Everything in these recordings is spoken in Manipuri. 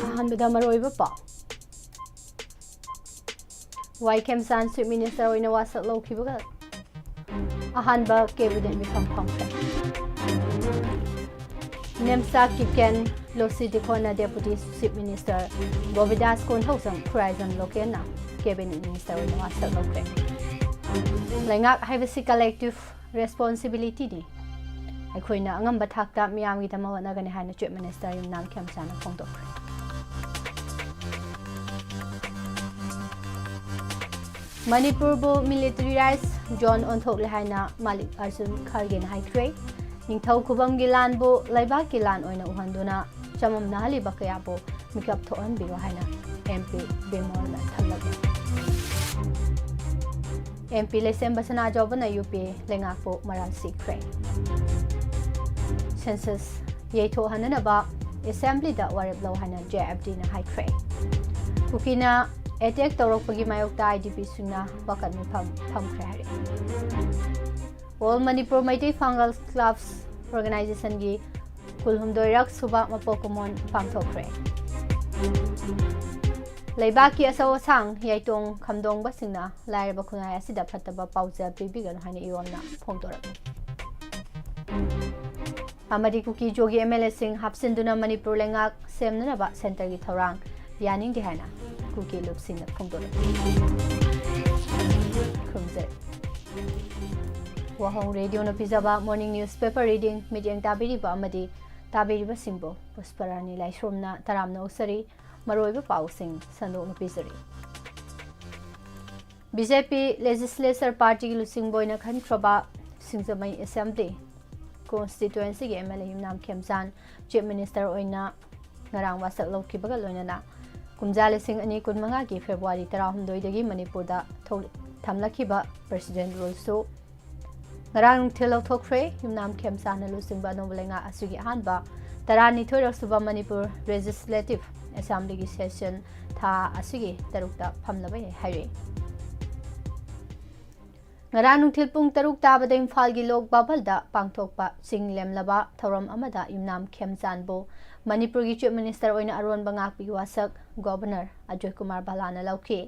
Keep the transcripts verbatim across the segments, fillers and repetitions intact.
ꯑꯍꯥꯟꯕꯗ ꯃꯔꯨꯑꯣꯏꯕ ꯄꯥꯎ꯫ ꯋꯥꯏ ꯈꯦꯝꯆꯥꯟ Chief Minister ꯑꯣꯏꯅ ꯋꯥꯁꯛ ꯂꯧꯈꯤꯕꯒ ꯑꯍꯥꯟꯕ cabinet ꯃꯤꯐꯝ ꯐꯝꯈ꯭ꯔꯦ꯫ Nemcha ꯀꯤꯞꯀꯦꯟ ꯂꯣꯁꯤ ꯗꯤꯈꯣꯟꯅ Deputy Chief Minister, ꯒꯣꯕꯤꯟꯗꯥꯁ Konthoujam Khuraijam ꯂꯣꯀꯦꯟꯅ cabinet minister ꯑꯣꯏꯅ ꯋꯥꯁꯛ ꯂꯧꯈ꯭ꯔꯦ꯫ ꯂꯩꯉꯥꯛ ꯍꯥꯏꯕꯁꯤ collective responsibilityꯅꯤ꯫ ꯑꯩꯈꯣꯏꯅ ꯑꯉꯝꯕ ꯊꯥꯛꯇ ꯃꯤꯌꯥꯝꯒꯤꯗꯃꯛ ꯍꯣꯠꯅꯒꯅꯤ ꯍꯥꯏꯅ Chief Minister ꯌꯨꯝꯅꯥꯝ ꯈꯦꯝꯆꯥꯟꯅ ꯐꯣꯡꯗꯣꯛꯈ꯭ꯔꯦ꯫ ꯃꯅꯤꯄꯨꯔꯕꯨ militarized zone ꯑꯣꯟꯊꯣꯛꯂꯦ ꯍꯥꯏꯅ ꯃꯥꯂꯤꯛ ꯑꯔꯖꯨꯟ ꯈꯔꯒꯦꯅ ꯍꯥꯏꯈ꯭ꯔꯦ꯫ ꯅꯤꯡꯊꯧ ꯈꯨꯕꯝꯒꯤ ꯂꯥꯟꯕꯨ ꯂꯩꯕꯥꯛꯀꯤ ꯂꯥꯟ ꯑꯣꯏꯅ ꯎꯍꯟꯗꯨꯅ ꯆꯃꯝꯅꯍꯜꯂꯤꯕ ꯀꯌꯥꯕꯨ ꯃꯤꯀꯞ ꯊꯣꯛꯍꯟꯕꯤꯔꯣ ꯍꯥꯏꯅ MP ꯕꯤꯃꯣꯜꯅ ꯊꯝꯂꯝꯃꯤ꯫ MP ꯂꯩꯁꯦꯝꯕ ꯁꯅꯥꯖꯥꯎꯕꯅ UPA ꯂꯩꯉꯥꯛꯄꯨ ꯃꯔꯥꯜ ꯁꯤꯈ꯭ꯔꯦ꯫ Census ꯌꯩꯊꯣꯛꯍꯟꯅꯅꯕ Assemblyꯗ ꯋꯥꯔꯦꯞ ꯂꯧ ꯍꯥꯏꯅ JFDꯅ ꯍꯥꯏꯈ꯭ꯔꯦ꯫ ꯀꯨꯀꯤꯅ attack ꯇꯧꯔꯛꯄꯒꯤ ꯃꯥꯌꯣꯛꯇ IDPꯁꯤꯡꯅ ꯋꯥꯀꯠ ꯃꯤꯐꯝ ꯐꯝꯈ꯭ꯔꯦ ꯍꯥꯏꯔꯤ꯫ All Manipur Meitei Pangal Clubs Organizationꯒꯤ ꯀꯨꯟꯍꯨꯝꯗꯣꯏꯔꯛ ꯁꯨꯕ ꯃꯄꯣꯛ ꯀꯨꯝꯑꯣꯟ ꯄꯥꯡꯊꯣꯛꯈ꯭ꯔꯦ꯫ ꯂꯩꯕꯥꯛꯀꯤ ꯑꯆꯧ ꯑꯁꯥꯡ ꯌꯥꯏꯇꯣꯡ ꯈꯝꯗꯣꯡꯕꯁꯤꯡꯅ ꯂꯥꯏꯔꯕ ꯈꯨꯟꯅꯥꯏ ꯑꯁꯤꯗ ꯐꯠꯇꯕ ꯄꯥꯎꯖꯦꯜ ꯄꯤꯕꯤꯒꯅꯨ ꯍꯥꯏꯅ ꯏꯔꯣꯝꯅ ꯐꯣꯡꯗꯣꯔꯛꯂꯤ꯫ ꯑꯃꯗꯤ ꯀꯨꯀꯤ ꯖꯣꯒꯤ MLAꯁꯤꯡ ꯍꯥꯞꯆꯤꯟꯗꯨꯅ ꯃꯅꯤꯄꯨꯔ ꯂꯩꯉꯥꯛ ꯁꯦꯝꯅꯅꯕ centreꯒꯤ ꯊꯧꯔꯥꯡ ꯌꯥꯅꯤꯡꯗꯦ ꯍꯥꯏꯅ ꯀꯨꯀꯤ ꯂꯨꯞꯁꯤꯡꯅ ꯐꯣꯡꯗꯣꯔꯛꯂꯤ꯫ ꯈꯨꯔꯨꯝꯖꯔꯤ꯫ ꯋꯥꯍꯧ ꯔꯦꯗꯤꯑꯣꯅ ꯄꯤꯖꯕ morning newspaper reading ꯃꯤꯠꯌꯦꯡ ꯇꯥꯕꯤꯔꯤꯕ ꯑꯃꯗꯤ ꯇꯥꯕꯤꯔꯤꯕꯁꯤꯡꯕꯨ ꯄꯨꯁꯄꯔꯥꯅꯤ ꯂꯥꯏꯁ꯭ꯔꯣꯝꯅ ꯇꯔꯥꯝꯅ ꯑꯣꯛꯆꯔꯤ꯫ ꯃꯔꯨꯑꯣꯏꯕ ꯄꯥꯎꯁꯤꯡ ꯁꯟꯗꯣꯛꯅ ꯄꯤꯖꯔꯤ꯫ BJP Legislature Partyꯒꯤ ꯂꯨꯆꯤꯡꯕ ꯑꯣꯏꯅ ꯈꯟꯈ꯭ꯔꯕ ꯁꯤꯡꯖꯃꯩ Assembly Constituencyꯒꯤ MLA ꯌꯨꯝꯅꯥꯝ ꯈꯦꯝꯆꯥꯟ Chief Minister ꯑꯣꯏꯅ ꯉꯔꯥꯡ ꯋꯥꯁꯛ ꯂꯧꯈꯤꯕꯒ ꯂꯣꯏꯅꯅ ꯀꯨꯝꯖꯥ ꯂꯤꯁꯤꯡ ꯑꯅꯤ ꯀꯨꯟꯃꯉꯥꯒꯤ February ꯇꯔꯥꯍꯨꯝꯗꯣꯏꯗꯒꯤ ꯃꯅꯤꯄꯨꯔꯗ ꯊꯣꯛ-, ꯊꯝꯂꯛꯈꯤꯕ President Ruleꯁꯨ ꯉꯔꯥꯡ ꯅꯨꯡꯊꯤꯜ ꯂꯧꯊꯣꯛꯈ꯭ꯔꯦ꯫ ꯌꯨꯝꯅꯥꯝ ꯈꯦꯝꯆꯥꯟꯅ ꯂꯨꯆꯤꯡꯕ ꯑꯅꯧꯕ ꯂꯩꯉꯥꯛ ꯑꯁꯤꯒꯤ ꯑꯍꯥꯟꯕ ꯇꯔꯥꯅꯤꯊꯣꯏꯔꯛ ꯁꯨꯕ ꯃꯅꯤꯄꯨꯔ Legislative Assemblyꯒꯤ session ꯊꯥ ꯑꯁꯤꯒꯤ ꯇꯔꯨꯛꯇ ꯐꯝꯂꯕ ꯌꯥꯏ ꯍꯥꯏꯔꯤ꯫ ꯉꯔꯥꯡ ꯅꯨꯡꯊꯤꯜ ꯄꯨꯡ ꯇꯔꯨꯛ ꯇꯥꯕꯗ ꯏꯝꯐꯥꯜꯒꯤ ꯂꯣꯛ ꯚꯕꯟꯗ ꯄꯥꯡꯊꯣꯛꯄ ꯆꯤꯡ ꯂꯦꯝꯂꯕ ꯊꯧꯔꯝ ꯑꯃꯗ ꯌꯨꯝꯅꯥꯝ ꯈꯦꯝꯆꯥꯟꯕꯨ ꯃꯅꯤꯄꯨꯔꯒꯤ Chief Minister ꯑꯣꯏꯅ ꯑꯔꯣꯟꯕ ꯉꯥꯛꯄꯒꯤ ꯋꯥꯁꯛ Governor ꯑꯖꯣꯏ ꯀꯨꯃꯥꯔ ꯚꯜꯂꯥꯅ ꯂꯧꯈꯤ꯫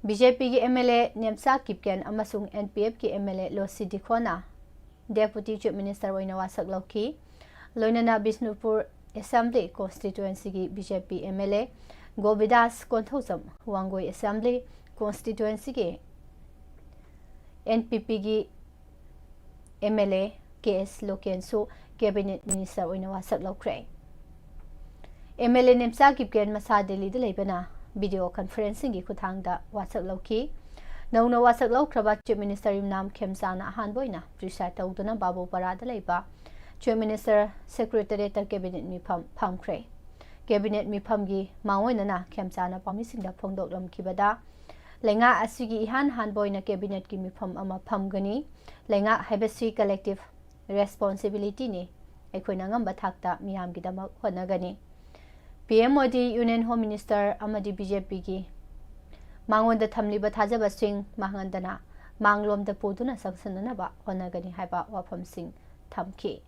ꯕꯤ ꯖꯦ ꯄꯤꯒꯤ M L A Nemcha Kipgen ꯑꯃꯁꯨꯡ ꯑꯦꯟ ꯄꯤ ꯑꯦꯐꯀꯤ ꯑꯦꯝ ꯑꯦꯜ ꯑꯦ ꯂꯣꯁꯤ ꯗꯤꯈꯣꯅ Deputy Chief Minister ꯑꯣꯏꯅ ꯋꯥꯁꯛ ꯂꯧꯈꯤ꯫ ꯂꯣꯏꯅꯅ ꯕꯤꯁꯅꯨꯄꯨꯔ Assembly Constituencyꯒꯤ B J P M L A Govindas Konthoujam, Wangoi Assembly Constituencyꯒꯤ ꯑꯦꯟ ꯄꯤ ꯄꯤꯒꯤ M L A K S ꯂꯣꯀꯦꯟꯁꯨ Cabinet Minister ꯑꯣꯏꯅ ꯋꯥꯁꯛ ꯂꯧꯈ꯭ꯔꯦ꯫ M L A Nemcha Kipgen ꯃꯁꯥ ꯗꯦꯜꯂꯤꯗ ꯂꯩꯕꯅ video conferencingꯒꯤ ꯈꯨꯠꯊꯥꯡꯗ ꯋꯥꯁꯛ ꯂꯧꯈꯤ꯫ ꯅꯧꯅ ꯋꯥꯁꯛ ꯂꯧꯈ꯭ꯔꯕ Chief Minister ꯌꯨꯝꯅꯥꯝ ꯈꯦꯝꯆꯥꯟꯅ ꯑꯍꯥꯟꯕ ꯑꯣꯏꯅ preside ꯇꯧꯗꯨꯅ ꯕꯥꯕꯨꯄꯥꯔꯥꯗ ꯂꯩꯕ Chief Minister Secretariatꯇ Cabinet ꯃꯤꯐꯝ ꯐꯝꯈ꯭ꯔꯦ꯫ Cabinet ꯃꯤꯐꯝꯒꯤ ꯃꯥꯡꯑꯣꯏꯅꯅ ꯈꯦꯝꯆꯥꯟꯅ ꯄꯥꯎꯃꯤꯁꯤꯡꯗ ꯐꯣꯡꯗꯣꯛꯂꯝꯈꯤꯕꯗ, ꯂꯩꯉꯥꯛ ꯑꯁꯤꯒꯤ ꯏꯍꯥꯟ ꯍꯥꯟꯕ ꯑꯣꯏꯅ Cabinetꯀꯤ ꯃꯤꯐꯝ ꯑꯃ ꯐꯝꯒꯅꯤ꯫ ꯂꯩꯉꯥꯛ ꯍꯥꯏꯕꯁꯤ collective responsibilityꯅꯤ꯫ ꯑꯩꯈꯣꯏꯅ ꯑꯉꯝꯕ ꯊꯥꯛꯇ ꯃꯤꯌꯥꯝꯒꯤꯗꯃꯛ ꯍꯣꯠꯅꯒꯅꯤ꯫ P M Modi, Union Home Minister ꯑꯃꯗꯤ ꯕꯤ ꯖꯦ ꯄꯤꯒꯤ ꯃꯉꯣꯟꯗ ꯊꯝꯂꯤꯕ ꯊꯥꯖꯕꯁꯤꯡ ꯃꯥꯡꯍꯟꯗꯅ ꯃꯥꯡꯂꯣꯝꯗ ꯄꯨꯗꯨꯅ ꯆꯪꯁꯤꯟꯅꯅꯕ ꯍꯣꯠꯅꯒꯅꯤ ꯍꯥꯏꯕ ꯋꯥꯐꯝꯁꯤꯡ ꯊꯝꯈꯤ꯫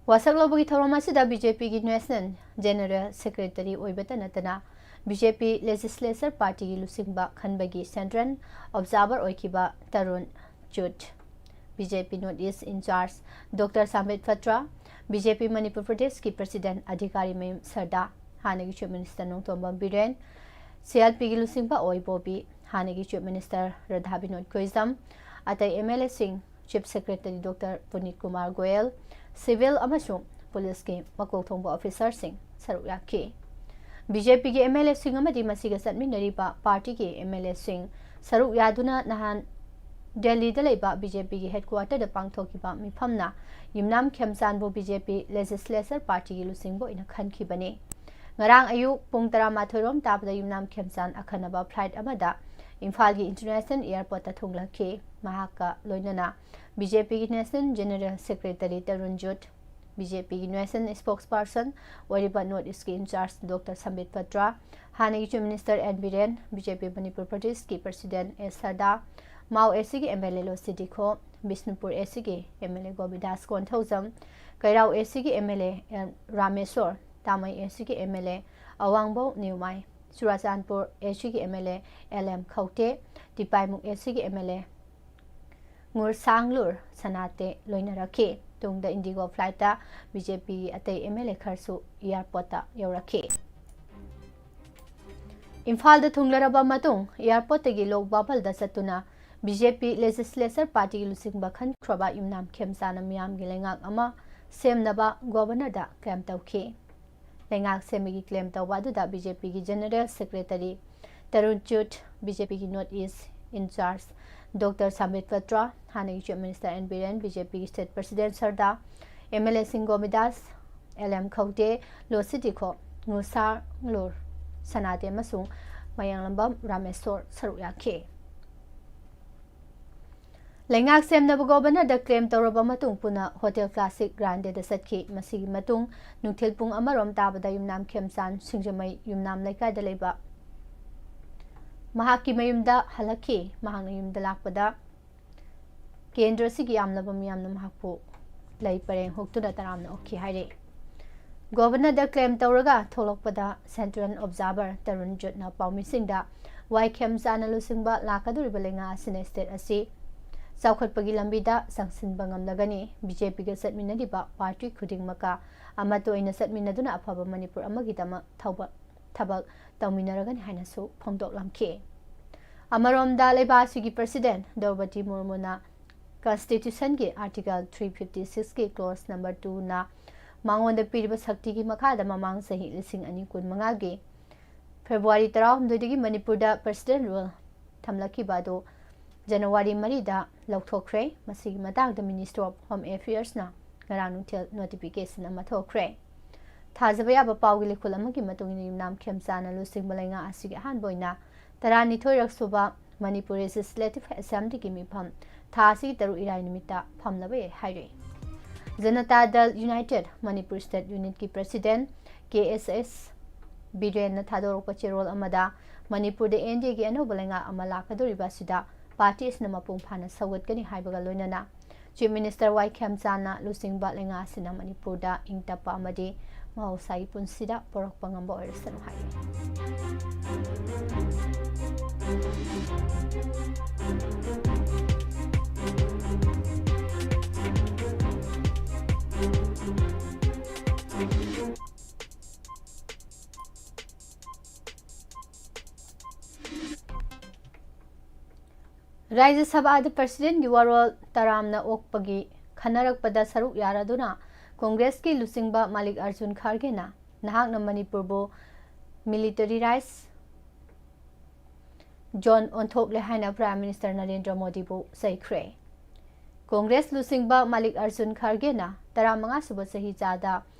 ꯋꯥꯁꯛ ꯂꯧꯕꯒꯤ ꯊꯧꯔꯝ ꯑꯁꯤꯗ ꯕꯤ ꯖꯦ ꯄꯤꯒꯤ National General Secretary ꯑꯣꯏꯕꯇ ꯅꯠꯇꯅ ꯕꯤ ꯖꯦ ꯄꯤ Legislature Partyꯒꯤ ꯂꯨꯆꯤꯡꯕ ꯈꯟꯕꯒꯤ Central Observer ꯑꯣꯏꯈꯤꯕ ꯇꯔꯨꯟ ꯖꯨꯠ, B J P North East in-charge Doctor Sambit Patra, B J P Manipur ꯄ꯭ꯔꯗꯦꯁꯀꯤ President ꯑꯙꯤꯀꯥꯔꯤ ꯃꯌꯨꯝ ꯁꯔꯗꯥ, ꯍꯥꯟꯅꯒꯤ Chief Minister Nongthombam Biren, C L ꯄꯤꯒꯤ ꯂꯨꯆꯤꯡꯕ ꯑꯣꯏ ꯕꯣꯕꯤ, ꯍꯥꯟꯅꯒꯤ Chief Minister ꯔꯥꯙꯥ ꯕꯤꯅꯣꯗ ꯀꯣꯏꯖꯝ, ꯑꯇꯩ ꯑꯦꯝ ꯑꯦꯜ ꯑꯦꯁꯤꯡ, Chief Secretary Doctor Punit Kumar Goel, civil ꯑꯃꯁꯨꯡ ꯄꯨꯂꯤꯁꯀꯤ ꯃꯀꯣꯛ ꯊꯣꯡꯕ officerꯁꯤꯡ ꯁꯔꯨꯛ ꯌꯥꯈꯤ꯫ ꯕꯤ ꯖꯦ ꯄꯤꯒꯤ ꯑꯦꯝ ꯑꯦꯜ ꯑꯦꯁꯤꯡ ꯑꯃꯗꯤ ꯃꯁꯤꯒ ꯆꯠꯃꯤꯟꯅꯔꯤꯕ partyꯒꯤ ꯑꯦꯝ ꯑꯦꯜ ꯑꯦꯁꯤꯡ ꯁꯔꯨꯛ ꯌꯥꯗꯨꯅ ꯅꯍꯥꯟ ꯗꯦꯜꯂꯤꯗ ꯂꯩꯕ ꯕꯤ ꯖꯦ ꯄꯤꯒꯤ headquarterꯗ ꯄꯥꯡꯊꯣꯛꯈꯤꯕ ꯃꯤꯐꯝꯅ ꯌꯨꯝꯅꯥꯝ ꯈꯦꯝꯆꯥꯟꯕꯨ ꯕꯤ ꯖꯦ ꯄꯤ Legislature Partyꯒꯤ ꯂꯨꯆꯤꯡꯕ ꯑꯣꯏꯅ ꯈꯟꯈꯤꯕꯅꯤ꯫ ꯉꯔꯥꯡ ꯑꯌꯨꯛ ꯄꯨꯡ ꯇꯔꯥꯃꯥꯊꯣꯏ ꯔꯣꯝ ꯇꯥꯕꯗ ꯌꯨꯝꯅꯥꯝ ꯈꯦꯝꯆꯥꯟ ꯑꯈꯟꯅꯕ flight ꯑꯃꯗ ꯏꯝꯐꯥꯜꯒꯤ International Airportꯇ ꯊꯨꯡꯂꯛꯈꯤ꯫ ꯃꯍꯥꯛꯀ ꯂꯣꯏꯅꯅ ꯕꯤ ꯖꯦ ꯄꯤꯒꯤ National General Secretary ꯇꯔꯨꯟ ꯖꯨꯠ, ꯕꯤ ꯖꯦ ꯄꯤꯒꯤ ꯅꯦꯁꯅꯦꯜ ꯁ꯭ꯄꯣꯛꯁ ꯄꯥꯔꯁꯟ ꯑꯣꯏꯔꯤꯕ ꯅꯣꯔꯠ ꯏꯁꯀꯤ ꯏꯟꯆꯥꯔꯖ ꯗꯣꯛꯇꯔ ꯁꯝꯕꯤꯠ ꯄꯇ꯭ꯔ, ꯍꯥꯟꯅꯒꯤ chief minister N Biren, B J P Manipur ꯄ꯭ꯔꯗꯦꯁꯀꯤ president S Sharda, Mao A ꯁꯤꯒꯤ M L A Losii Dikho, Bishnupur A ꯁꯤꯒꯤ M L A Govindas Konthoujam, Keirao A ꯁꯤꯒꯤ M L A L Rameshwor, Tamei A ꯁꯤꯒꯤ M L A Awangbou ꯅꯤꯌꯨꯃꯥꯏ, Churachandpur A ꯁꯤꯒꯤ M L A L M Khaute, Tipaimukh A ꯁꯤꯒꯤ ꯑꯦꯝ ꯑꯦꯜ ꯑꯦ ꯉꯨꯔꯁꯥꯡꯂꯨꯔ ꯁꯅꯥꯇꯦ ꯂꯣꯏꯅꯔꯛꯈꯤ꯫ ꯇꯨꯡꯗ ꯏꯟꯗꯤꯒꯣ ꯐ꯭ꯂꯥꯏꯠꯇ ꯕꯤ ꯖꯦ ꯄꯤꯒꯤ ꯑꯇꯩ ꯑꯦꯝ ꯑꯦꯜ ꯑꯦ ꯈꯔꯁꯨ ꯑꯦꯌꯥꯔꯄꯣꯔꯠꯇ ꯌꯧꯔꯛꯈꯤ꯫ ꯏꯝꯐꯥꯜꯗ ꯊꯨꯡꯂꯔꯕ ꯃꯇꯨꯡ ꯑꯦꯌꯥꯔꯄꯣꯔꯠꯇꯒꯤ ꯂꯣꯛ ꯕꯥꯚꯜꯗ ꯆꯠꯇꯨꯅ ꯕꯤ ꯖꯦ ꯄꯤ ꯂꯦꯖꯤꯁꯂꯦꯆꯔ ꯄꯥꯔꯇꯤꯒꯤ ꯂꯨꯆꯤꯡꯕ ꯈꯟꯈ꯭ꯔꯕ ꯌꯨꯝꯅꯥꯝ ꯈꯦꯝꯆꯥꯅ ꯃꯤꯌꯥꯝꯒꯤ ꯂꯩꯉꯥꯛ ꯑꯃ ꯁꯦꯝꯅꯕ ꯒꯣꯚꯔꯅꯔꯗ ꯀ꯭ꯂꯦꯝ ꯇꯧꯈꯤ꯫ ꯂꯩꯉꯥꯛ ꯁꯦꯝꯕꯒꯤ ꯀ꯭ꯂꯦꯝ ꯇꯧꯕ ꯑꯗꯨꯗ ꯕꯤ ꯖꯦ ꯄꯤꯒꯤ general secretary Tarun Chugh, B J ꯄꯤꯒꯤ north east incharge doctor Sambit Patra, ꯍꯥꯟꯅꯒꯤ chief minister N Biren, B J ꯄꯤꯒꯤ state president Sharda, M L ꯑꯦꯁꯤꯡ ꯒꯣꯃꯤꯗꯥꯁ, ꯑꯦꯜ ꯑꯦꯝ ꯈꯧꯇꯦ, ꯂꯣꯁꯤ ꯗꯤꯈꯣ, ꯉꯨꯁꯥꯡꯂꯨꯔ ꯁꯅꯥꯇꯦ ꯑꯃꯁꯨꯡ ꯃꯌꯥꯡꯂꯝꯕꯝ ꯔꯥꯃꯦꯁꯣꯔ ꯁꯔꯨꯛ ꯌꯥꯈꯤ꯫ ꯂꯩꯉꯥꯛ ꯁꯦꯝꯅꯕ ꯒꯣꯚꯔꯅꯔꯗ ꯀ꯭ꯂꯦꯝ ꯇꯧꯔꯕ ꯃꯇꯨꯡ ꯄꯨꯟꯅ ꯍꯣꯇꯦꯜ ꯀ꯭ꯂꯥꯁꯤꯛ ꯒ꯭ꯔꯥꯟꯗꯦꯗ ꯆꯠꯈꯤ꯫ ꯃꯁꯤꯒꯤ ꯃꯇꯨꯡ ꯅꯨꯡꯊꯤꯜ ꯄꯨꯡ ꯑꯃꯔꯣꯝ ꯇꯥꯕꯗ ꯌꯨꯝꯅꯥꯝ ꯈꯦꯝꯆꯥꯟ ꯁꯤꯡꯖꯃꯩ ꯌꯨꯝꯅꯥꯝ ꯂꯩꯀꯥꯏꯗ ꯂꯩꯕ ꯃꯍꯥꯛꯀꯤ ꯃꯌꯨꯝꯗ ꯍꯜꯂꯛꯈꯤ꯫ ꯃꯍꯥꯛꯅ ꯌꯨꯝꯗ ꯂꯥꯛꯄꯗ ꯀꯦꯟꯗ꯭ꯔ ꯑꯁꯤꯒꯤ ꯌꯥꯝꯂꯕ ꯃꯤꯌꯥꯝꯅ ꯃꯍꯥꯛꯄꯨ ꯂꯩ ꯄꯔꯦꯡ ꯍꯨꯛꯇꯨꯅ ꯇꯔꯥꯝꯅ ꯑꯣꯛꯈꯤ ꯍꯥꯏꯔꯤ꯫ ꯒꯣꯚꯔꯅꯔꯗ ꯀ꯭ꯂꯦꯝ ꯇꯧꯔꯒ ꯊꯣꯛꯂꯛꯄꯗ ꯁꯦꯟꯇ꯭ꯔꯦꯜ ꯑꯣꯕꯖꯥꯔꯚꯔ ꯇꯔꯨꯟ ꯖꯨꯠꯅ ꯄꯥꯎꯃꯤꯁꯤꯡꯗ ꯋꯥꯏ ꯈꯦꯝꯆꯥꯟꯅ ꯂꯨꯆꯤꯡꯕ ꯂꯥꯛꯀꯗꯧꯔꯤꯕ ꯂꯩꯉꯥꯛ ꯑꯁꯤꯅ ꯁ꯭ꯇꯦꯠ ꯑꯁꯤ ꯆꯥꯎꯈꯠꯄꯒꯤ ꯂꯝꯕꯤꯗ ꯆꯪꯁꯤꯟꯕ ꯉꯝꯂꯒꯅꯤ꯫ ꯕꯤ ꯖꯦ ꯄꯤꯒ ꯆꯠꯃꯤꯟꯅꯔꯤꯕ ꯄꯥꯔꯇꯤ ꯈꯨꯗꯤꯡꯃꯛꯀ ꯑꯃꯠꯇ ꯑꯣꯏꯅ ꯆꯠꯃꯤꯟꯅꯗꯨꯅ ꯑꯐꯕ ꯃꯅꯤꯄꯨꯔ ꯑꯃꯒꯤꯗꯃꯛ ꯊꯧꯕ ꯊꯕꯛ ꯇꯧꯃꯤꯟꯅꯔꯒꯅꯤ ꯍꯥꯏꯅꯁꯨ ꯐꯣꯡꯗꯣꯛꯂꯝꯈꯤ꯫ ꯑꯃꯔꯣꯝꯗ ꯂꯩꯕꯥꯛ ꯑꯁꯤꯒꯤ ꯄ꯭ꯔꯁꯤꯗꯦꯟ ꯗ꯭ꯔꯧꯄꯗꯤ ꯃꯨꯔꯃꯨꯅ ꯀꯟꯁꯇꯤꯇ꯭ꯌꯨꯁꯟꯒꯤ ꯑꯥꯔꯇꯤꯀꯜ ꯊ꯭ꯔꯤ ꯐꯤꯐꯇꯤ ꯁꯤꯛꯁꯀꯤ ꯀ꯭ꯂꯣꯖ ꯅꯝꯕꯔ ꯇꯨꯅ ꯃꯉꯣꯟꯗ ꯄꯤꯔꯤꯕ ꯁꯛꯇꯤꯒꯤ ꯃꯈꯥꯗ ꯃꯃꯥꯡ ꯆꯍꯤ ꯂꯤꯁꯤꯡ ꯑꯅꯤ ꯀꯨꯟꯃꯉꯥꯒꯤ ꯐꯦꯕ꯭ꯔꯨꯋꯥꯔꯤ ꯇꯔꯥꯍꯨꯝꯗꯣꯏꯗꯒꯤ ꯃꯅꯤꯄꯨꯔꯗ ꯄ꯭ꯔꯁꯤꯗꯦꯟ ꯔꯨꯜ ꯊꯝꯂꯛꯈꯤꯕ ꯑꯗꯨ ꯖꯅꯋꯥꯔꯤ ꯃꯔꯤꯗ ꯂꯧꯊꯣꯛꯈ꯭ꯔꯦ꯫ ꯃꯁꯤꯒꯤ ꯃꯇꯥꯡꯗ ꯃꯤꯅꯤꯁꯇ꯭ꯔꯤ ꯑꯣꯐ ꯍꯣꯝ ꯑꯦꯐꯤꯌꯔꯁꯅ ꯉꯔꯥꯡ ꯅꯨꯡꯊꯤꯜ ꯅꯣꯇꯤꯐꯤꯀꯦꯁꯟ ꯑꯃ ꯊꯣꯛꯈ꯭ꯔꯦ꯫ ꯊꯥꯖꯕ ꯌꯥꯕ ꯄꯥꯎꯒꯤ ꯂꯤꯈꯨꯜ ꯑꯃꯒꯤ ꯃꯇꯨꯡ ꯏꯟꯅ ꯌꯨꯝꯅꯥꯝ ꯈꯦꯝꯆꯥꯟꯅ ꯂꯨꯆꯤꯡꯕ ꯂꯩꯉꯥꯛ ꯑꯁꯤꯒꯤ ꯑꯍꯥꯟꯕ ꯑꯣꯏꯅ ꯇꯔꯥꯅꯤꯊꯣꯏꯔꯛ ꯁꯨꯕ ꯃꯅꯤꯄꯨꯔ ꯂꯦꯖꯤꯁꯂꯦꯇꯤꯚ ꯑꯦꯁꯦꯝꯕ꯭ꯂꯤꯒꯤ ꯃꯤꯐꯝ ꯊꯥ ꯑꯁꯤꯒꯤ ꯇꯔꯨꯛ ꯏꯔꯥꯏ ꯅꯨꯃꯤꯠꯇ ꯐꯝꯂꯕ ꯌꯥꯏ ꯍꯥꯏꯔꯤ꯫ ꯖꯅꯇꯥ ꯗꯜ ꯌꯨꯅꯥꯏꯇꯦꯗ ꯃꯅꯤꯄꯨꯔ ꯁ꯭ꯇꯦꯠ ꯌꯨꯅꯤꯠꯀꯤ ꯄ꯭ꯔꯦꯁꯤꯗꯦꯟꯠ ꯀꯦ ꯑꯦꯁ ꯑꯦꯁ ꯕꯤꯔꯦꯟꯅ ꯊꯥꯗꯣꯔꯛꯄ ꯆꯦꯔꯣꯜ ꯑꯃꯗ, ꯃꯅꯤꯄꯨꯔꯗ ꯑꯦꯟ ꯗꯤ ꯑꯦꯒꯤ ꯑꯅꯧꯕ ꯂꯩꯉꯥꯛ ꯑꯃ ꯂꯥꯛꯀꯗꯧꯔꯤꯕ ꯑꯁꯤꯗ ꯄꯥꯔꯇꯤ ꯑꯁꯤꯅ ꯃꯄꯨꯡ ꯐꯥꯅ ꯁꯧꯒꯠꯀꯅꯤ ꯍꯥꯏꯕꯒ ꯂꯣꯏꯅꯅ, ꯆꯤꯐ ꯃꯤꯅꯤꯁꯇꯔ ꯋꯥꯏ ꯈꯦꯝꯆꯥꯟꯅ ꯂꯨꯆꯤꯡꯕ ꯂꯩꯉꯥꯛ ꯑꯁꯤꯅ ꯃꯅꯤꯄꯨꯔꯗ ꯏꯪ ꯇꯞꯄ ꯑꯃꯗꯤ ꯃꯍꯧꯁꯥꯒꯤ ꯄꯨꯟꯁꯤꯗ ꯄꯨꯔꯛꯄ ꯉꯝꯕ ꯑꯣꯏꯔꯁꯅꯨ ꯍꯥꯏꯔꯤ꯫ ꯔꯥꯖ꯭ꯌ ꯁꯚꯥꯗ ꯄ꯭ꯔꯁꯤꯗꯦꯟꯒꯤ ꯋꯥꯔꯣꯜ ꯇꯔꯥꯝꯅ ꯑꯣꯛꯄꯒꯤ ꯈꯟꯅꯔꯛꯄꯗ ꯁꯔꯨꯛ ꯌꯥꯔꯗꯨꯅ ꯀꯣꯡꯒ꯭ꯔꯦꯁꯀꯤ ꯂꯨꯆꯤꯡꯕ ꯃꯥꯂꯤꯛ ꯑꯔꯖꯨꯟ ꯈꯥꯔꯒꯦꯅ ꯅꯍꯥꯛꯅ ꯃꯅꯤꯄꯨꯔꯕꯨ ꯃꯤꯂꯤꯇꯔꯤ ꯔꯥꯏꯁ ꯖꯣꯟ ꯑꯣꯟꯊꯣꯛꯂꯦ ꯍꯥꯏꯅ ꯄ꯭ꯔꯥꯏꯝ ꯃꯤꯅꯤꯁꯇꯔ ꯅꯔꯦꯟꯗ꯭ꯔ ꯃꯣꯗꯤꯕꯨ ꯆꯩꯈ꯭ꯔꯦ꯫ ꯀꯣꯡꯒ꯭ꯔꯦꯁ ꯂꯨꯆꯤꯡꯕ ꯃꯥꯂꯤꯛ ꯑꯔꯖꯨꯟ ꯈꯥꯔꯒꯦꯅ ꯇꯔꯥꯃꯉꯥ ꯁꯨꯕ ꯆꯍꯤꯆꯥꯗ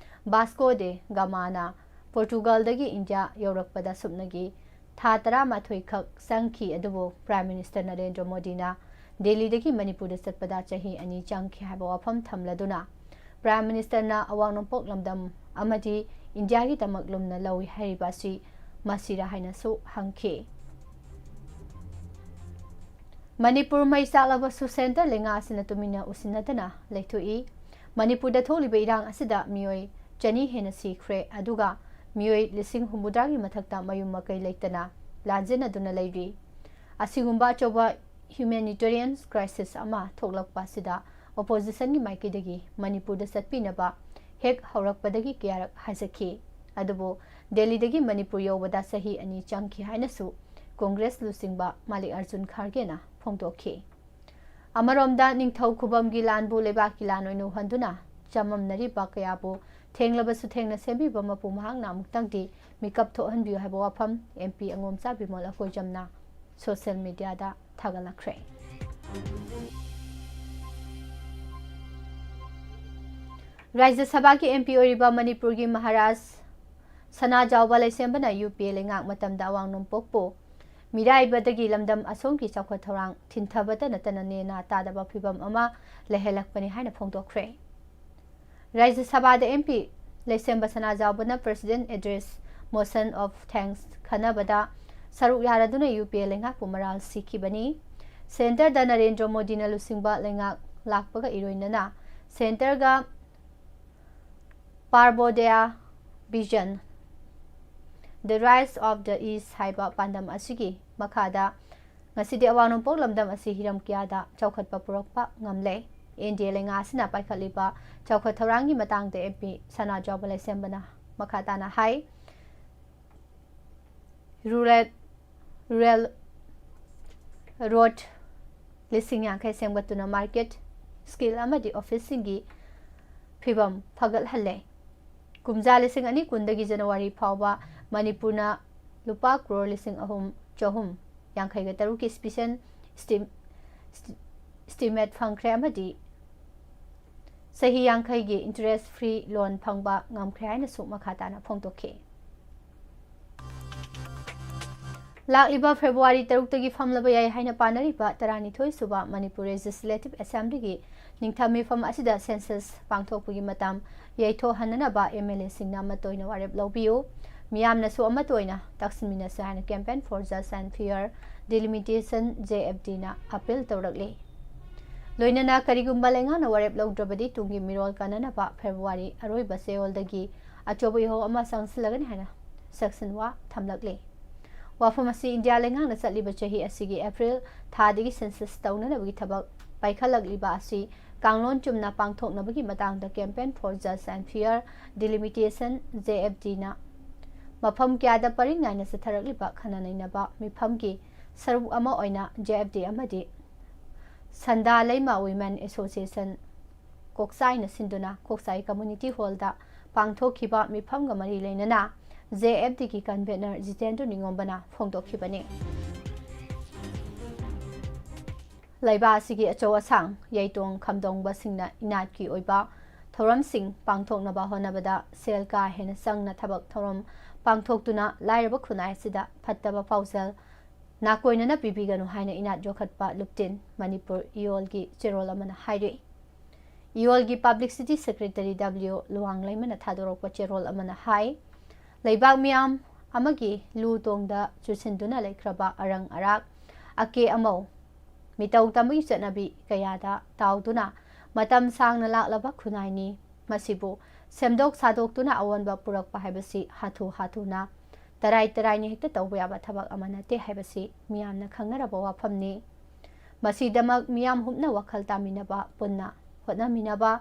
ꯕꯥꯁꯀꯣ ꯗꯦ ꯒꯥꯃꯥꯅ ꯄꯣꯔꯇꯨꯒꯜꯗꯒꯤ ꯏꯟꯗꯤꯌꯥ ꯌꯧꯔꯛꯄꯗ ꯁꯨꯞꯅꯒꯤ ꯊꯥ ꯇꯔꯥꯃꯥꯊꯣꯏ ꯈꯛ ꯆꯪꯈꯤ, ꯑꯗꯨꯕꯨ ꯄ꯭ꯔꯥꯏꯝ ꯃꯤꯅꯤꯁꯇꯔ ꯅꯔꯦꯟꯗ꯭ꯔ ꯃꯣꯗꯤꯅ ꯗꯦꯜꯂꯤꯗꯒꯤ ꯃꯅꯤꯄꯨꯔꯗ ꯆꯠꯄꯗ ꯆꯍꯤ ꯑꯅꯤ ꯆꯪꯈꯤ ꯍꯥꯏꯕ ꯋꯥꯐꯝ ꯊꯝꯂꯗꯨꯅ, ꯄ꯭ꯔꯥꯏꯝ ꯃꯤꯅꯤꯁꯇꯔꯅ ꯑꯋꯥꯡ ꯅꯣꯡꯄꯣꯛ ꯂꯝꯗꯝ ꯑꯃꯗꯤ ꯏꯟꯗꯤꯌꯥꯒꯤꯗꯃꯛ ꯂꯨꯝꯅ ꯂꯧꯏ ꯍꯥꯏꯔꯤꯕ ꯑꯁꯤ ꯃꯁꯤꯔꯥ ꯍꯥꯏꯅꯁꯨ ꯍꯪꯈꯤ꯫ ꯃꯅꯤꯄꯨꯔ ꯃꯩ ꯆꯥꯛꯂꯕꯁꯨ ꯁꯦꯟꯇꯔ ꯂꯩꯉꯥꯛ ꯑꯁꯤꯅ ꯇꯨꯃꯤꯟꯅ ꯎꯁꯤꯟꯅꯗꯅ ꯂꯩꯊꯣꯛꯏ꯫ ꯃꯅꯤꯄꯨꯔꯗ ꯊꯣꯛꯂꯤꯕ ꯏꯔꯥꯡ ꯑꯁꯤꯗ ꯃꯤꯑꯣꯏ ꯆꯅꯤ ꯍꯦꯟꯅ ꯁꯤꯈ꯭ꯔꯦ, ꯑꯗꯨꯒ ꯃꯤꯑꯣꯏ ꯂꯤꯁꯤꯡ ꯍꯨꯝꯐꯨꯇꯔꯥꯒꯤ ꯃꯊꯛꯇ ꯃꯌꯨꯝ ꯃꯀꯩ ꯂꯩꯇꯅ ꯂꯥꯟꯖꯦꯟꯅꯗꯨꯅ ꯂꯩꯔꯤ꯫ ꯑꯁꯤꯒꯨꯝꯕ ꯑꯆꯧꯕ humanitarian crisis ꯑꯃ ꯊꯣꯛꯂꯛꯄ ꯑꯁꯤꯗ oppositionꯒꯤ ꯃꯥꯏꯀꯩꯗꯒꯤ ꯃꯅꯤꯄꯨꯔꯗ ꯆꯠꯄꯤꯅꯕ ꯍꯦꯛ ꯍꯧꯔꯛꯄꯗꯒꯤ ꯀꯌꯥꯔꯛ ꯍꯥꯏꯖꯈꯤ꯫ ꯑꯗꯨꯕꯨ ꯗꯦꯜꯂꯤꯗꯒꯤ ꯃꯅꯤꯄꯨꯔ ꯌꯧꯕꯗ ꯆꯍꯤ ꯑꯅꯤ ꯆꯪꯈꯤ ꯍꯥꯏꯅꯁꯨ ꯀꯣꯡꯒ꯭ꯔꯦꯁ ꯂꯨꯆꯤꯡꯕ ꯃꯥꯂꯤꯛ ꯑꯔꯖꯨꯟ ꯈꯥꯔꯒꯦꯅ ꯐꯣꯡꯗꯣꯛꯈꯤ꯫ ꯑꯃꯔꯣꯝꯗ, ꯅꯤꯡꯊꯧ ꯈꯨꯕꯝꯒꯤ ꯂꯥꯟꯕꯨ ꯂꯩꯕꯥꯛꯀꯤ ꯂꯥꯟ ꯑꯣꯏꯅ ꯎꯍꯟꯗꯨꯅ ꯆꯃꯝꯅꯔꯤꯕ ꯀꯌꯥꯕꯨ ꯊꯦꯡꯂꯕꯁꯨ ꯊꯦꯡꯅ ꯁꯦꯝꯕꯤꯕ ꯃꯄꯨ ꯃꯍꯥꯛꯅ ꯑꯃꯨꯛꯇꯪꯗꯤ ꯃꯤꯀꯞ ꯊꯣꯛꯍꯟꯕꯤꯌꯨ ꯍꯥꯏꯕ ꯋꯥꯐꯝ ꯑꯦꯝ ꯄꯤ ꯑꯉꯣꯝꯆꯥ ꯕꯤꯃꯣꯜ ꯑꯀꯣꯏꯖꯝꯅ ꯁꯣꯁꯤꯌꯦꯜ ꯃꯤꯗꯤꯌꯥꯗ ꯊꯥꯒꯠꯂꯛꯈ꯭ꯔꯦ꯫ ꯔꯥꯖ꯭ꯌ ꯁꯚꯥꯒꯤ ꯑꯦꯝ ꯄꯤ ꯑꯣꯏꯔꯤꯕ ꯃꯅꯤꯄꯨꯔꯒꯤ ꯃꯍꯥꯔꯥꯖ ꯁꯅꯥꯖꯥꯎꯕ ꯂꯩꯁꯦꯝꯕꯅ ꯌꯨ ꯄꯤ ꯑꯦ ꯂꯩꯉꯥꯛ ꯃꯇꯝꯗ ꯑꯋꯥꯡ ꯅꯣꯡꯄꯣꯛꯄꯨ ꯃꯤꯔꯥꯏꯕꯗꯒꯤ ꯂꯝꯗꯝ ꯑꯁꯣꯝꯒꯤ ꯆꯥꯎꯈꯠ ꯊꯧꯔꯥꯡ ꯊꯤꯟꯊꯕꯇ ꯅꯠꯇꯅ ꯅꯦꯅꯥ ꯇꯥꯗꯕ ꯐꯤꯚꯝ ꯑꯃ ꯂꯩꯍꯜꯂꯛꯄꯅꯤ ꯍꯥꯏꯅ ꯐꯣꯡꯗꯣꯛꯈ꯭ꯔꯦ꯫ ꯔꯥꯖ꯭ꯌ ꯁꯚꯥꯗ ꯑꯦꯝ ꯄꯤ ꯂꯩꯁꯦꯝꯕ ꯁꯅꯥꯖꯥꯎꯕꯅ President Address Motion of Thanks ꯈꯟꯅꯕꯗ ꯁꯔꯨꯛ ꯌꯥꯔꯗꯨꯅ ꯌꯨ ꯄꯤ ꯑꯦ ꯂꯩꯉꯥꯛꯄꯨ ꯃꯔꯥꯜ ꯁꯤꯈꯤꯕꯅꯤ꯫ ꯁꯦꯟꯇꯔꯗ ꯅꯔꯦꯟꯗ꯭ꯔ ꯃꯣꯗꯤꯅ ꯂꯨꯆꯤꯡꯕ ꯂꯩꯉꯥꯛ ꯂꯥꯛꯄꯒ ꯏꯔꯣꯏꯅꯅ ꯁꯦꯟꯇꯔꯒ Parbodaya Vision, The Rise of the East ꯍꯥꯏꯕ ꯄꯥꯟꯗꯝ ꯑꯁꯤꯒꯤ ꯃꯈꯥꯗ ꯉꯁꯤꯗꯤ ꯑꯋꯥꯡ ꯅꯣꯡꯄꯣꯛ ꯂꯝꯗꯝ ꯑꯁꯤ ꯍꯤꯔꯝ ꯀꯌꯥꯗ ꯆꯥꯎꯈꯠꯄ ꯄꯨꯔꯛꯄ ꯉꯝꯂꯦ꯫ ꯑꯦꯟ ꯗꯤ ꯑꯦ ꯂꯩꯉꯥꯛ ꯑꯁꯤꯅ ꯄꯥꯏꯈꯠꯂꯤꯕ ꯆꯥꯎꯈꯠ ꯊꯧꯔꯥꯡꯒꯤ ꯃꯇꯥꯡꯗ ꯑꯦꯝ ꯄꯤ ꯁꯅꯥꯖꯥꯎꯕ ꯂꯩꯁꯦꯝꯕꯅ ꯃꯈꯥ ꯇꯥꯅ ꯍꯥꯏ, ꯔꯨꯔꯦꯜ, ꯔꯨꯔꯦꯜ ꯔꯣꯗ ꯂꯤꯁꯤꯡ ꯌꯥꯡꯈꯩ ꯁꯦꯝꯒꯠꯇꯨꯅ ꯃꯥꯔꯀꯦꯠ, ꯁ꯭ꯀꯤꯜ ꯑꯃꯗꯤ ꯑꯣꯐꯤꯁꯁꯤꯡꯒꯤ ꯐꯤꯕꯝ ꯐꯒꯠꯍꯜꯂꯦ꯫ ꯀꯨꯝꯖꯥ ꯂꯤꯁꯤꯡ ꯑꯅꯤ ꯀꯨꯟꯗꯒꯤ ꯖꯅꯋꯥꯔꯤ ꯐꯥꯎꯕ ꯃꯅꯤꯄꯨꯔꯅ ꯂꯨꯄꯥ ꯀ꯭ꯔꯣꯔ ꯂꯤꯁꯤꯡ ꯑꯍꯨꯝ ꯆꯍꯨꯝ ꯌꯥꯡꯈꯩꯒ ꯇꯔꯨꯛꯀꯤ ꯁ꯭ꯄꯤꯁꯦꯜ ꯁ꯭ꯇꯤꯝ-, ꯁ꯭ꯇꯤ-, ꯁ꯭ꯇꯤꯃꯦꯠ ꯐꯪꯈ꯭ꯔꯦ ꯑꯃꯗꯤ ꯆꯍꯤ ꯌꯥꯡꯈꯩꯒꯤ interest free loan ꯐꯪꯕ ꯉꯝꯈ꯭ꯔꯦ ꯍꯥꯏꯅꯁꯨ ꯃꯈꯥ ꯇꯥꯅ ꯐꯣꯡꯗꯣꯛꯈꯤ꯫ ꯂꯥꯛꯂꯤꯕ ꯐꯦꯕ꯭ꯔꯨꯋꯥꯔꯤ ꯇꯔꯨꯛꯇꯒꯤ ꯐꯝꯂꯕ ꯌꯥꯏ ꯍꯥꯏꯅ ꯄꯥꯅꯔꯤꯕ ꯇꯔꯥꯅꯤꯊꯣꯏ ꯁꯨꯕ ꯃꯅꯤꯄꯨꯔ Legislative Assemblyꯒꯤ ꯅꯤꯡꯊꯝ ꯃꯤꯐꯝ ꯑꯁꯤꯗ ꯁꯦꯟꯁꯁ ꯄꯥꯡꯊꯣꯛꯄꯒꯤ ꯃꯇꯝ ꯌꯩꯊꯣꯛꯍꯟꯅꯅꯕ ꯑꯦꯝ ꯑꯦꯜ ꯑꯦꯁꯤꯡꯅ ꯑꯃꯠꯇ ꯑꯣꯏꯅ ꯋꯥꯔꯦꯞ ꯂꯧꯕꯤꯌꯨ꯫ ꯃꯤꯌꯥꯝꯅꯁꯨ ꯑꯃꯠꯇ ꯑꯣꯏꯅ ꯇꯛꯁꯤꯟꯃꯤꯟꯅꯁꯤ ꯍꯥꯏꯅ Campaign for Just and Fair Delimitation, J F D ꯅ ꯑꯥꯄꯤꯜ ꯇꯧꯔꯛꯂꯤ꯫ ꯂꯣꯏꯅꯅ ꯀꯔꯤꯒꯨꯝꯕ ꯂꯩꯉꯥꯛꯅ ꯋꯥꯔꯦꯞ ꯂꯧꯗ꯭ꯔꯕꯗꯤ ꯇꯨꯡꯒꯤ ꯃꯤꯔꯣꯜ ꯀꯟꯅꯅꯕ ꯐꯦꯕ꯭ꯔꯨꯋꯥꯔꯤ ꯑꯔꯣꯏꯕ ꯆꯌꯣꯜꯗꯒꯤ ꯑꯆꯧꯕ ꯏꯍꯧ ꯑꯃ ꯆꯪꯁꯤꯜꯂꯒꯅꯤ ꯍꯥꯏꯅ ꯁꯦꯛꯁꯟ ꯋꯥ ꯊꯝꯂꯛꯂꯤ꯫ ꯋꯥꯐꯝ ꯑꯁꯤ ꯏꯟꯗꯤꯌꯥ ꯂꯩꯉꯥꯛꯅ ꯆꯠꯂꯤꯕ ꯆꯍꯤ ꯑꯁꯤꯒꯤ ꯑꯦꯄ꯭ꯔꯤꯜ ꯊꯥꯗꯒꯤ ꯁꯦꯟꯁꯁ ꯇꯧꯅꯅꯕꯒꯤ ꯊꯕꯛ ꯄꯥꯏꯈꯠꯂꯛꯂꯤꯕ ꯑꯁꯤ ꯀꯥꯡꯂꯣꯟ ꯆꯨꯝꯅ ꯄꯥꯡꯊꯣꯛꯅꯕꯒꯤ ꯃꯇꯥꯡꯗ Campaign for Just and Fair Delimitation, J F D ꯅ ꯃꯐꯝ ꯀꯌꯥꯗ ꯄꯔꯤꯡ ꯅꯥꯏꯅ ꯆꯠꯊꯔꯛꯂꯤꯕ ꯈꯟꯅ ꯅꯩꯅꯕ ꯃꯤꯐꯝꯒꯤ ꯁꯔꯨꯛ ꯑꯃ ꯑꯣꯏꯅ J F D ꯑꯃꯗꯤ ꯁꯟꯗꯥ ꯂꯩꯃ Women Association ꯀꯣꯛꯆꯥꯏꯅ ꯁꯤꯟꯗꯨꯅ ꯀꯣꯛꯆꯥꯏ Community Hallꯗ ꯄꯥꯡꯊꯣꯛꯈꯤꯕ ꯃꯤꯐꯝꯒ ꯃꯔꯤ ꯂꯩꯅꯅ J F Dꯒꯤ convener ꯖꯤꯇꯦꯟꯗ꯭ꯔ ꯅꯤꯉꯣꯝꯕꯅ ꯐꯣꯡꯗꯣꯛꯈꯤꯕꯅꯤ꯫ ꯂꯩꯕꯥꯛ ꯑꯁꯤꯒꯤ ꯑꯆꯧ ꯑꯁꯥꯡ, ꯌꯩꯇꯣꯡ ꯈꯝꯗꯣꯡꯕꯁꯤꯡꯅ ꯏꯅꯥꯠꯀꯤ ꯑꯣꯏꯕ ꯊꯧꯔꯝꯁꯤꯡ ꯄꯥꯡꯊꯣꯛꯅꯕ ꯍꯣꯠꯅꯕꯗ ꯁꯦꯜ ꯀꯥ ꯍꯦꯟꯅ ꯆꯪꯅ ꯊꯕꯛ ꯊꯧꯔꯝ ꯄꯥꯡꯊꯣꯛꯇꯨꯅ ꯂꯥꯏꯔꯕ ꯈꯨꯟꯅꯥꯏ ꯑꯁꯤꯗ ꯐꯠꯇꯕ ꯄꯥꯎꯖꯦꯜ ꯅꯥꯀꯣꯏꯅꯅ ꯄꯤꯕꯤꯒꯅꯨ ꯍꯥꯏꯅ ꯏꯅꯥꯠ ꯌꯣꯛꯈꯠꯄ ꯂꯨꯞꯇꯤꯟ ꯃꯅꯤꯄꯨꯔ ꯏꯌꯣꯜꯒꯤ ꯆꯦꯔꯣꯜ ꯑꯃꯅ ꯍꯥꯏꯔꯤ꯫ ꯏꯌꯣꯜꯒꯤ Publicity Secretary W ꯂꯨꯋꯥꯡꯂꯩꯃꯅ ꯊꯥꯗꯣꯔꯛꯄ ꯆꯦꯔꯣꯜ ꯑꯃꯅ ꯍꯥꯏ, ꯂꯩꯕꯥꯛ ꯃꯤꯌꯥꯝ ꯑꯃꯒꯤ ꯂꯨ ꯇꯣꯡꯗ ꯆꯨꯁꯤꯟꯗꯨꯅ ꯂꯩꯈ꯭ꯔꯕ ꯑꯔꯪ ꯑꯔꯥꯛ, ꯑꯀꯦ ꯑꯃꯧ, ꯃꯤꯇꯧ ꯇꯝꯕꯒꯤ ꯆꯠꯅꯕꯤ ꯀꯌꯥꯗ ꯇꯥꯎꯗꯨꯅ ꯃꯇꯝ ꯁꯥꯡꯅ ꯂꯥꯛꯂꯕ ꯈꯨꯟꯅꯥꯏꯅꯤ꯫ ꯃꯁꯤꯕꯨ ꯁꯦꯝꯗꯣꯛ ꯁꯥꯗꯣꯛꯇꯨꯅ ꯑꯑꯣꯟꯕ ꯄꯨꯔꯛꯄ ꯍꯥꯏꯕꯁꯤ ꯍꯥꯊꯨ ꯍꯥꯊꯨꯅ ꯇꯔꯥꯏ ꯇꯔꯥꯏꯅ ꯍꯦꯛꯇ ꯇꯧꯕ ꯌꯥꯕ ꯊꯕꯛ ꯑꯃ ꯅꯠꯇꯦ ꯍꯥꯏꯕꯁꯤ ꯃꯤꯌꯥꯝꯅ ꯈꯪꯅꯔꯕ ꯋꯥꯐꯝꯅꯤ꯫ ꯃꯁꯤꯗꯃꯛ ꯃꯤꯌꯥꯝ ꯍꯨꯞꯅ ꯋꯥꯈꯜ ꯇꯥꯃꯤꯟꯅꯕ, ꯄꯨꯟꯅ ꯍꯣꯠꯅꯃꯤꯟꯅꯕ,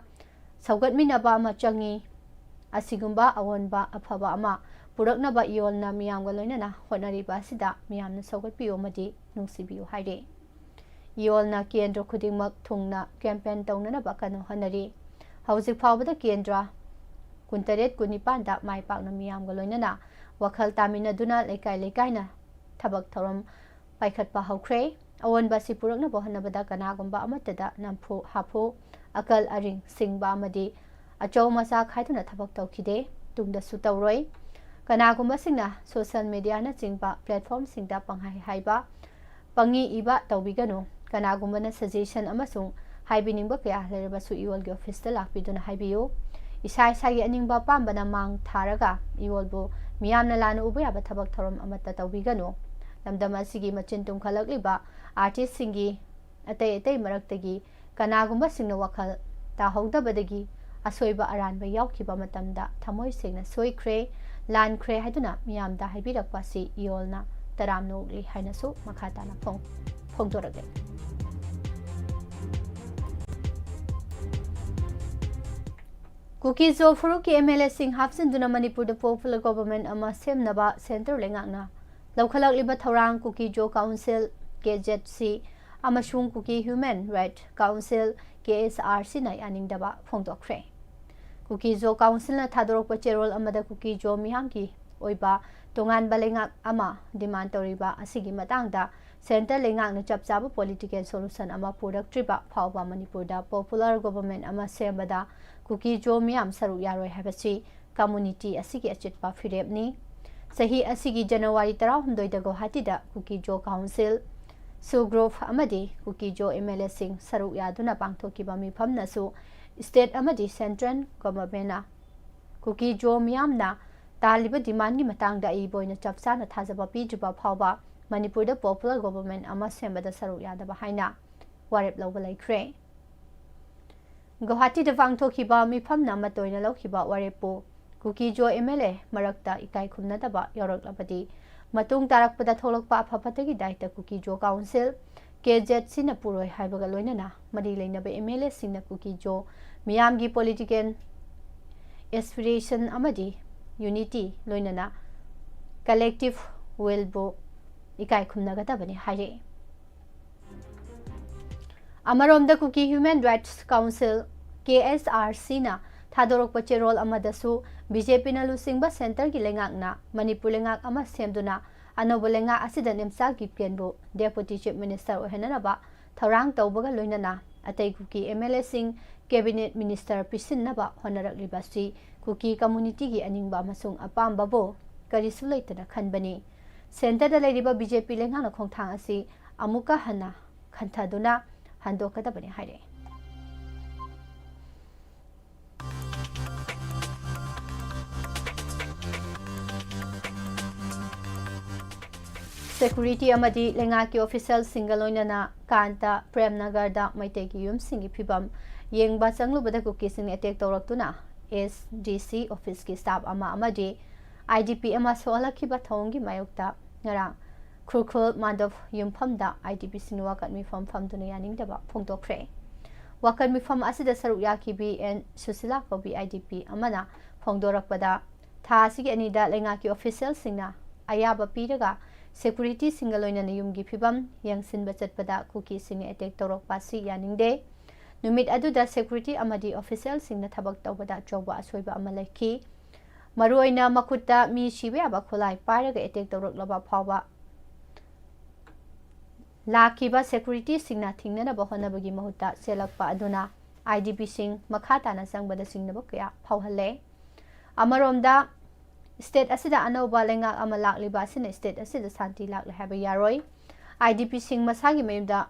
ꯁꯧꯒꯠꯃꯤꯟꯅꯕ ꯑꯃ ꯆꯪꯏ꯫ ꯑꯁꯤꯒꯨꯝꯕ ꯑꯑꯣꯟꯕ ꯑꯐꯕ ꯑꯃ ꯄꯨꯔꯛꯅꯕ ꯏꯌꯣꯜꯅ ꯃꯤꯌꯥꯝꯒ ꯂꯣꯏꯅꯅ ꯍꯣꯠꯅꯔꯤꯕ ꯑꯁꯤꯗ ꯃꯤꯌꯥꯝꯅ ꯁꯧꯒꯠꯄꯤꯌꯨ ꯑꯃꯗꯤ ꯅꯨꯡꯁꯤꯕꯤꯌꯨ ꯍꯥꯏꯔꯤ꯫ ꯏꯌꯣꯜꯅ ꯀꯦꯟꯗ꯭ꯔ ꯈꯨꯗꯤꯡꯃꯛ ꯊꯨꯡꯅ campaign ꯇꯧꯅꯅꯕ ꯀꯟꯅ ꯍꯣꯠꯅꯔꯤ꯫ ꯍꯧꯖꯤꯛ ꯐꯥꯎꯕꯗ ꯀꯦꯟꯗ꯭ꯔ ꯀꯨꯟꯇꯔꯦꯠ ꯀꯨꯟꯅꯤꯄꯥꯟꯗ ꯃꯥꯏ ꯄꯥꯛꯅ ꯃꯤꯌꯥꯝꯒ ꯂꯣꯏꯅꯅ ꯋꯥꯈꯜ ꯇꯥꯃꯤꯟꯅꯗꯨꯅ ꯂꯩꯀꯥꯏ ꯂꯩꯀꯥꯏꯅ ꯊꯕꯛ ꯊꯧꯔꯝ ꯄꯥꯏꯈꯠꯄ ꯍꯧꯈ꯭ꯔꯦ꯫ ꯑꯑꯣꯟꯕ ꯑꯁꯤ ꯄꯨꯔꯛꯅꯕ ꯍꯣꯠꯅꯕꯗ ꯀꯅꯥꯒꯨꯝꯕ ꯑꯃꯠꯇꯗ ꯅꯝꯐꯨ ꯍꯥꯐꯨ, ꯑꯀꯜ ꯑꯔꯤꯡ ꯁꯤꯡꯕ ꯑꯃꯗꯤ ꯑꯆꯧ ꯃꯆꯥ ꯈꯥꯏꯗꯨꯅ ꯊꯕꯛ ꯇꯧꯈꯤꯗꯦ, ꯇꯨꯡꯗꯁꯨ ꯇꯧꯔꯣꯏ꯫ ꯀꯅꯥꯒꯨꯝꯕꯁꯤꯡꯅ social mediaꯅꯆꯤꯡꯕ platformꯁꯤꯡꯗ ꯄꯪꯍꯥꯏ ꯍꯥꯏꯕ, ꯄꯪꯏ ꯏꯕ ꯇꯧꯕꯤꯒꯅꯨ꯫ ꯀꯅꯥꯒꯨꯝꯕꯅ suggestion ꯑꯃꯁꯨꯡ ꯍꯥꯏꯕꯤꯅꯤꯡꯕ ꯀꯌꯥ ꯂꯩꯔꯕꯁꯨ ꯏꯌꯣꯜꯒꯤ officeꯇ ꯂꯥꯛꯄꯤꯗꯨꯅ ꯍꯥꯏꯕꯤꯌꯨ꯫ ꯏꯁꯥ ꯏꯁꯥꯒꯤ ꯑꯅꯤꯡꯕ ꯑꯄꯥꯝꯕꯅ ꯃꯥꯡ ꯊꯥꯔꯒ ꯏꯌꯣꯜꯕꯨ ꯃꯤꯌꯥꯝꯅ ꯂꯥꯟꯅ ꯎꯕ ꯌꯥꯕ ꯊꯕꯛ ꯊꯧꯔꯝ ꯑꯃꯠꯇ ꯇꯧꯕꯤꯒꯅꯨ꯫ ꯂꯝꯗꯝ ꯑꯁꯤꯒꯤ ꯃꯆꯤꯟ ꯇꯨꯝꯈꯠꯂꯛꯂꯤꯕ artistꯁꯤꯡꯒꯤ ꯑꯇꯩ ꯑꯇꯩ ꯃꯔꯛꯇꯒꯤ ꯀꯅꯥꯒꯨꯝꯕꯁꯤꯡꯅ ꯋꯥꯈꯜ ꯇꯥꯍꯧꯗꯕꯗꯒꯤ ꯑꯁꯣꯏꯕ ꯑꯔꯥꯟꯕ ꯌꯥꯎꯈꯤꯕ ꯃꯇꯝꯗ ꯊꯃꯣꯏ ꯁꯦꯡꯅ ꯁꯣꯏꯈ꯭ꯔꯦ, ꯂꯥꯟꯈ꯭ꯔꯦ ꯍꯥꯏꯗꯨꯅ ꯃꯤꯌꯥꯝꯗ ꯍꯥꯏꯕꯤꯔꯛꯄ ꯑꯁꯤ ꯏꯌꯣꯜꯅ ꯇꯔꯥꯝꯅ ꯑꯣꯛꯂꯤ ꯍꯥꯏꯅꯁꯨ ꯃꯈꯥ ꯇꯥꯅ ꯐꯣꯡ-, ꯐꯣꯡꯗꯣꯔꯛꯂꯦ꯫ ꯀꯨꯀꯤ ꯖꯣ ꯐꯨꯔꯨꯞꯀꯤ MLAꯁꯤꯡ ꯍꯥꯞꯆꯤꯟꯗꯨꯅ ꯃꯅꯤꯄꯨꯔꯗ popular government ꯑꯃ ꯁꯦꯝꯅꯕ centre ꯂꯩꯉꯥꯛꯅ ꯂꯧꯈꯠꯂꯛꯂꯤꯕ ꯊꯧꯔꯥꯡ ꯀꯨꯀꯤ ꯖꯣ council, KZC, ꯑꯃꯁꯨꯡ ꯀꯨꯀꯤ human right council, KHRCꯅ ꯌꯥꯅꯤꯡꯗꯕ ꯐꯣꯡꯗꯣꯛꯈ꯭ꯔꯦ꯫ ꯀꯨꯀꯤ ꯖꯣ councilꯅ ꯊꯥꯗꯣꯔꯛꯄ ꯆꯦꯔꯣꯜ ꯑꯃꯗ ꯀꯨꯀꯤ ꯖꯣ ꯃꯤꯌꯥꯝꯒꯤ ꯑꯣꯏꯕ ꯇꯣꯉꯥꯟꯕ ꯂꯩꯉꯥꯛ ꯑꯃ demand ꯇꯧꯔꯤꯕ ꯑꯁꯤꯒꯤ ꯃꯇꯥꯡꯗ centre ꯂꯩꯉꯥꯛꯅ ꯆꯞ ꯆꯥꯕ political solution ꯑꯃ ꯄꯨꯔꯛꯇ꯭ꯔꯤꯕ ꯐꯥꯎꯕ ꯃꯅꯤꯄꯨꯔꯗ popular government ꯑꯃ ꯁꯦꯝꯕꯗ ꯀꯨꯀꯤ ꯖꯣ ꯃꯤꯌꯥꯝ ꯁꯔꯨꯛ ꯌꯥꯔꯣꯏ ꯍꯥꯏꯕꯁꯤ community ꯑꯁꯤꯒꯤ ꯑꯆꯦꯠꯄ ꯐꯤꯔꯦꯞꯅꯤ꯫ ꯆꯍꯤ ꯑꯁꯤꯒꯤ January ꯇꯔꯥꯍꯨꯝꯗꯣꯏꯗ ꯒꯨꯋꯥꯍꯥꯇꯤꯗ ꯀꯨꯀꯤ ꯖꯣ council, SoO group ꯑꯃꯗꯤ ꯀꯨꯀꯤ ꯖꯣ MLAꯁꯤꯡ ꯁꯔꯨꯛ ꯌꯥꯗꯨꯅ ꯄꯥꯡꯊꯣꯛꯈꯤꯕ ꯃꯤꯐꯝꯅꯁꯨ state ꯑꯃꯗꯤ central governmentꯅ ꯀꯨꯀꯤ ꯖꯣ ꯃꯤꯌꯥꯝꯅ ꯇꯥꯜꯂꯤꯕ demandꯒꯤ ꯃꯇꯥꯡꯗ ꯑꯏꯕ ꯑꯣꯏꯅ ꯆꯞ ꯆꯥꯅ ꯊꯥꯖꯕ ꯄꯤꯗ꯭ꯔꯤꯕ ꯐꯥꯎꯕ ꯃꯅꯤꯄꯨꯔꯗ popular government ꯑꯃ ꯁꯦꯝꯕꯗ ꯁꯔꯨꯛ ꯌꯥꯗꯕ ꯍꯥꯏꯅ ꯋꯥꯔꯦꯞ ꯂꯧꯕ ꯂꯩꯈ꯭ꯔꯦ꯫ ꯒꯧꯍꯥꯇꯤꯗ ꯄꯥꯡꯊꯣꯛꯈꯤꯕ ꯃꯤꯐꯝꯅ ꯑꯃꯠꯇ ꯑꯣꯏꯅ ꯂꯧꯈꯤꯕ ꯋꯥꯔꯦꯞꯄꯨ ꯀꯨꯀꯤ ꯖꯣ MLA ꯃꯔꯛꯇ ꯏꯀꯥꯏ ꯈꯨꯝꯅꯗꯕ ꯌꯥꯎꯔꯛꯂꯕꯗꯤ ꯃꯇꯨꯡ ꯇꯥꯔꯛꯄꯗ ꯊꯣꯛꯂꯛꯄ ꯑꯐ ꯐꯠꯇꯒꯤ ꯗꯥꯏꯇ ꯀꯨꯀꯤ ꯖꯣ council, KZCꯅ ꯄꯨꯔꯣꯏ ꯍꯥꯏꯕꯒ ꯂꯣꯏꯅꯅ ꯃꯔꯤ ꯂꯩꯅꯕ MLAꯁꯤꯡꯅ ꯀꯨꯀꯤ ꯖꯣ ꯃꯤꯌꯥꯝꯒꯤ political aspiration ꯑꯃꯗꯤ unity ꯂꯣꯏꯅꯅ collective willꯕꯨ ꯏꯀꯥꯏ ꯈꯨꯝꯅꯒꯗꯕꯅꯤ ꯍꯥꯏꯔꯛꯏ꯫ ꯑꯃꯔꯣꯝꯗ ꯀꯨꯀꯤ Human Rights Council, KHRCꯅ ꯊꯥꯗꯣꯔꯛꯄ ꯆꯦꯔꯣꯜ ꯑꯃꯗꯁꯨ BJPꯅ ꯂꯨꯆꯤꯡꯕ centreꯒꯤ ꯂꯩꯉꯥꯛꯅ ꯃꯅꯤꯄꯨꯔ ꯂꯩꯉꯥꯛ ꯑꯃ ꯁꯦꯝꯗꯨꯅ ꯑꯅꯧꯕ ꯂꯩꯉꯥꯛ ꯑꯁꯤꯗ ꯅꯤꯝꯆꯥ ꯀꯤꯞꯒꯦꯟꯕꯨ Deputy Chief Minister ꯑꯣꯏꯍꯟꯅꯅꯕ ꯊꯧꯔꯥꯡ ꯇꯧꯕꯒ ꯂꯣꯏꯅꯅ ꯑꯇꯩ ꯀꯨꯀꯤ MLAꯁꯤꯡ, cabinet minister ꯄꯤꯁꯤꯟꯅꯕ ꯍꯣꯠꯅꯔꯛꯂꯤꯕ ꯑꯁꯤ ꯀꯨꯀꯤ communityꯒꯤ ꯑꯅꯤꯡꯕ ꯑꯃꯁꯨꯡ ꯑꯄꯥꯝꯕꯕꯨ ꯀꯔꯤꯁꯨ ꯂꯩꯇꯅ ꯈꯟꯕꯅꯤ꯫ Centreꯗ ꯂꯩꯔꯤꯕ BJP ꯂꯩꯉꯥꯛꯅ ꯈꯣꯡꯊꯥꯡ ꯑꯁꯤ ꯑꯃꯨꯛꯀ ꯍꯟꯅ ꯈꯟꯊꯗꯨꯅ ꯍꯟꯗꯣꯛꯀꯗꯕꯅꯤ ꯍꯥꯏꯔꯛꯏ꯫ Security ꯑꯃꯗꯤ ꯂꯩꯉꯥꯛꯀꯤ officialꯁꯤꯡꯒ ꯂꯣꯏꯅꯅ ꯀꯥꯟꯇ ꯄ꯭ꯔꯦꯝꯅꯒꯔꯗ ꯃꯩꯇꯩꯒꯤ ꯌꯨꯝꯁꯤꯡꯒꯤ ꯐꯤꯕꯝ ꯌꯦꯡꯕ ꯆꯪꯂꯨꯕꯗ ꯀꯨꯀꯤꯁꯤꯡꯅ attack ꯇꯧꯔꯛꯇꯨꯅ SDC officeꯀꯤ staff ꯑꯃ ꯑꯃꯗꯤ IDP ꯑꯃ ꯁꯣꯛꯍꯜꯂꯛꯈꯤꯕ ꯊꯧꯑꯣꯡꯒꯤ ꯃꯥꯌꯣꯛꯇ ꯉꯔꯥꯡ ꯈꯨꯔꯈꯨꯜ ꯃꯥꯙꯕ ꯌꯨꯝꯐꯝꯗ IDPꯁꯤꯡꯅ ꯋꯥꯀꯠ ꯃꯤꯐꯝ ꯐꯝꯗꯨꯅ ꯌꯥꯅꯤꯡꯗꯕ ꯐꯣꯡꯗꯣꯛꯈ꯭ꯔꯦ꯫ ꯋꯥꯀꯠ ꯃꯤꯐꯝ ꯑꯁꯤꯗ ꯁꯔꯨꯛ ꯌꯥꯈꯤꯕꯤ ꯑꯦꯟ ꯁꯨꯁꯤꯂꯥ ꯀꯧꯕꯤ IDP ꯑꯃꯅ ꯐꯣꯡꯗꯣꯔꯛꯄꯗ, ꯊꯥ ꯑꯁꯤꯒꯤ ꯑꯅꯤꯗ ꯂꯩꯉꯥꯛꯀꯤ officialꯁꯤꯡꯅ ꯑꯌꯥꯕ ꯄꯤꯔꯒ securityꯁꯤꯡꯒ ꯂꯣꯏꯅꯅ ꯌꯨꯝꯒꯤ ꯐꯤꯕꯝ ꯌꯦꯡꯁꯤꯟꯕ ꯆꯠꯄꯗ ꯀꯨꯀꯤꯁꯤꯡꯅ attack ꯇꯧꯔꯛꯄ ꯑꯁꯤ ꯌꯥꯅꯤꯡꯗꯦ꯫ ꯅꯨꯃꯤꯠ ꯑꯗꯨꯗ security ꯑꯃꯗꯤ officialꯁꯤꯡꯅ ꯊꯕꯛ ꯇꯧꯕꯗ ꯑꯆꯧꯕ ꯑꯁꯣꯏꯕ ꯑꯃ ꯂꯩꯈꯤ꯫ ꯃꯔꯨꯑꯣꯏꯅ ꯃꯈꯨꯠꯇ ꯃꯤ ꯁꯤꯕ ꯌꯥꯕ ꯈꯨꯠꯂꯥꯏ ꯄꯥꯏꯔꯒ attack ꯇꯧꯔꯛꯂꯕ ꯐꯥꯎꯕ ꯂꯥꯛꯈꯤꯕ securityꯁꯤꯡꯅ ꯊꯤꯡꯅꯅꯕ ꯍꯣꯠꯅꯕꯒꯤ ꯃꯍꯨꯠꯇ ꯆꯦꯜꯂꯛꯄ ꯑꯗꯨꯅ IDPꯁꯤꯡ ꯃꯈꯥ ꯇꯥꯅ ꯆꯪꯕꯗ ꯆꯤꯡꯅꯕ ꯀꯌꯥ ꯐꯥꯎꯍꯜꯂꯦ꯫ ꯑꯃꯔꯣꯝꯗ, state ꯑꯁꯤꯗ ꯑꯅꯧꯕ ꯂꯩꯉꯥꯛ ꯑꯃ ꯂꯥꯛꯂꯤꯕ ꯑꯁꯤꯅ state ꯑꯁꯤꯗ ꯁꯥꯟꯇꯤ ꯂꯥꯛꯂꯦ ꯍꯥꯏꯕ ꯌꯥꯔꯣꯏ꯫ IDPꯁꯤꯡ ꯃꯁꯥꯒꯤ ꯃꯌꯨꯝꯗ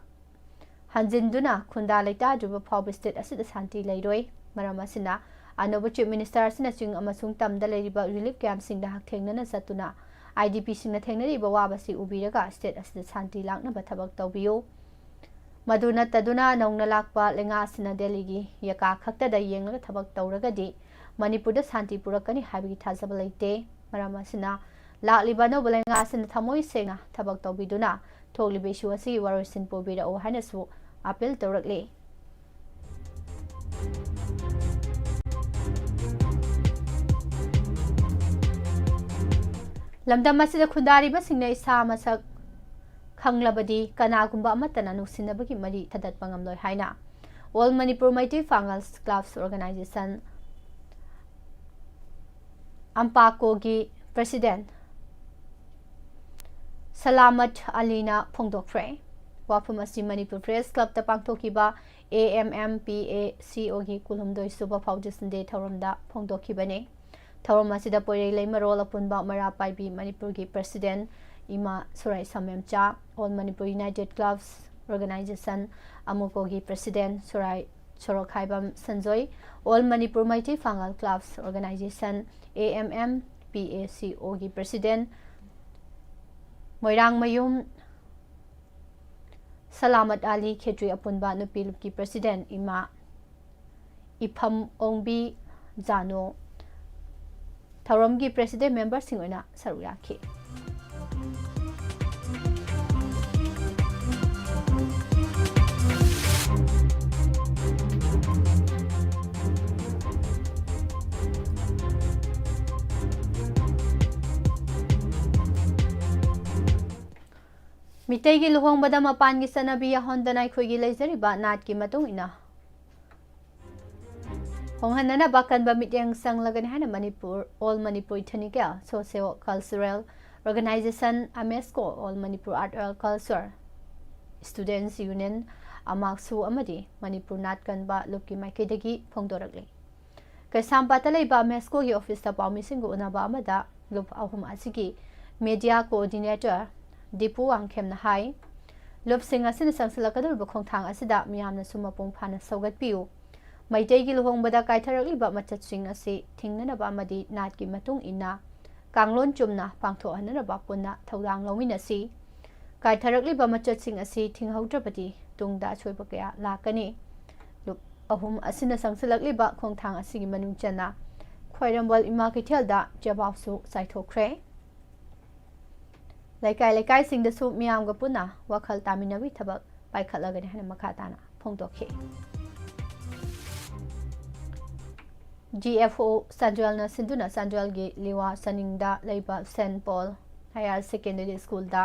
ꯍꯟꯖꯤꯟꯗꯨꯅ ꯈꯨꯟꯗꯥ ꯂꯩꯇꯥꯗ꯭ꯔꯤꯕ ꯐꯥꯎꯕ state ꯑꯁꯤꯗ ꯁꯥꯟꯇꯤ ꯂꯩꯔꯣꯏ꯫ ꯃꯔꯝ ꯑꯁꯤꯅ, ꯑꯅꯧꯕ Chief Minister ꯑꯁꯤꯅ ꯆꯤꯡ ꯑꯃꯁꯨꯡ ꯇꯝꯗ ꯂꯩꯔꯤꯕ relief campꯁꯤꯡꯗ ꯍꯛꯊꯦꯡꯅꯅ ꯆꯠꯇꯨꯅ IDPꯁꯤꯡꯅ ꯊꯦꯡꯅꯔꯤꯕ ꯑꯋꯥꯕꯁꯤ ꯎꯕꯤꯔꯒ state ꯑꯁꯤꯗ ꯁꯥꯟꯇꯤ ꯂꯥꯛꯅꯕ ꯊꯕꯛ ꯇꯧꯕꯤꯌꯨ꯫ ꯃꯗꯨ ꯅꯠꯇꯗꯨꯅ, ꯅꯧꯅ ꯂꯥꯛꯄ ꯂꯩꯉꯥꯛ ꯑꯁꯤꯅ ꯗꯦꯜꯂꯤꯒꯤ ꯌꯥꯀꯥ ꯈꯛꯇꯗ ꯌꯦꯡꯂꯒ ꯊꯕꯛ ꯇꯧꯔꯒꯗꯤ ꯃꯅꯤꯄꯨꯔꯗ ꯁꯥꯟꯇꯤ ꯄꯨꯔꯛꯀꯅꯤ ꯍꯥꯏꯕꯒꯤ ꯊꯥꯖꯕ ꯂꯩꯇꯦ꯫ ꯃꯔꯝ ꯑꯁꯤꯅ, ꯂꯥꯛꯂꯤꯕ ꯑꯅꯧꯕ ꯂꯩꯉꯥꯛ ꯑꯁꯤꯅ ꯊꯃꯣꯏ ꯁꯦꯡꯅ ꯊꯕꯛ ꯇꯧꯕꯤꯗꯨꯅ ꯊꯣꯛꯂꯤꯕ issue ꯑꯁꯤꯒꯤ ꯋꯥꯔꯣꯏꯁꯤꯟ ꯄꯨꯕꯤꯔꯛꯎ ꯍꯥꯏꯅꯁꯨ appeal ꯇꯧꯔꯛꯂꯤ꯫ ꯂꯝꯗꯝ ꯑꯁꯤꯗ ꯈꯨꯟꯗꯥꯔꯤꯕꯁꯤꯡꯅ ꯏꯁꯥ ꯃꯁꯛ ꯈꯪꯂꯕꯗꯤ ꯀꯅꯥꯒꯨꯝꯕ ꯑꯃꯠꯇꯅ ꯅꯨꯡꯁꯤꯅꯕꯒꯤ ꯃꯔꯤ ꯊꯗꯠꯄ ꯉꯝꯂꯣꯏ ꯍꯥꯏꯅ All Manipur Meitei Pangal Clubs Organization, ꯑꯝꯄꯥꯀꯣꯒꯤ president ꯁꯂꯥꯃꯠ ꯑꯂꯤꯅ ꯐꯣꯡꯗꯣꯛꯈ꯭ꯔꯦ꯫ ꯋꯥꯐꯝ ꯑꯁꯤ ꯃꯅꯤꯄꯨꯔ Press Clubꯇ ꯄꯥꯡꯊꯣꯛꯈꯤꯕ AMMPACOꯒꯤ ꯀꯨꯟꯍꯨꯝꯗꯣꯏ ꯁꯨꯕ Foundation Day ꯊꯧꯔꯝꯗ ꯐꯣꯡꯗꯣꯛꯈꯤꯕꯅꯤ꯫ ꯊꯧꯔꯝ ꯑꯁꯤꯗ ꯄꯣꯏꯔꯩ ꯂꯩꯃꯔꯣꯜ ꯑꯄꯨꯟꯕ ꯃꯩꯔꯥ ꯄꯥꯏꯕꯤ ꯃꯅꯤꯄꯨꯔꯒꯤ president ꯏꯃꯥ ꯁꯨꯔꯥꯏ ꯁꯝꯃꯦꯝꯆꯥ, All Manipur United Clubs Organization, ꯑꯃꯨꯀꯣꯒꯤ president ꯁꯨꯔꯥꯏ ꯁꯣꯔꯣꯛꯈꯥꯏꯕꯝ Sanjoy, All Manipur Meitei Pangal Clubs Organization, AMMPACOꯒꯤ president ꯃꯣꯏꯔꯥꯡꯃꯌꯨꯝ ꯁꯂꯥꯃꯠ ꯑꯂꯤ, ꯈꯦꯇ꯭ꯔꯤ ꯑꯄꯨꯟꯕ ꯅꯨꯄꯤ ꯂꯨꯞꯀꯤ president ꯏꯃꯥ ꯏꯐꯝ ꯑꯣꯡꯕꯤ ꯖꯥꯅꯣ, ꯊꯧꯔꯝꯒꯤ president memberꯁꯤꯡ ꯑꯣꯏꯅ ꯁꯔꯨꯛ ꯌꯥꯈꯤ꯫ ꯃꯤꯇꯩꯒꯤ ꯂꯨꯍꯣꯡꯕꯗ ꯃꯄꯥꯟꯒꯤ ꯆꯠꯅꯕꯤ ꯌꯥꯎꯍꯟꯗꯅ ꯑꯩꯈꯣꯏꯒꯤ ꯂꯩꯖꯔꯤꯕ ꯅꯥꯠꯀꯤ ꯃꯇꯨꯡ ꯏꯟꯅ ꯍꯣꯡꯍꯟꯅꯅꯕ ꯑꯀꯟꯕ ꯃꯤꯠꯌꯦꯡ ꯆꯪꯂꯒꯅꯤ ꯍꯥꯏꯅ Manipur, All Manipur Ethnical Socio Cultural Organization, AMESCO, All Manipur Art and Culture Students Union, ꯑꯃꯥꯛꯁꯨ ꯑꯃꯗꯤ ꯃꯅꯤꯄꯨꯔ ꯅꯥꯠ ꯀꯟꯕ ꯂꯨꯞꯀꯤ ꯃꯥꯏꯀꯩꯗꯒꯤ ꯐꯣꯡꯗꯣꯔꯛꯂꯤ꯫ ꯀꯩꯁꯥꯝꯄꯥꯠꯇ ꯂꯩꯕ AMESCOꯒꯤ officeꯇ ꯄꯥꯎꯃꯤꯁꯤꯡꯒ ꯎꯅꯕ ꯑꯃꯗ ꯂꯨꯞ ꯑꯍꯨꯝ ꯑꯁꯤꯒꯤ media coordinator ꯗꯤꯄꯨ ꯋꯥꯡꯈꯦꯝꯅ ꯍꯥꯏ, ꯂꯨꯞꯁꯤꯡ ꯑꯁꯤꯅ ꯆꯪꯁꯤꯜꯂꯛꯀꯗꯧꯔꯤꯕ ꯈꯣꯡꯊꯥꯡ ꯑꯁꯤꯗ ꯃꯤꯌꯥꯝꯅꯁꯨ ꯃꯄꯨꯡ ꯐꯥꯅ ꯁꯧꯒꯠꯄꯤꯌꯨ꯫ ꯃꯩꯇꯩꯒꯤ ꯂꯨꯍꯣꯡꯕꯗ ꯀꯥꯏꯊꯔꯛꯂꯤꯕ ꯃꯆꯠꯁꯤꯡ ꯑꯁꯤ ꯊꯤꯡꯅꯅꯕ ꯑꯃꯗꯤ ꯅꯥꯠꯀꯤ ꯃꯇꯨꯡ ꯏꯟꯅ ꯀꯥꯡꯂꯣꯟ ꯆꯨꯝꯅ ꯄꯥꯡꯊꯣꯛꯍꯟꯅꯅꯕ ꯄꯨꯟꯅ ꯊꯧꯗꯥꯡ ꯂꯧꯃꯤꯟꯅꯁꯤ꯫ ꯀꯥꯏꯊꯔꯛꯂꯤꯕ ꯃꯆꯠꯁꯤꯡ ꯑꯁꯤ ꯊꯤꯡꯍꯧꯗ꯭ꯔꯕꯗꯤ ꯇꯨꯡꯗ ꯑꯁꯣꯏꯕ ꯀꯌꯥ ꯂꯥꯛꯀꯅꯤ꯫ ꯂꯨꯞ ꯑꯍꯨꯝ ꯑꯁꯤꯅ ꯆꯪꯁꯤꯜꯂꯛꯂꯤꯕ ꯈꯣꯡꯊꯥꯡ ꯑꯁꯤꯒꯤ ꯃꯅꯨꯡ ꯆꯟꯅ ꯈ꯭ꯋꯥꯏꯔꯝꯕꯟ ꯏꯃꯥ ꯀꯩꯊꯦꯜꯗ ꯆꯦꯕꯥꯎꯁꯨ ꯆꯥꯏꯊꯣꯛꯈ꯭ꯔꯦ꯫ ꯂꯩꯀꯥꯏ ꯂꯩꯀꯥꯏꯁꯤꯡꯗꯁꯨ ꯃꯤꯌꯥꯝꯒ ꯄꯨꯟꯅ ꯋꯥꯈꯜ ꯇꯥꯃꯤꯟꯅꯕꯒꯤ ꯊꯕꯛ ꯄꯥꯏꯈꯠꯂꯒꯅꯤ ꯍꯥꯏꯅ ꯃꯈꯥ ꯇꯥꯅ ꯐꯣꯡꯗꯣꯛꯈꯤ꯫ ꯖꯤ ꯑꯦꯐ ꯑꯣ ꯆꯥꯟꯗꯦꯜꯅ ꯁꯤꯟꯗꯨꯅ ꯆꯥꯟꯗꯦꯜꯒꯤ ꯂꯤꯋꯥ ꯆꯅꯤꯡꯗ ꯂꯩꯕ ꯁꯦꯟꯠ ꯄꯣꯜ ꯍꯥꯌꯔ ꯁꯦꯀꯦꯟꯗꯔꯤ ꯁ꯭ꯀꯨꯜꯗ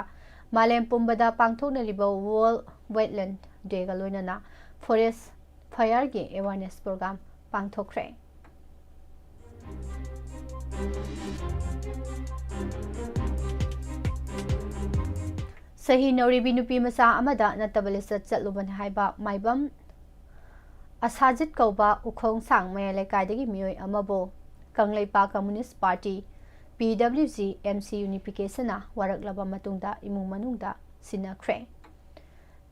ꯃꯥꯂꯦꯝ ꯄꯨꯝꯕꯗ ꯄꯥꯡꯊꯣꯛꯅꯔꯤꯕ ꯋꯥꯔꯜꯗ ꯋꯦꯠꯂꯦꯟꯗ ꯗꯦꯒ ꯂꯣꯏꯅꯅ ꯐꯣꯔꯦꯁ ꯐꯥꯌꯔꯒꯤ ꯑꯦꯋꯥꯔꯅꯦꯁ ꯄ꯭ꯔꯣꯒ꯭ꯔꯥꯝ ꯄꯥꯡꯊꯣꯛꯈ꯭ꯔꯦ꯫ ꯆꯍꯤ ꯅꯧꯔꯤꯕꯤ ꯅꯨꯄꯤ ꯃꯆꯥ ꯑꯃꯗ ꯅꯠꯇꯕ ꯂꯤꯆꯠ ꯆꯠꯂꯨꯕꯅꯤ ꯍꯥꯏꯕ ꯃꯥꯏꯕꯝ ꯑꯁꯥꯖꯤꯠ ꯀꯧꯕ ꯎꯈꯣꯡꯁꯥꯡ ꯃꯌꯥꯏ ꯂꯩꯀꯥꯏꯗꯒꯤ ꯃꯤꯑꯣꯏ ꯑꯃꯕꯨ ꯀꯪꯂꯩꯄꯥꯛ ꯀꯝꯃꯨꯅꯤꯁ꯭ꯠ ꯄꯥꯔꯇꯤ, ꯄꯤ ꯗꯕ꯭ꯂꯤꯎ ꯖꯤ ꯑꯦꯝ ꯁꯤ ꯌꯨꯅꯤꯐꯤꯀꯦꯁꯟꯅ ꯋꯥꯔꯛꯂꯕ ꯃꯇꯨꯡꯗ ꯏꯃꯨꯡ ꯃꯅꯨꯡꯗ ꯁꯤꯟꯅꯈ꯭ꯔꯦ꯫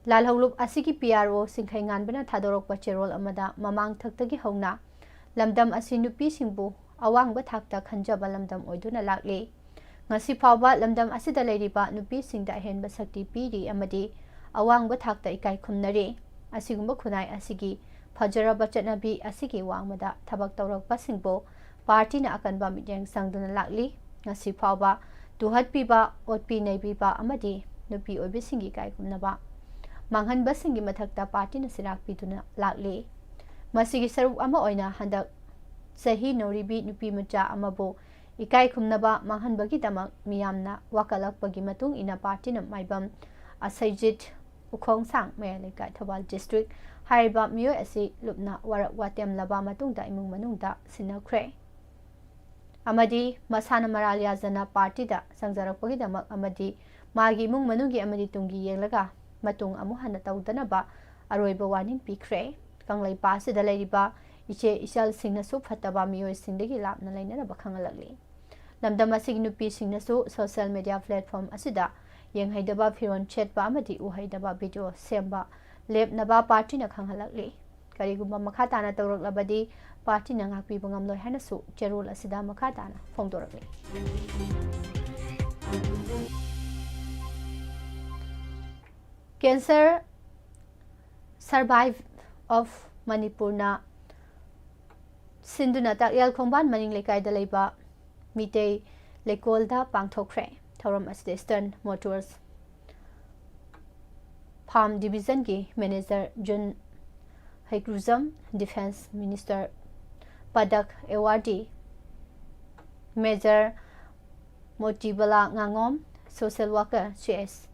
ꯂꯥꯜꯍꯧꯂꯨꯞ ꯑꯁꯤꯒꯤ ꯄꯤ ꯑꯥꯔ ꯑꯣ ꯁꯤꯡꯈꯩꯉꯥꯟꯕꯅ ꯊꯥꯗꯣꯔꯛꯄ ꯆꯦꯔꯣꯜ ꯑꯃꯗ ꯃꯃꯥꯡ ꯊꯛꯇꯒꯤ ꯍꯧꯅ ꯂꯝꯗꯝ ꯑꯁꯤ ꯅꯨꯄꯤꯁꯤꯡꯕꯨ ꯑꯋꯥꯡꯕ ꯊꯥꯛꯇ ꯈꯟꯖꯕ ꯂꯝꯗꯝ ꯑꯣꯏꯗꯨꯅ ꯂꯥꯛꯂꯤ꯫ ꯉꯁꯤ ꯐꯥꯎꯕ ꯂꯝꯗꯝ ꯑꯁꯤꯗ ꯂꯩꯔꯤꯕ ꯅꯨꯄꯤꯁꯤꯡꯗ ꯑꯍꯦꯟꯕ ꯁꯛꯇꯤ ꯄꯤꯔꯤ ꯑꯃꯗꯤ ꯑꯋꯥꯡꯕ ꯊꯥꯛꯇ ꯏꯀꯥꯏ ꯈꯨꯝꯅꯔꯤ꯫ ꯑꯁꯤꯒꯨꯝꯕ ꯈꯨꯟꯅꯥꯏ ꯑꯁꯤꯒꯤ ꯐꯖꯔꯕ ꯆꯠꯅꯕꯤ ꯑꯁꯤꯒꯤ ꯋꯥꯡꯃꯗ ꯊꯕꯛ ꯇꯧꯔꯛꯄꯁꯤꯡꯕꯨ ꯄꯥꯔꯇꯤꯅ ꯑꯀꯟꯕ ꯃꯤꯠꯌꯦꯡ ꯆꯪꯗꯨꯅ ꯂꯥꯛꯂꯤ꯫ ꯉꯁꯤ ꯐꯥꯎꯕ ꯇꯨꯍꯠꯄꯤꯕ, ꯑꯣꯠꯄꯤ ꯅꯩꯕꯤꯕ ꯑꯃꯗꯤ ꯅꯨꯄꯤ ꯑꯣꯏꯕꯤꯁꯤꯡꯒꯤ ꯏꯀꯥꯏ ꯈꯨꯝꯅꯕ ꯃꯥꯡꯍꯟꯕꯁꯤꯡꯒꯤ ꯃꯊꯛꯇ ꯄꯥꯔꯇꯤꯅ ꯆꯩꯔꯥꯛ ꯄꯤꯗꯨꯅ ꯂꯥꯛꯂꯤ꯫ ꯃꯁꯤꯒꯤ ꯁꯔꯨꯛ ꯑꯃ ꯑꯣꯏꯅ ꯍꯟꯗꯛ ꯆꯍꯤ ꯅꯧꯔꯤꯕꯤ ꯅꯨꯄꯤ ꯃꯆꯥ ꯑꯃꯕꯨ ꯏꯀꯥꯏ ꯈꯨꯝꯅꯕ ꯃꯥꯡꯍꯟꯕꯒꯤꯗꯃꯛ ꯃꯤꯌꯥꯝꯅ ꯋꯥꯀꯠꯂꯛꯄꯒꯤ ꯃꯇꯨꯡ ꯏꯟꯅ ꯄꯥꯔꯇꯤꯅ ꯃꯥꯏꯕꯝ ꯑꯁꯩꯖꯤꯠ ꯎꯈꯣꯡꯁꯥꯡ ꯃꯌꯥꯏ ꯂꯩꯀꯥꯏ ꯊꯧꯕꯥꯜ ꯗꯤꯁꯇ꯭ꯔꯤꯛ ꯍꯥꯏꯔꯤꯕ ꯃꯤꯑꯣꯏ ꯑꯁꯤ ꯂꯨꯞꯅ ꯋꯥꯔꯛ ꯋꯥꯇꯦꯝꯂꯕ ꯃꯇꯨꯡꯗ ꯏꯃꯨꯡ ꯃꯅꯨꯡꯗ ꯁꯤꯟꯅꯈ꯭ꯔꯦ꯫ ꯑꯃꯗꯤ ꯃꯁꯥꯅ ꯃꯔꯥꯜ ꯌꯥꯖꯅ ꯄꯥꯔꯇꯤꯗ ꯆꯪꯖꯔꯛꯄꯒꯤꯗꯃꯛ ꯑꯃꯗꯤ ꯃꯥꯒꯤ ꯏꯃꯨꯡ ꯃꯅꯨꯡꯒꯤ ꯑꯃꯗꯤ ꯇꯨꯡꯒꯤ ꯌꯦꯡꯂꯒ ꯃꯇꯨꯡ ꯑꯃꯨꯛ ꯍꯟꯅ ꯇꯧꯗꯅꯕ ꯑꯔꯣꯏꯕ ꯋꯥꯔꯅꯤꯡ ꯄꯤꯈ꯭ꯔꯦ꯫ ꯀꯪꯂꯩꯄꯥꯛ ꯑꯁꯤꯗ ꯂꯩꯔꯤꯕ ꯏꯆꯦ ꯏꯆꯜꯁꯤꯡꯅꯁꯨ ꯐꯠꯇꯕ ꯃꯤꯑꯣꯏꯁꯤꯡꯗꯒꯤ ꯂꯥꯞꯅ ꯂꯩꯅꯅꯕ ꯈꯪꯍꯜꯂꯛꯂꯤ꯫ ꯂꯝꯗꯝ ꯑꯁꯤꯒꯤ ꯅꯨꯄꯤꯁꯤꯡꯅꯁꯨ ꯁꯣꯁꯤꯌꯦꯜ ꯃꯤꯗꯤꯌꯥ ꯄ꯭ꯂꯦꯠꯐꯣꯔꯝ ꯑꯁꯤꯗ ꯌꯦꯡꯍꯩꯗꯕ ꯐꯤꯔꯣꯜ ꯁꯦꯠꯄ ꯑꯃꯗꯤ ꯎꯍꯩꯗꯕ ꯚꯤꯗꯤꯑꯣ ꯁꯦꯝꯕ ꯂꯦꯞꯅꯕ ꯄꯥꯔꯇꯤꯅ ꯈꯪꯍꯜꯂꯛꯂꯤ꯫ ꯀꯔꯤꯒꯨꯝꯕ ꯃꯈꯥ ꯇꯥꯅ ꯇꯧꯔꯛꯂꯕꯗꯤ ꯄꯥꯔꯇꯤꯅ ꯉꯥꯛꯄꯤꯕ ꯉꯝꯂꯣꯏ ꯍꯥꯏꯅꯁꯨ ꯆꯦꯔꯣꯜ ꯑꯁꯤꯗ ꯃꯈꯥ ꯇꯥꯅ ꯐꯣꯡꯗꯣꯔꯛꯂꯤ꯫ Cancer Survive of Manipurꯅ ꯁꯤꯟꯗꯨꯅ ꯇꯥꯛꯌꯦꯜ ꯈꯣꯡꯕꯥꯟ ꯃꯅꯤꯡ ꯂꯩꯀꯥꯏꯗ ꯂꯩꯕ ꯃꯤꯇꯩ ꯂꯩꯀꯣꯜꯗ ꯄꯥꯡꯊꯣꯛꯈ꯭ꯔꯦ꯫ ꯊꯧꯔꯝ ꯑꯁꯤꯗ Eastern Motors Farm Divisionꯒꯤ manager Jun Haikrujam, Defence Minister ꯄꯗꯛ awardee Major ꯃꯣꯇꯤꯕꯂꯥ ꯉꯥꯉꯣꯝ, social worker C S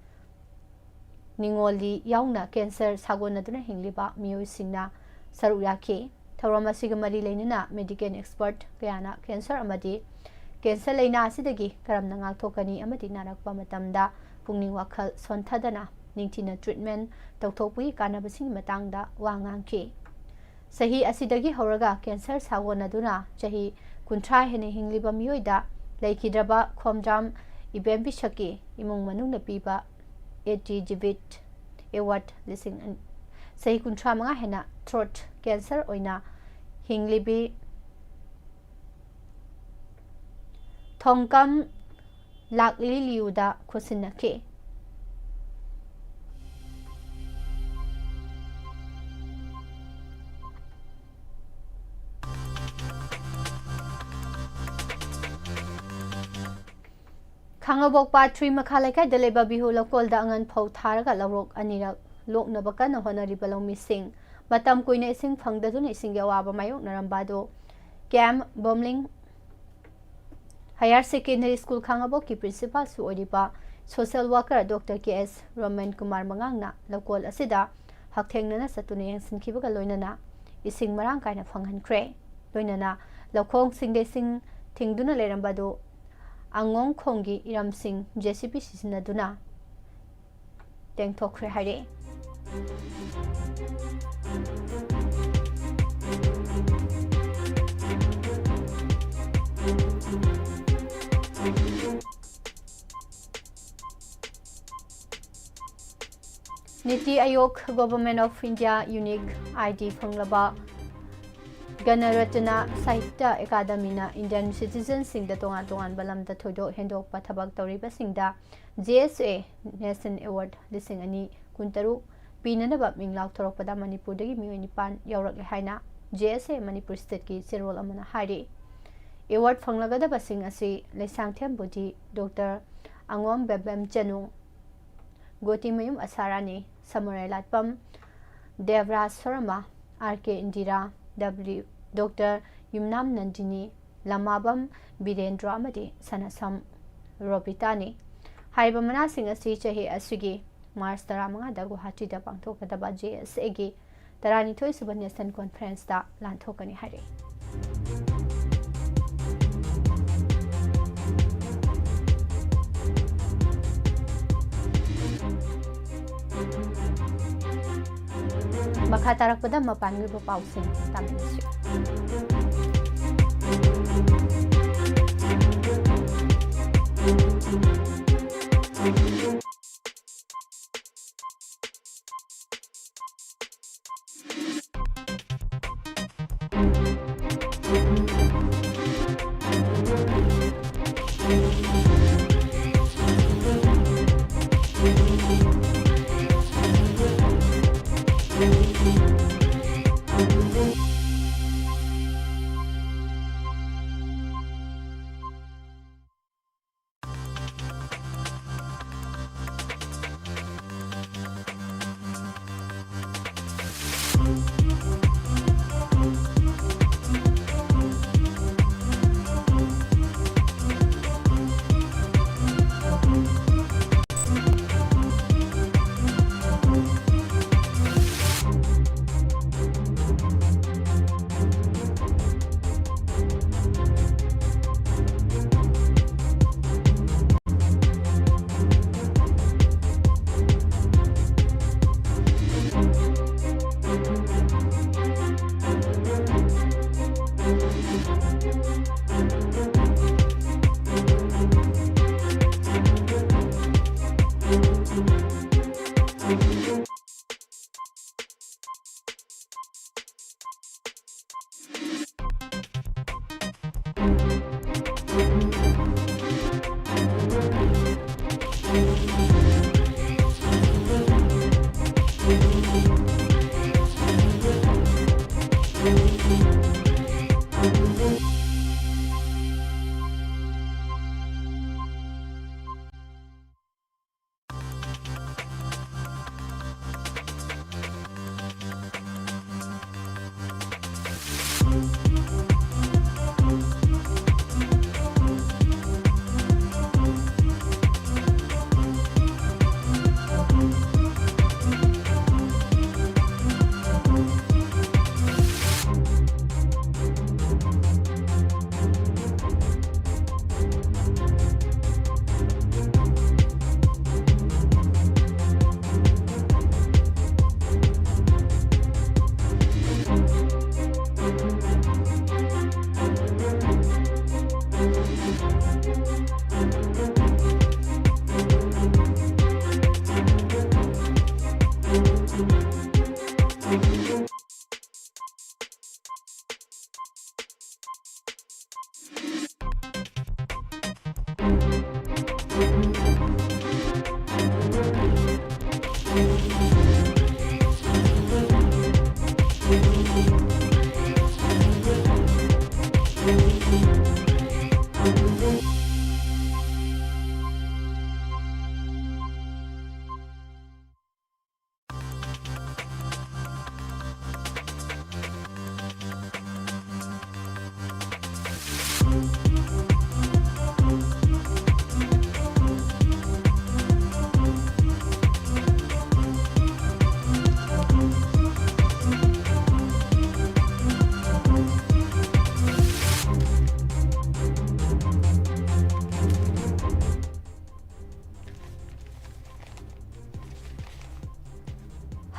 ꯅꯤꯉꯣꯜꯂꯤ ꯌꯥꯎꯅ cancer ꯁꯥꯒꯣꯟꯅꯗꯨꯅ ꯍꯤꯡꯂꯤꯕ ꯃꯤꯑꯣꯏꯁꯤꯡꯅ ꯁꯔꯨꯛ ꯌꯥꯈꯤ꯫ ꯊꯧꯔꯝ ꯑꯁꯤꯒ ꯃꯔꯤ ꯂꯩꯅꯅ medical expert ꯀꯌꯥꯅ cancer ꯑꯃꯗꯤ cancer ꯂꯥꯏꯅꯥ ꯑꯁꯤꯗꯒꯤ ꯀꯔꯝꯅ ꯉꯥꯛꯊꯣꯛꯀꯅꯤ ꯑꯃꯗꯤ ꯅꯥꯔꯛꯄ ꯃꯇꯝꯗ ꯄꯨꯛꯅꯤꯡ ꯋꯥꯈꯜ ꯁꯣꯟꯊꯗꯅ ꯅꯤꯡꯊꯤꯅ treatment ꯇꯧꯊꯣꯛꯄꯒꯤ ꯀꯥꯟꯅꯕꯁꯤꯡꯒꯤ ꯃꯇꯥꯡꯗ ꯋꯥ ꯉꯥꯡꯈꯤ꯫ ꯆꯍꯤ ꯑꯁꯤꯗꯒꯤ ꯍꯧꯔꯒ cancer ꯁꯥꯒꯣꯟꯅꯗꯨꯅ ꯆꯍꯤ ꯀꯨꯟꯊ꯭ꯔꯥ ꯍꯦꯟꯅ ꯍꯤꯡꯂꯤꯕ ꯃꯤꯑꯣꯏꯗ ꯂꯩꯈꯤꯗ꯭ꯔꯕ ꯈꯣꯝꯖꯥꯝ ꯏꯕꯦꯝꯕꯤꯁꯛꯀꯤ ꯏꯃꯨꯡ ꯃꯅꯨꯡꯅ ꯄꯤꯕ ꯑꯦ ꯇꯤ ꯖꯤꯕꯤꯠ award ꯂꯤꯁꯤꯡ ꯑꯅꯤ, ꯆꯍꯤ ꯀꯨꯟꯊ꯭ꯔꯥ ꯃꯉꯥ ꯍꯦꯟꯅ throat cancer ꯑꯣꯏꯅ ꯍꯤꯡꯂꯤꯕꯤ ꯊꯣꯡꯀꯝ ꯂꯥꯛꯂꯤꯂꯤꯌꯨꯗ ꯈꯨꯠꯁꯤꯟꯅꯈꯤ꯫ ꯈꯥꯉꯕꯣꯛ ꯄꯥꯠ ꯊ꯭ꯔꯤ ꯃꯈꯥ ꯂꯩꯀꯥꯏꯗ ꯂꯩꯕ ꯕꯤꯍꯨ ꯂꯧꯀꯣꯜꯗ ꯑꯉꯟ ꯐꯧ ꯊꯥꯔꯒ ꯂꯧꯔꯣꯛ ꯑꯅꯤꯔꯛ ꯂꯣꯛꯅꯕ ꯀꯟꯅ ꯍꯣꯠꯅꯔꯤꯕ ꯂꯧꯃꯤꯁꯤꯡ꯫ ꯃꯇꯝ ꯀꯨꯏꯅ ꯏꯁꯤꯡ ꯐꯪꯗꯗꯨꯅ ꯏꯁꯤꯡꯒꯤ ꯑꯋꯥꯕ ꯃꯥꯌꯣꯛꯅꯔꯝꯕ ꯑꯗꯨ ꯀꯦꯝ ꯕꯣꯝꯂꯤꯡ Higher Secondary School ꯈꯥꯉꯕꯣꯛꯀꯤ principalꯁꯨ ꯑꯣꯏꯔꯤꯕ social worker Doctor ꯀꯦ ꯑꯦꯁ ꯔꯣꯃꯟ ꯀꯨꯃꯥꯔ ꯃꯉꯥꯡꯅ ꯂꯧꯀꯣꯜ ꯑꯁꯤꯗ ꯍꯛꯊꯦꯡꯅꯅ ꯆꯠꯇꯨꯅ ꯌꯦꯡꯁꯤꯟꯈꯤꯕꯒ ꯂꯣꯏꯅꯅ ꯏꯁꯤꯡ ꯃꯔꯥꯡ ꯀꯥꯏꯅ ꯐꯪꯍꯟꯈ꯭ꯔꯦ꯫ ꯂꯣꯏꯅꯅ ꯂꯧꯈꯣꯡꯁꯤꯡꯗ ꯏꯁꯤꯡ ꯊꯤꯡꯗꯨꯅ ꯂꯩꯔꯝꯕ ꯑꯗꯨ ꯑꯉꯣꯡꯈꯣꯡꯒꯤ ꯏꯔꯝꯁꯤꯡ ꯖꯦ ꯁꯤ ꯕꯤ ꯁꯤꯖꯤꯟꯅꯗꯨꯅ ꯇꯦꯡꯊꯣꯛꯈ꯭ꯔꯦ ꯍꯥꯏꯔꯛꯏ꯫ ꯅꯤꯇꯤ ꯑꯥꯌꯣꯒ, Government of India unique I D ꯐꯪꯂꯕ ꯒꯅꯔꯠꯅ ꯁꯥꯍꯤꯇ꯭ꯌ ꯑꯦꯀꯥꯗꯃꯤꯅ Indian citizenꯁꯤꯡꯗ ꯇꯣꯉꯥꯟ ꯇꯣꯉꯥꯟꯕ ꯂꯝꯗ ꯊꯣꯏꯗꯣꯛ ꯍꯦꯟꯗꯣꯛꯄ ꯊꯕꯛ ꯇꯧꯔꯤꯕꯁꯤꯡꯗ J S A National Award ꯂꯤꯁꯤꯡ ꯑꯅꯤ ꯀꯨꯟꯇꯔꯨꯛ ꯄꯤꯅꯅꯕ ꯃꯤꯡ ꯂꯥꯎꯊꯣꯔꯛꯄꯗ ꯃꯅꯤꯄꯨꯔꯗꯒꯤ ꯃꯤꯑꯣꯏ ꯅꯤꯄꯥꯟ ꯌꯥꯎꯔꯛꯂꯦ ꯍꯥꯏꯅ J S A ꯃꯅꯤꯄꯨꯔ stateꯀꯤ ꯆꯦꯔꯣꯜ ꯑꯃꯅ ꯍꯥꯏꯔꯤ꯫ Award ꯐꯪꯂꯒꯗꯕꯁꯤꯡ ꯑꯁꯤ ꯂꯩꯁꯥꯡꯊꯦꯝ ꯕꯨꯙꯤ, Doctor ꯑꯉꯣꯝ ꯕꯦꯝꯕꯦꯝ ꯆꯅꯨ, ꯒꯣꯇꯤꯃꯌꯨꯝ ꯑꯁꯥꯔꯥꯅꯤ, ꯁꯃꯨꯔꯥꯏ ꯂꯥꯠꯄꯝ Debraj ꯁꯣꯔꯃ, R K Indira, W Doctor ꯌꯨꯝꯅꯥꯝ ꯅꯟꯗꯤꯅꯤ, ꯂꯃꯥꯕꯝ ꯕꯤꯔꯦꯟꯗ꯭ꯔꯣ ꯑꯃꯗꯤ ꯁꯅꯥꯁꯝ ꯔꯣꯕꯤꯇꯥꯅꯤ꯫ ꯍꯥꯏꯔꯤꯕ ꯃꯅꯥꯁꯤꯡ ꯑꯁꯤ ꯆꯍꯤ ꯑꯁꯤꯒꯤ ꯃꯥꯔꯆ ꯇꯔꯥꯃꯉꯥꯗ ꯒꯨꯋꯥꯍꯥꯇꯤꯗ ꯄꯥꯡꯊꯣꯛꯀꯗꯕ J S Aꯒꯤ ꯇꯔꯥꯅꯤꯊꯣꯏꯁꯨꯕ National Conferenceꯇ ꯂꯥꯟꯊꯣꯛꯀꯅꯤ ꯍꯥꯏꯔꯤ꯫ ꯃꯈꯥ ꯇꯥꯔꯛꯄꯗ ꯃꯄꯥꯟꯒꯤ ꯑꯣꯏꯕ ꯄꯥꯎꯁꯤꯡ ꯇꯥꯃꯤꯟꯅꯁꯤ꯫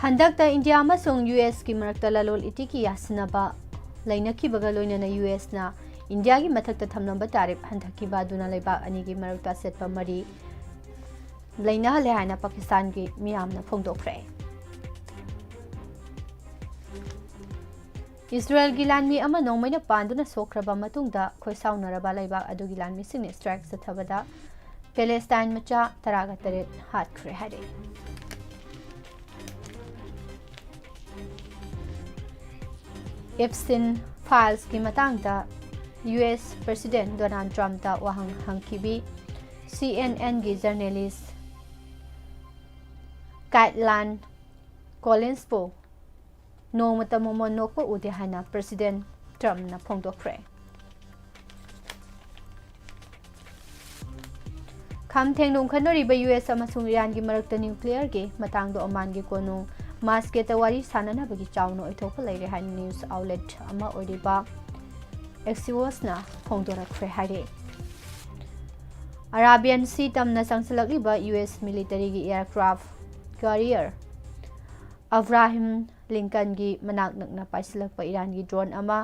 ꯍꯟꯗꯛꯇ ꯏꯟꯗꯤꯌꯥ ꯑꯃꯁꯨꯡ ꯌꯨ ꯑꯦꯁꯀꯤ ꯃꯔꯛꯇ ꯂꯂꯣꯟ ꯏꯇꯤꯛꯀꯤ ꯌꯥꯁꯤꯟꯅꯕ ꯂꯩꯅꯈꯤꯕꯒ ꯂꯣꯏꯅꯅ ꯌꯨ ꯑꯦꯁꯅ ꯏꯟꯗꯤꯌꯥꯒꯤ ꯃꯊꯛꯇ ꯊꯝꯂꯝꯕ ꯇꯥꯔꯤꯐ ꯍꯟꯊꯈꯤꯕ ꯑꯗꯨꯅ ꯂꯩꯕꯥꯛ ꯑꯅꯤꯒꯤ ꯃꯔꯛꯇ ꯑꯆꯦꯠꯄ ꯃꯔꯤ ꯂꯩꯅꯍꯜꯂꯦ ꯍꯥꯏꯅ ꯄꯥꯀꯤꯁꯇꯥꯟꯒꯤ ꯃꯤꯌꯥꯝꯅ ꯐꯣꯡꯗꯣꯛꯈ꯭ꯔꯦ꯫ ꯏꯁꯔꯥꯌꯦꯜꯒꯤ ꯂꯥꯟꯃꯤ ꯑꯃ ꯅꯣꯡꯃꯩꯅ ꯄꯥꯟꯗꯨꯅ ꯁꯣꯛꯈ꯭ꯔꯕ ꯃꯇꯨꯡꯗ ꯈꯣꯏꯁꯥꯎꯅꯔꯕ ꯂꯩꯕꯥꯛ ꯑꯗꯨꯒꯤ ꯂꯥꯟꯃꯤꯁꯤꯡꯅ ꯁ꯭ꯇ꯭ꯔꯥꯏꯛ ꯆꯠꯊꯕꯗ ꯄꯦꯂꯦꯁꯇꯥꯏꯟ ꯃꯆꯥ ꯇꯔꯥꯒ ꯇꯔꯦꯠ ꯍꯥꯠꯈ꯭ꯔꯦ ꯍꯥꯏꯔꯛꯏ꯫ ꯏꯞꯁꯤꯟ ꯐꯥꯏꯜꯁꯀꯤ ꯃꯇꯥꯡꯗ ꯌꯨ ꯑꯦꯁ ꯄ꯭ꯔꯦꯁꯤꯗꯦꯟꯠ ꯗꯣꯅꯥꯜꯗ ꯇ꯭ꯔꯝꯞꯇ ꯋꯥꯍꯪ ꯍꯪꯈꯤꯕꯤ ꯁꯤ ꯑꯦꯟ ꯑꯦꯟꯒꯤ ꯖꯔꯅꯦꯂꯤꯁ ꯀꯥꯏꯠꯂꯥꯟ ꯀꯣꯂꯤꯟꯁꯄꯨ ꯅꯣꯡꯃꯇ ꯃꯃꯣꯟ ꯅꯣꯛꯄ ꯎꯗꯦ ꯍꯥꯏꯅ ꯄ꯭ꯔꯦꯁꯤꯗꯦꯟꯠ ꯇ꯭ꯔꯝꯞꯅ ꯐꯣꯡꯗꯣꯛꯈ꯭ꯔꯦ꯫ ꯈꯝ ꯊꯦꯡꯅ ꯎꯪꯈꯠꯅꯔꯤꯕ ꯌꯨ ꯑꯦꯁ ꯑꯃꯁꯨꯡ ꯏꯔꯥꯟꯒꯤ ꯃꯔꯛꯇ ꯅ꯭ꯌꯨꯀ꯭ꯂꯤꯌꯔꯒꯤ ꯃꯇꯥꯡꯗ ꯑꯣꯃꯥꯟꯒꯤ ꯀꯣꯅꯨꯡ ꯃꯥꯁꯀꯦꯠꯇ ꯋꯥꯔꯤ ꯁꯥꯅꯅꯕꯒꯤ ꯆꯥꯎꯅ ꯑꯣꯏꯊꯣꯛꯄ ꯂꯩꯔꯦ ꯍꯥꯏꯅ ꯅ꯭ꯌꯨꯁ ꯑꯥꯎꯠꯂꯦꯠ ꯑꯃ ꯑꯣꯏꯔꯤꯕ ꯑꯦꯛꯁꯤꯑꯣꯁꯅ ꯐꯣꯡꯗꯣꯔꯛꯈ꯭ꯔꯦ ꯍꯥꯏꯔꯤ꯫ ꯑꯔꯥꯕꯤꯌꯥꯟ ꯁꯤ ꯇꯝꯅ ꯆꯪꯁꯤꯜꯂꯛꯂꯤꯕ ꯌꯨ ꯑꯦꯁ ꯃꯤꯂꯤꯇꯔꯤꯒꯤ ꯑꯦꯌꯔꯀ꯭ꯔꯥꯐ ꯀꯦꯔꯤꯌꯔ ꯑꯕ꯭ꯔꯥꯍꯤꯝ ꯂꯤꯡꯀꯟꯒꯤ ꯃꯅꯥꯛ ꯅꯛꯅ ꯄꯥꯏꯁꯤꯜꯂꯛꯄ ꯏꯔꯥꯟꯒꯤ ꯗ꯭ꯔꯣꯟ ꯑꯃ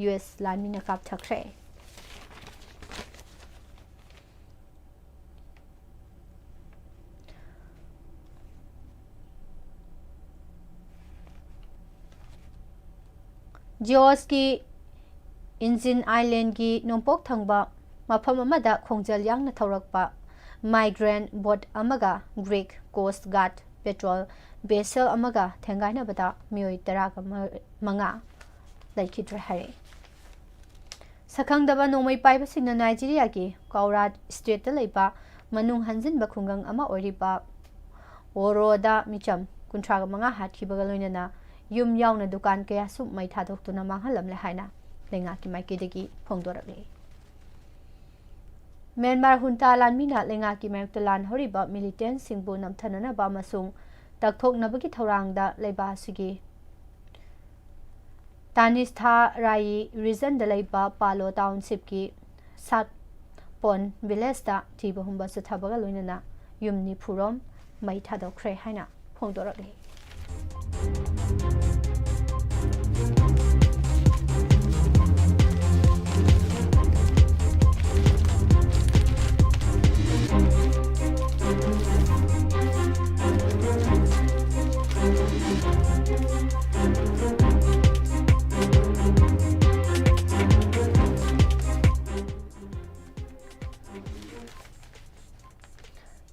ꯌꯨ ꯑꯦꯁ ꯂꯥꯟꯃꯤꯅ ꯀꯥꯞꯊꯈ꯭ꯔꯦ꯫ ꯖꯤꯑꯣꯁꯀꯤ ꯏꯟꯖꯤꯟ ꯑꯥꯏꯂꯦꯟꯒꯤ ꯅꯣꯡꯄꯣꯛ ꯊꯪꯕ ꯃꯐꯝ ꯑꯃꯗ ꯈꯣꯡꯖꯦꯜ ꯌꯥꯡꯅ ꯊꯧꯔꯛꯄ ꯃꯥꯏꯒ꯭ꯔꯦꯟꯠ ꯕꯣꯠ ꯑꯃꯒ ꯒ꯭ꯔꯤꯛ ꯀꯣꯁ꯭ꯠ ꯒꯥꯔꯗ ꯄꯦꯇ꯭ꯔꯣꯜ ꯚꯦꯁꯦꯜ ꯑꯃꯒ ꯊꯦꯡꯒꯥꯏꯅꯕꯗ ꯃꯤꯑꯣꯏ ꯇꯔꯥꯒ ꯃꯉꯥ ꯂꯩꯈꯤꯗ꯭ꯔꯦ ꯍꯥꯏꯔꯛꯏ꯫ ꯁꯛꯈꯪꯗꯕ ꯅꯣꯡꯃꯩ ꯄꯥꯏꯕꯁꯤꯡꯅ ꯅꯥꯏꯖꯤꯔꯤꯌꯥꯒꯤ ꯀꯥꯎꯔꯥ ꯁ꯭ꯇꯦꯠꯇ ꯂꯩꯕ ꯃꯅꯨꯡ ꯍꯟꯖꯤꯟꯕ ꯈꯨꯡꯒꯪ ꯑꯃ ꯑꯣꯏꯔꯤꯕ ꯋꯣꯔꯣꯗ ꯃꯤꯆꯝ ꯀꯨꯟꯊ꯭ꯔꯥꯒ ꯃꯉꯥ ꯍꯥꯠꯈꯤꯕꯒ ꯂꯣꯏꯅꯅ ꯌꯨꯝ ꯌꯥꯎꯅ ꯗꯨꯀꯥꯟ ꯀꯌꯥꯁꯨ ꯃꯩ ꯊꯥꯗꯣꯛꯇꯨꯅ ꯃꯥꯡꯍꯜꯂꯝꯂꯦ ꯍꯥꯏꯅ ꯂꯩꯉꯥꯛꯀꯤ ꯃꯥꯏꯀꯩꯗꯒꯤ ꯐꯣꯡꯗꯣꯔꯛꯂꯤ꯫ ꯃ꯭ꯌꯥꯟꯃꯥꯔ ꯍꯨꯟꯇꯥ ꯂꯥꯟꯃꯤꯅ ꯂꯩꯉꯥꯛꯀꯤ ꯃꯥꯌꯣꯛꯇ ꯂꯥꯟ ꯍꯧꯔꯤꯕ ꯃꯤꯂꯤꯇꯦꯟꯁꯤꯡꯕꯨ ꯅꯝꯊꯅꯅꯕ ꯑꯃꯁꯨꯡ ꯇꯛꯊꯣꯛꯅꯕꯒꯤ ꯊꯧꯔꯥꯡꯗ ꯂꯩꯕꯥꯛ ꯑꯁꯤꯒꯤ ꯇꯥꯅꯤꯁꯊꯥ ꯔꯥꯏ ꯔꯤꯖꯟꯗ ꯂꯩꯕ ꯄꯥꯂꯣ ꯇꯥꯎꯟꯁꯤꯞꯀꯤ ꯁꯥꯠꯄꯣꯟ ꯚꯤꯂꯦꯖꯇ ꯊꯤꯕ ꯍꯨꯝꯕ ꯆꯠꯊꯕꯒ ꯂꯣꯏꯅꯅ ꯌꯨꯝ ꯅꯤꯐꯨ ꯔꯣꯝ ꯃꯩ ꯊꯥꯗꯣꯛꯈ꯭ꯔꯦ ꯍꯥꯏꯅ ꯐꯣꯡꯗꯣꯔꯛꯂꯤ꯫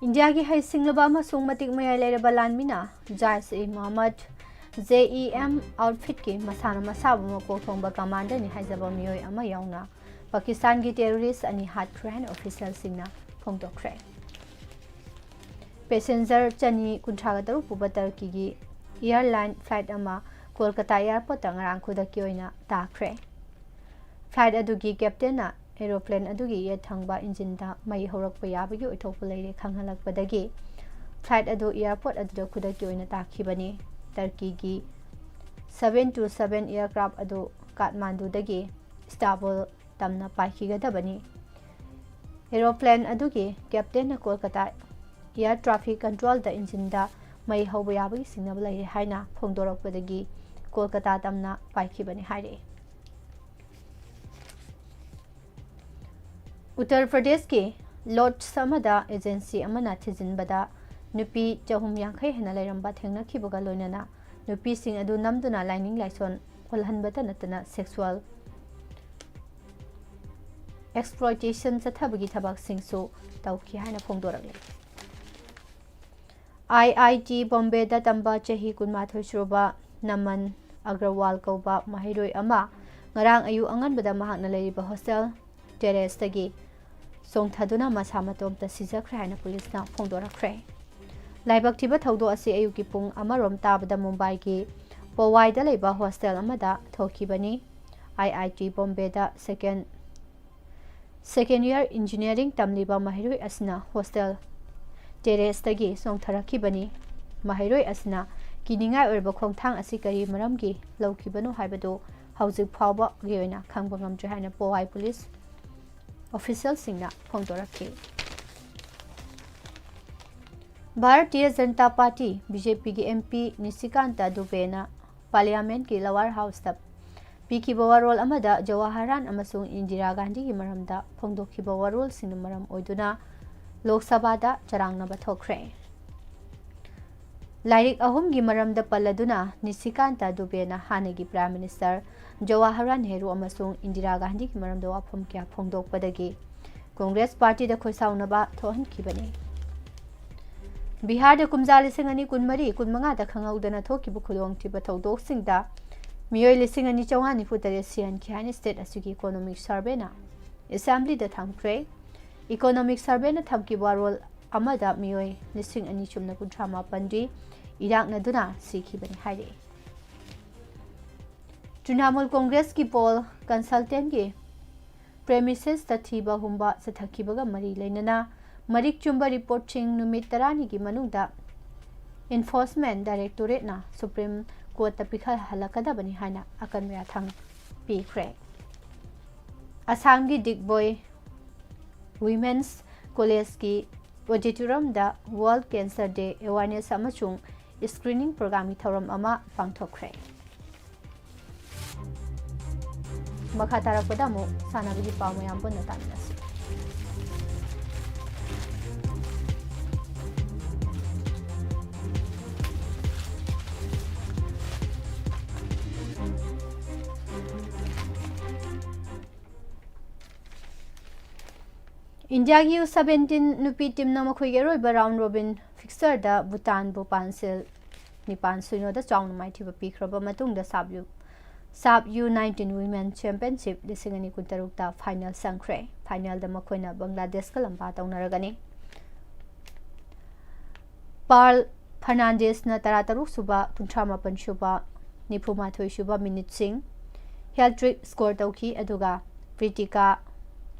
ꯏꯟꯗꯤꯌꯥꯒꯤ ꯍꯩꯁꯤꯡꯂꯕ ꯑꯃꯁꯨꯡ ꯃꯇꯤꯛ ꯃꯌꯥꯏ ꯂꯩꯔꯕ ꯂꯥꯟꯃꯤꯅ ꯖꯥꯏꯁ E Mohammad, J E M, ꯑꯥꯎꯠꯐꯤꯠꯀꯤ ꯃꯁꯥꯅ ꯃꯁꯥꯕꯨ ꯃꯀꯣꯛ ꯊꯣꯡꯕ ꯀꯃꯥꯟꯗꯔꯅꯤ ꯍꯥꯏꯖꯕ ꯃꯤꯑꯣꯏ ꯑꯃ ꯌꯥꯎꯅ ꯄꯥꯀꯤꯁꯇꯥꯟꯒꯤ ꯇꯦꯔꯣꯔꯤꯁ ꯑꯅꯤ ꯍꯥꯠꯈ꯭ꯔꯦ ꯍꯥꯏꯅ ꯑꯣꯐꯤꯁꯤꯌꯦꯜꯁꯤꯡꯅ ꯐꯣꯡꯗꯣꯛꯈ꯭ꯔꯦ꯫ ꯄꯦꯁꯦꯟꯖꯔ ꯆꯅꯤ ꯀꯨꯟꯊ꯭ꯔꯥꯒ ꯇꯔꯨꯛ ꯄꯨꯕ ꯇꯔꯀꯤꯒꯤ ꯏꯌꯥꯔꯂꯥꯏꯟ ꯐ꯭ꯂꯥꯏꯠ ꯑꯃ ꯀꯣꯜꯀꯇꯥ ꯑꯦꯌꯥꯔꯄꯣꯔꯠꯇ ꯉꯔꯥꯡ ꯈꯨꯗꯛꯀꯤ ꯑꯣꯏꯅ ꯇꯥꯈ꯭ꯔꯦ꯫ ꯐ꯭ꯂꯥꯏꯠ ꯑꯗꯨꯒꯤ ꯀꯦꯞꯇꯦꯟꯅ ꯑꯦꯔꯣꯄ꯭ꯂꯦꯟ ꯑꯗꯨꯒꯤ ꯌꯦꯠ ꯊꯪꯕ ꯏꯟꯖꯤꯟꯗ ꯃꯩ ꯍꯧꯔꯛꯄ ꯌꯥꯕꯒꯤ ꯑꯣꯏꯊꯣꯛꯄ ꯂꯩꯔꯦ ꯈꯪꯍꯜꯂꯛꯄꯗꯒꯤ ꯐ꯭ꯂꯥꯏꯠ ꯑꯗꯨ ꯑꯦꯌꯥꯔꯄꯣꯔꯠ ꯑꯗꯨꯗ ꯈꯨꯗꯛꯀꯤ ꯑꯣꯏꯅ ꯇꯥꯈꯤꯕꯅꯤ꯫ ꯇꯔꯀꯤꯒꯤ seven two seven aircraft ꯑꯗꯨ ꯀꯥꯊꯃꯥꯟꯗꯨꯗꯒꯤ ꯏꯁꯇꯥꯟꯕꯨꯜ ꯇꯝꯅ ꯄꯥꯏꯈꯤꯒꯗꯕꯅꯤ꯫ ꯑꯦꯔꯣꯄ꯭ꯂꯦꯟ ꯑꯗꯨꯒꯤ ꯀꯦꯞꯇꯦꯟꯅ ꯀꯣꯜꯀꯇꯥ ꯑꯦꯌꯥꯔ ꯇ꯭ꯔꯥꯐꯤꯛ ꯀꯟꯇ꯭ꯔꯣꯜꯗ ꯏꯟꯖꯤꯟꯗ ꯃꯩ ꯍꯧꯕ ꯌꯥꯕꯒꯤ ꯁꯤꯡꯅꯕ ꯂꯩꯔꯦ ꯍꯥꯏꯅ ꯐꯣꯡꯗꯣꯔꯛꯄꯗꯒꯤ ꯀꯣꯜꯀꯇꯥ ꯇꯝꯅ ꯄꯥꯏꯈꯤꯕꯅꯤ ꯍꯥꯏꯔꯛꯏ꯫ ꯎꯠꯇꯔ ꯄ꯭ꯔꯗꯦꯁꯀꯤ ꯂꯣꯗꯖ ꯑꯃꯗ ꯑꯦꯖꯦꯟꯁꯤ ꯑꯃꯅ ꯊꯤꯖꯤꯟꯕꯗ ꯅꯨꯄꯤ ꯆꯍꯨꯝ ꯌꯥꯡꯈꯩ ꯍꯦꯟꯅ ꯂꯩꯔꯝꯕ ꯊꯦꯡꯅꯈꯤꯕꯒ ꯂꯣꯏꯅꯅ ꯅꯨꯄꯤꯁꯤꯡ ꯑꯗꯨ ꯅꯝꯗꯨꯅ ꯂꯥꯏꯅꯤꯡ ꯂꯥꯏꯁꯣꯟ ꯑꯣꯜꯍꯟꯕꯇ ꯅꯠꯇꯅ ꯁꯦꯛꯁꯨꯑꯦꯜ ꯑꯦꯛꯁꯄ꯭ꯂꯣꯏꯇꯦꯁꯟ ꯆꯠꯊꯕꯒꯤ ꯊꯕꯛꯁꯤꯡꯁꯨ ꯇꯧꯈꯤ ꯍꯥꯏꯅ ꯐꯣꯡꯗꯣꯔꯛꯂꯤ꯫ ꯑꯥꯏ ꯑꯥꯏ ꯇꯤ ꯕꯣꯝꯕꯦꯗ ꯇꯝꯕ ꯆꯍꯤ ꯀꯨꯟꯃꯥꯊꯣꯏ ꯁꯨꯔꯕ ꯅꯃꯟ ꯑꯒ꯭ꯔꯋꯥꯜ ꯀꯧꯕ ꯃꯍꯩꯔꯣꯏ ꯑꯃ ꯉꯔꯥꯡ ꯑꯌꯨꯛ ꯑꯉꯟꯕꯗ ꯃꯍꯥꯛꯅ ꯂꯩꯔꯤꯕ ꯍꯣꯁꯇꯦꯜ ꯇꯦꯔꯦꯁꯇꯒꯤ ꯆꯣꯡꯊꯗꯨꯅ ꯃꯁꯥ ꯃꯇꯣꯝꯇ ꯁꯤꯖꯈ꯭ꯔꯦ ꯍꯥꯏꯅ ꯄꯨꯂꯤꯁꯅ ꯐꯣꯡꯗꯣꯔꯛꯈ꯭ꯔꯦ꯫ ꯂꯥꯏꯕꯛ ꯊꯤꯕ ꯊꯧꯗꯣꯛ ꯑꯁꯤ ꯑꯌꯨꯛꯀꯤ ꯄꯨꯡ ꯑꯃꯔꯣꯝ ꯇꯥꯕꯗ ꯃꯨꯝꯕꯥꯏꯒꯤ ꯄꯣꯋꯥꯏꯗ ꯂꯩꯕ ꯍꯣꯁꯇꯦꯜ ꯑꯃꯗ ꯊꯣꯛꯈꯤꯕꯅꯤ꯫ ꯑꯥꯏ ꯑꯥꯏ ꯇꯤ ꯕꯣꯝꯕꯦꯗ ꯁꯦꯀꯦꯟ ꯁꯦꯀꯦꯟ ꯏꯌꯥꯔ ꯏꯟꯖꯤꯅꯤꯌꯥꯔꯤꯡ ꯇꯝꯂꯤꯕ ꯃꯍꯩꯔꯣꯏ ꯑꯁꯤꯅ ꯍꯣꯁꯇꯦꯜ ꯇꯦꯔꯦꯁꯇꯒꯤ ꯆꯣꯡꯊꯔꯛꯈꯤꯕꯅꯤ꯫ ꯃꯍꯩꯔꯣꯏ ꯑꯁꯤꯅ ꯀꯤꯅꯤꯡꯉꯥꯏ ꯑꯣꯏꯔꯕ ꯈꯣꯡꯊꯥꯡ ꯑꯁꯤ ꯀꯔꯤ ꯃꯔꯝꯒꯤ ꯂꯧꯈꯤꯕꯅꯣ ꯍꯥꯏꯕꯗꯨ ꯍꯧꯖꯤꯛ ꯐꯥꯎꯕꯒꯤ ꯑꯣꯏꯅ ꯈꯪꯕ ꯉꯝꯗ꯭ꯔꯤ ꯍꯥꯏꯅ ꯄꯣꯋꯥꯏ police ꯑꯣꯐꯤꯁꯤꯌꯦꯜꯁꯤꯡꯅ ꯐꯣꯡꯗꯣꯔꯛꯈꯤ꯫ Bharatiya Janata party, B J ꯄꯤꯒꯤ ꯑꯦꯝ ꯄꯤ ꯅꯤꯁꯤꯀꯥꯟꯇ ꯗꯨꯕꯦꯅ ꯄꯥꯔꯂꯤꯌꯥꯃꯦꯟꯠꯀꯤ ꯂꯋꯥꯔ ꯍꯥꯎꯁꯇ ꯄꯤꯈꯤꯕ ꯋꯥꯔꯣꯜ ꯑꯃꯗ ꯖꯋꯥꯍꯔꯂꯥꯜ ꯑꯃꯁꯨꯡ ꯏꯟꯗꯤꯔꯥ ꯒꯥꯟꯙꯤꯒꯤ ꯃꯔꯝꯗ ꯐꯣꯡꯗꯣꯛꯈꯤꯕ ꯋꯥꯔꯣꯜꯁꯤꯡꯅ ꯃꯔꯝ ꯑꯣꯏꯗꯨꯅ ꯂꯣꯛ ꯁꯚꯥꯗ ꯆꯔꯥꯡꯅꯕ ꯊꯣꯛꯈ꯭ꯔꯦ꯫ ꯂꯥꯏꯔꯤꯛ ꯑꯍꯨꯝꯒꯤ ꯃꯔꯝꯗ ꯄꯜꯂꯗꯨꯅ ꯅꯤꯁꯤꯀꯥꯟꯇ ꯗꯨꯕꯦꯅ ꯍꯥꯟꯅꯒꯤ ꯄ꯭ꯔꯥꯏꯝ ꯃꯤꯅꯤꯁꯇꯔ ꯖꯋꯥꯍꯔꯂꯥꯜ ꯅꯦꯍꯔꯨ ꯑꯃꯁꯨꯡ ꯏꯟꯗꯤꯔꯥ ꯒꯥꯟꯙꯤꯒꯤ ꯃꯔꯝꯗ ꯋꯥꯐꯝ ꯀꯌꯥ ꯐꯣꯡꯗꯣꯛꯄꯗꯒꯤ ꯀꯣꯡꯒ꯭ꯔꯦꯁ ꯄꯥꯔꯇꯤꯗ ꯈꯣꯏꯁꯥꯎꯅꯕ ꯊꯣꯛꯍꯟꯈꯤꯕꯅꯤ꯫ ꯕꯤꯍꯥꯔꯗ ꯀꯨꯝꯖꯥ ꯂꯤꯁꯤꯡ ꯑꯅꯤ ꯀꯨꯟꯃꯔꯤ ꯀꯨꯟꯃꯉꯥꯗ ꯈꯪꯍꯧꯗꯅ ꯊꯣꯛꯈꯤꯕ ꯈꯨꯗꯣꯡꯊꯤꯕ ꯊꯧꯗꯣꯛꯁꯤꯡꯗ ꯃꯤꯑꯣꯏ ꯂꯤꯁꯤꯡ ꯑꯅꯤ ꯆꯥꯝꯃꯉꯥ ꯅꯤꯐꯨ ꯇꯔꯦꯠ ꯁꯤꯍꯟꯈꯤ ꯍꯥꯏꯅ ꯁ꯭ꯇꯦꯠ ꯑꯁꯤꯒꯤ ꯏꯀꯣꯅꯣꯃꯤꯛ ꯁꯔꯚꯦꯅ ꯑꯦꯁꯦꯝꯕ꯭ꯂꯤꯗ ꯊꯝꯈ꯭ꯔꯦ꯫ ꯏꯀꯣꯅꯣꯃꯤꯛ ꯁꯔꯚꯦꯅ ꯊꯝꯈꯤꯕ ꯋꯥꯔꯣꯜ ꯑꯃꯗ ꯃꯤꯑꯣꯏ ꯂꯤꯁꯤꯡ ꯑꯅꯤ ꯆꯨꯝꯅ ꯀꯨꯟꯊ꯭ꯔꯥ ꯃꯥꯄꯟꯗꯤ ꯏꯔꯥꯛꯅꯗꯨꯅ ꯁꯤꯈꯤꯕꯅꯤ ꯍꯥꯏꯔꯤ꯫ ꯇ꯭ꯔꯤꯅꯥꯃꯨꯜ ꯀꯣꯡꯒ꯭ꯔꯦꯁꯀꯤ ꯄꯣꯜ ꯀꯟꯁꯜꯇꯦꯟꯒꯤ ꯄ꯭ꯔꯦꯃꯤꯁꯦꯁꯇ ꯊꯤꯕ ꯍꯨꯝꯕ ꯆꯠꯊꯈꯤꯕꯒ ꯃꯔꯤ ꯂꯩꯅꯅ ꯃꯔꯤꯛ ꯆꯨꯝꯕ ꯔꯤꯄꯣꯔꯠꯁꯤꯡ ꯅꯨꯃꯤꯠ ꯇꯔꯥꯅꯤꯒꯤ ꯃꯅꯨꯡꯗ ꯏꯟꯐꯣꯔꯁꯃꯦꯟ ꯗꯥꯏꯔꯦꯛꯇꯣꯔꯦꯠꯅ ꯁꯨꯄ꯭ꯔꯤꯝ ꯀꯣꯔꯠꯇ ꯄꯤꯈꯠꯍꯜꯂꯛꯀꯗꯕꯅꯤ ꯍꯥꯏꯅ ꯑꯀꯟꯕ ꯌꯥꯊꯪ ꯄꯤꯈ꯭ꯔꯦ꯫ ꯑꯁꯥꯝꯒꯤ ꯗꯤꯒꯕꯣꯏ ꯋꯤꯃꯦꯟꯁ ꯀꯣꯂꯦꯖꯀꯤ ꯑꯣꯗꯤꯇꯣꯔꯤꯌꯝꯗ ꯋꯥꯔꯜꯗ ꯀꯦꯟꯁꯔ ꯗꯦ ꯑꯦꯋꯥꯔꯅꯦꯁ ꯑꯃꯁꯨꯡ ꯁ꯭ꯀ꯭ꯔꯤꯅꯤꯡ ꯄ꯭ꯔꯣꯒ꯭ꯔꯥꯝꯒꯤ ꯊꯧꯔꯝ ꯑꯃ ꯄꯥꯡꯊꯣꯛꯈ꯭ꯔꯦ꯫ ꯃꯈꯥ ꯇꯥꯔꯛꯄꯗ ꯑꯃꯨꯛ ꯁꯥꯟꯅꯕꯒꯤ ꯄꯥꯎ ꯃꯌꯥꯝ ꯄꯨꯟꯅ ꯇꯥꯃꯤꯟꯅꯁꯤ꯫ ꯏꯟꯗꯤꯌꯥꯒꯤ ꯌꯨ ꯁꯚꯦꯟꯇꯤꯟ ꯅꯨꯄꯤ ꯇꯤꯝꯅ ꯃꯈꯣꯏꯒꯤ ꯑꯔꯣꯏꯕ ꯔꯥꯎꯟ ꯔꯣꯕꯤꯟ ꯐꯤꯛꯁ ꯁꯔꯗ ꯚꯨꯇꯥꯟꯕꯨ ꯄꯥꯟꯁꯤꯜ ꯅꯤꯄꯥꯟ ꯁꯤꯅꯣꯗ ꯆꯥꯎꯅ ꯃꯥꯏꯊꯤꯕ ꯄꯤꯈ꯭ꯔꯕ ꯃꯇꯨꯡꯗ SAFF U SAFF U nineteen women championship ꯂꯤꯁꯤꯡ ꯑꯅꯤ ꯀꯨꯟꯇꯔꯨꯛꯇ ꯐꯥꯏꯅꯦꯜ ꯆꯪꯈ꯭ꯔꯦ꯫ ꯐꯥꯏꯅꯦꯜꯗ ꯃꯈꯣꯏꯅ ꯕꯪꯒ꯭ꯂꯥꯗꯦꯁꯀ ꯂꯝꯕꯥ ꯇꯧꯅꯔꯒꯅꯤ꯫ ꯄꯥꯔꯜ ꯐꯔꯅꯥꯟꯗꯦꯁꯅ ꯇꯔꯥꯇꯔꯨꯛ ꯁꯨꯕ, ꯀꯨꯟꯊ꯭ꯔꯥ ꯃꯥꯄꯟ ꯁꯨꯕ, ꯅꯤꯐꯨ ꯃꯥꯊꯣꯏ ꯁꯨꯕ ꯃꯤꯅꯤꯠꯁꯤꯡ ꯍꯦꯠ ꯇ꯭ꯔꯤꯛ ꯁ꯭ꯀꯣꯔ ꯇꯧꯈꯤ, ꯑꯗꯨꯒ ꯄ꯭ꯔꯤꯇꯤꯀꯥ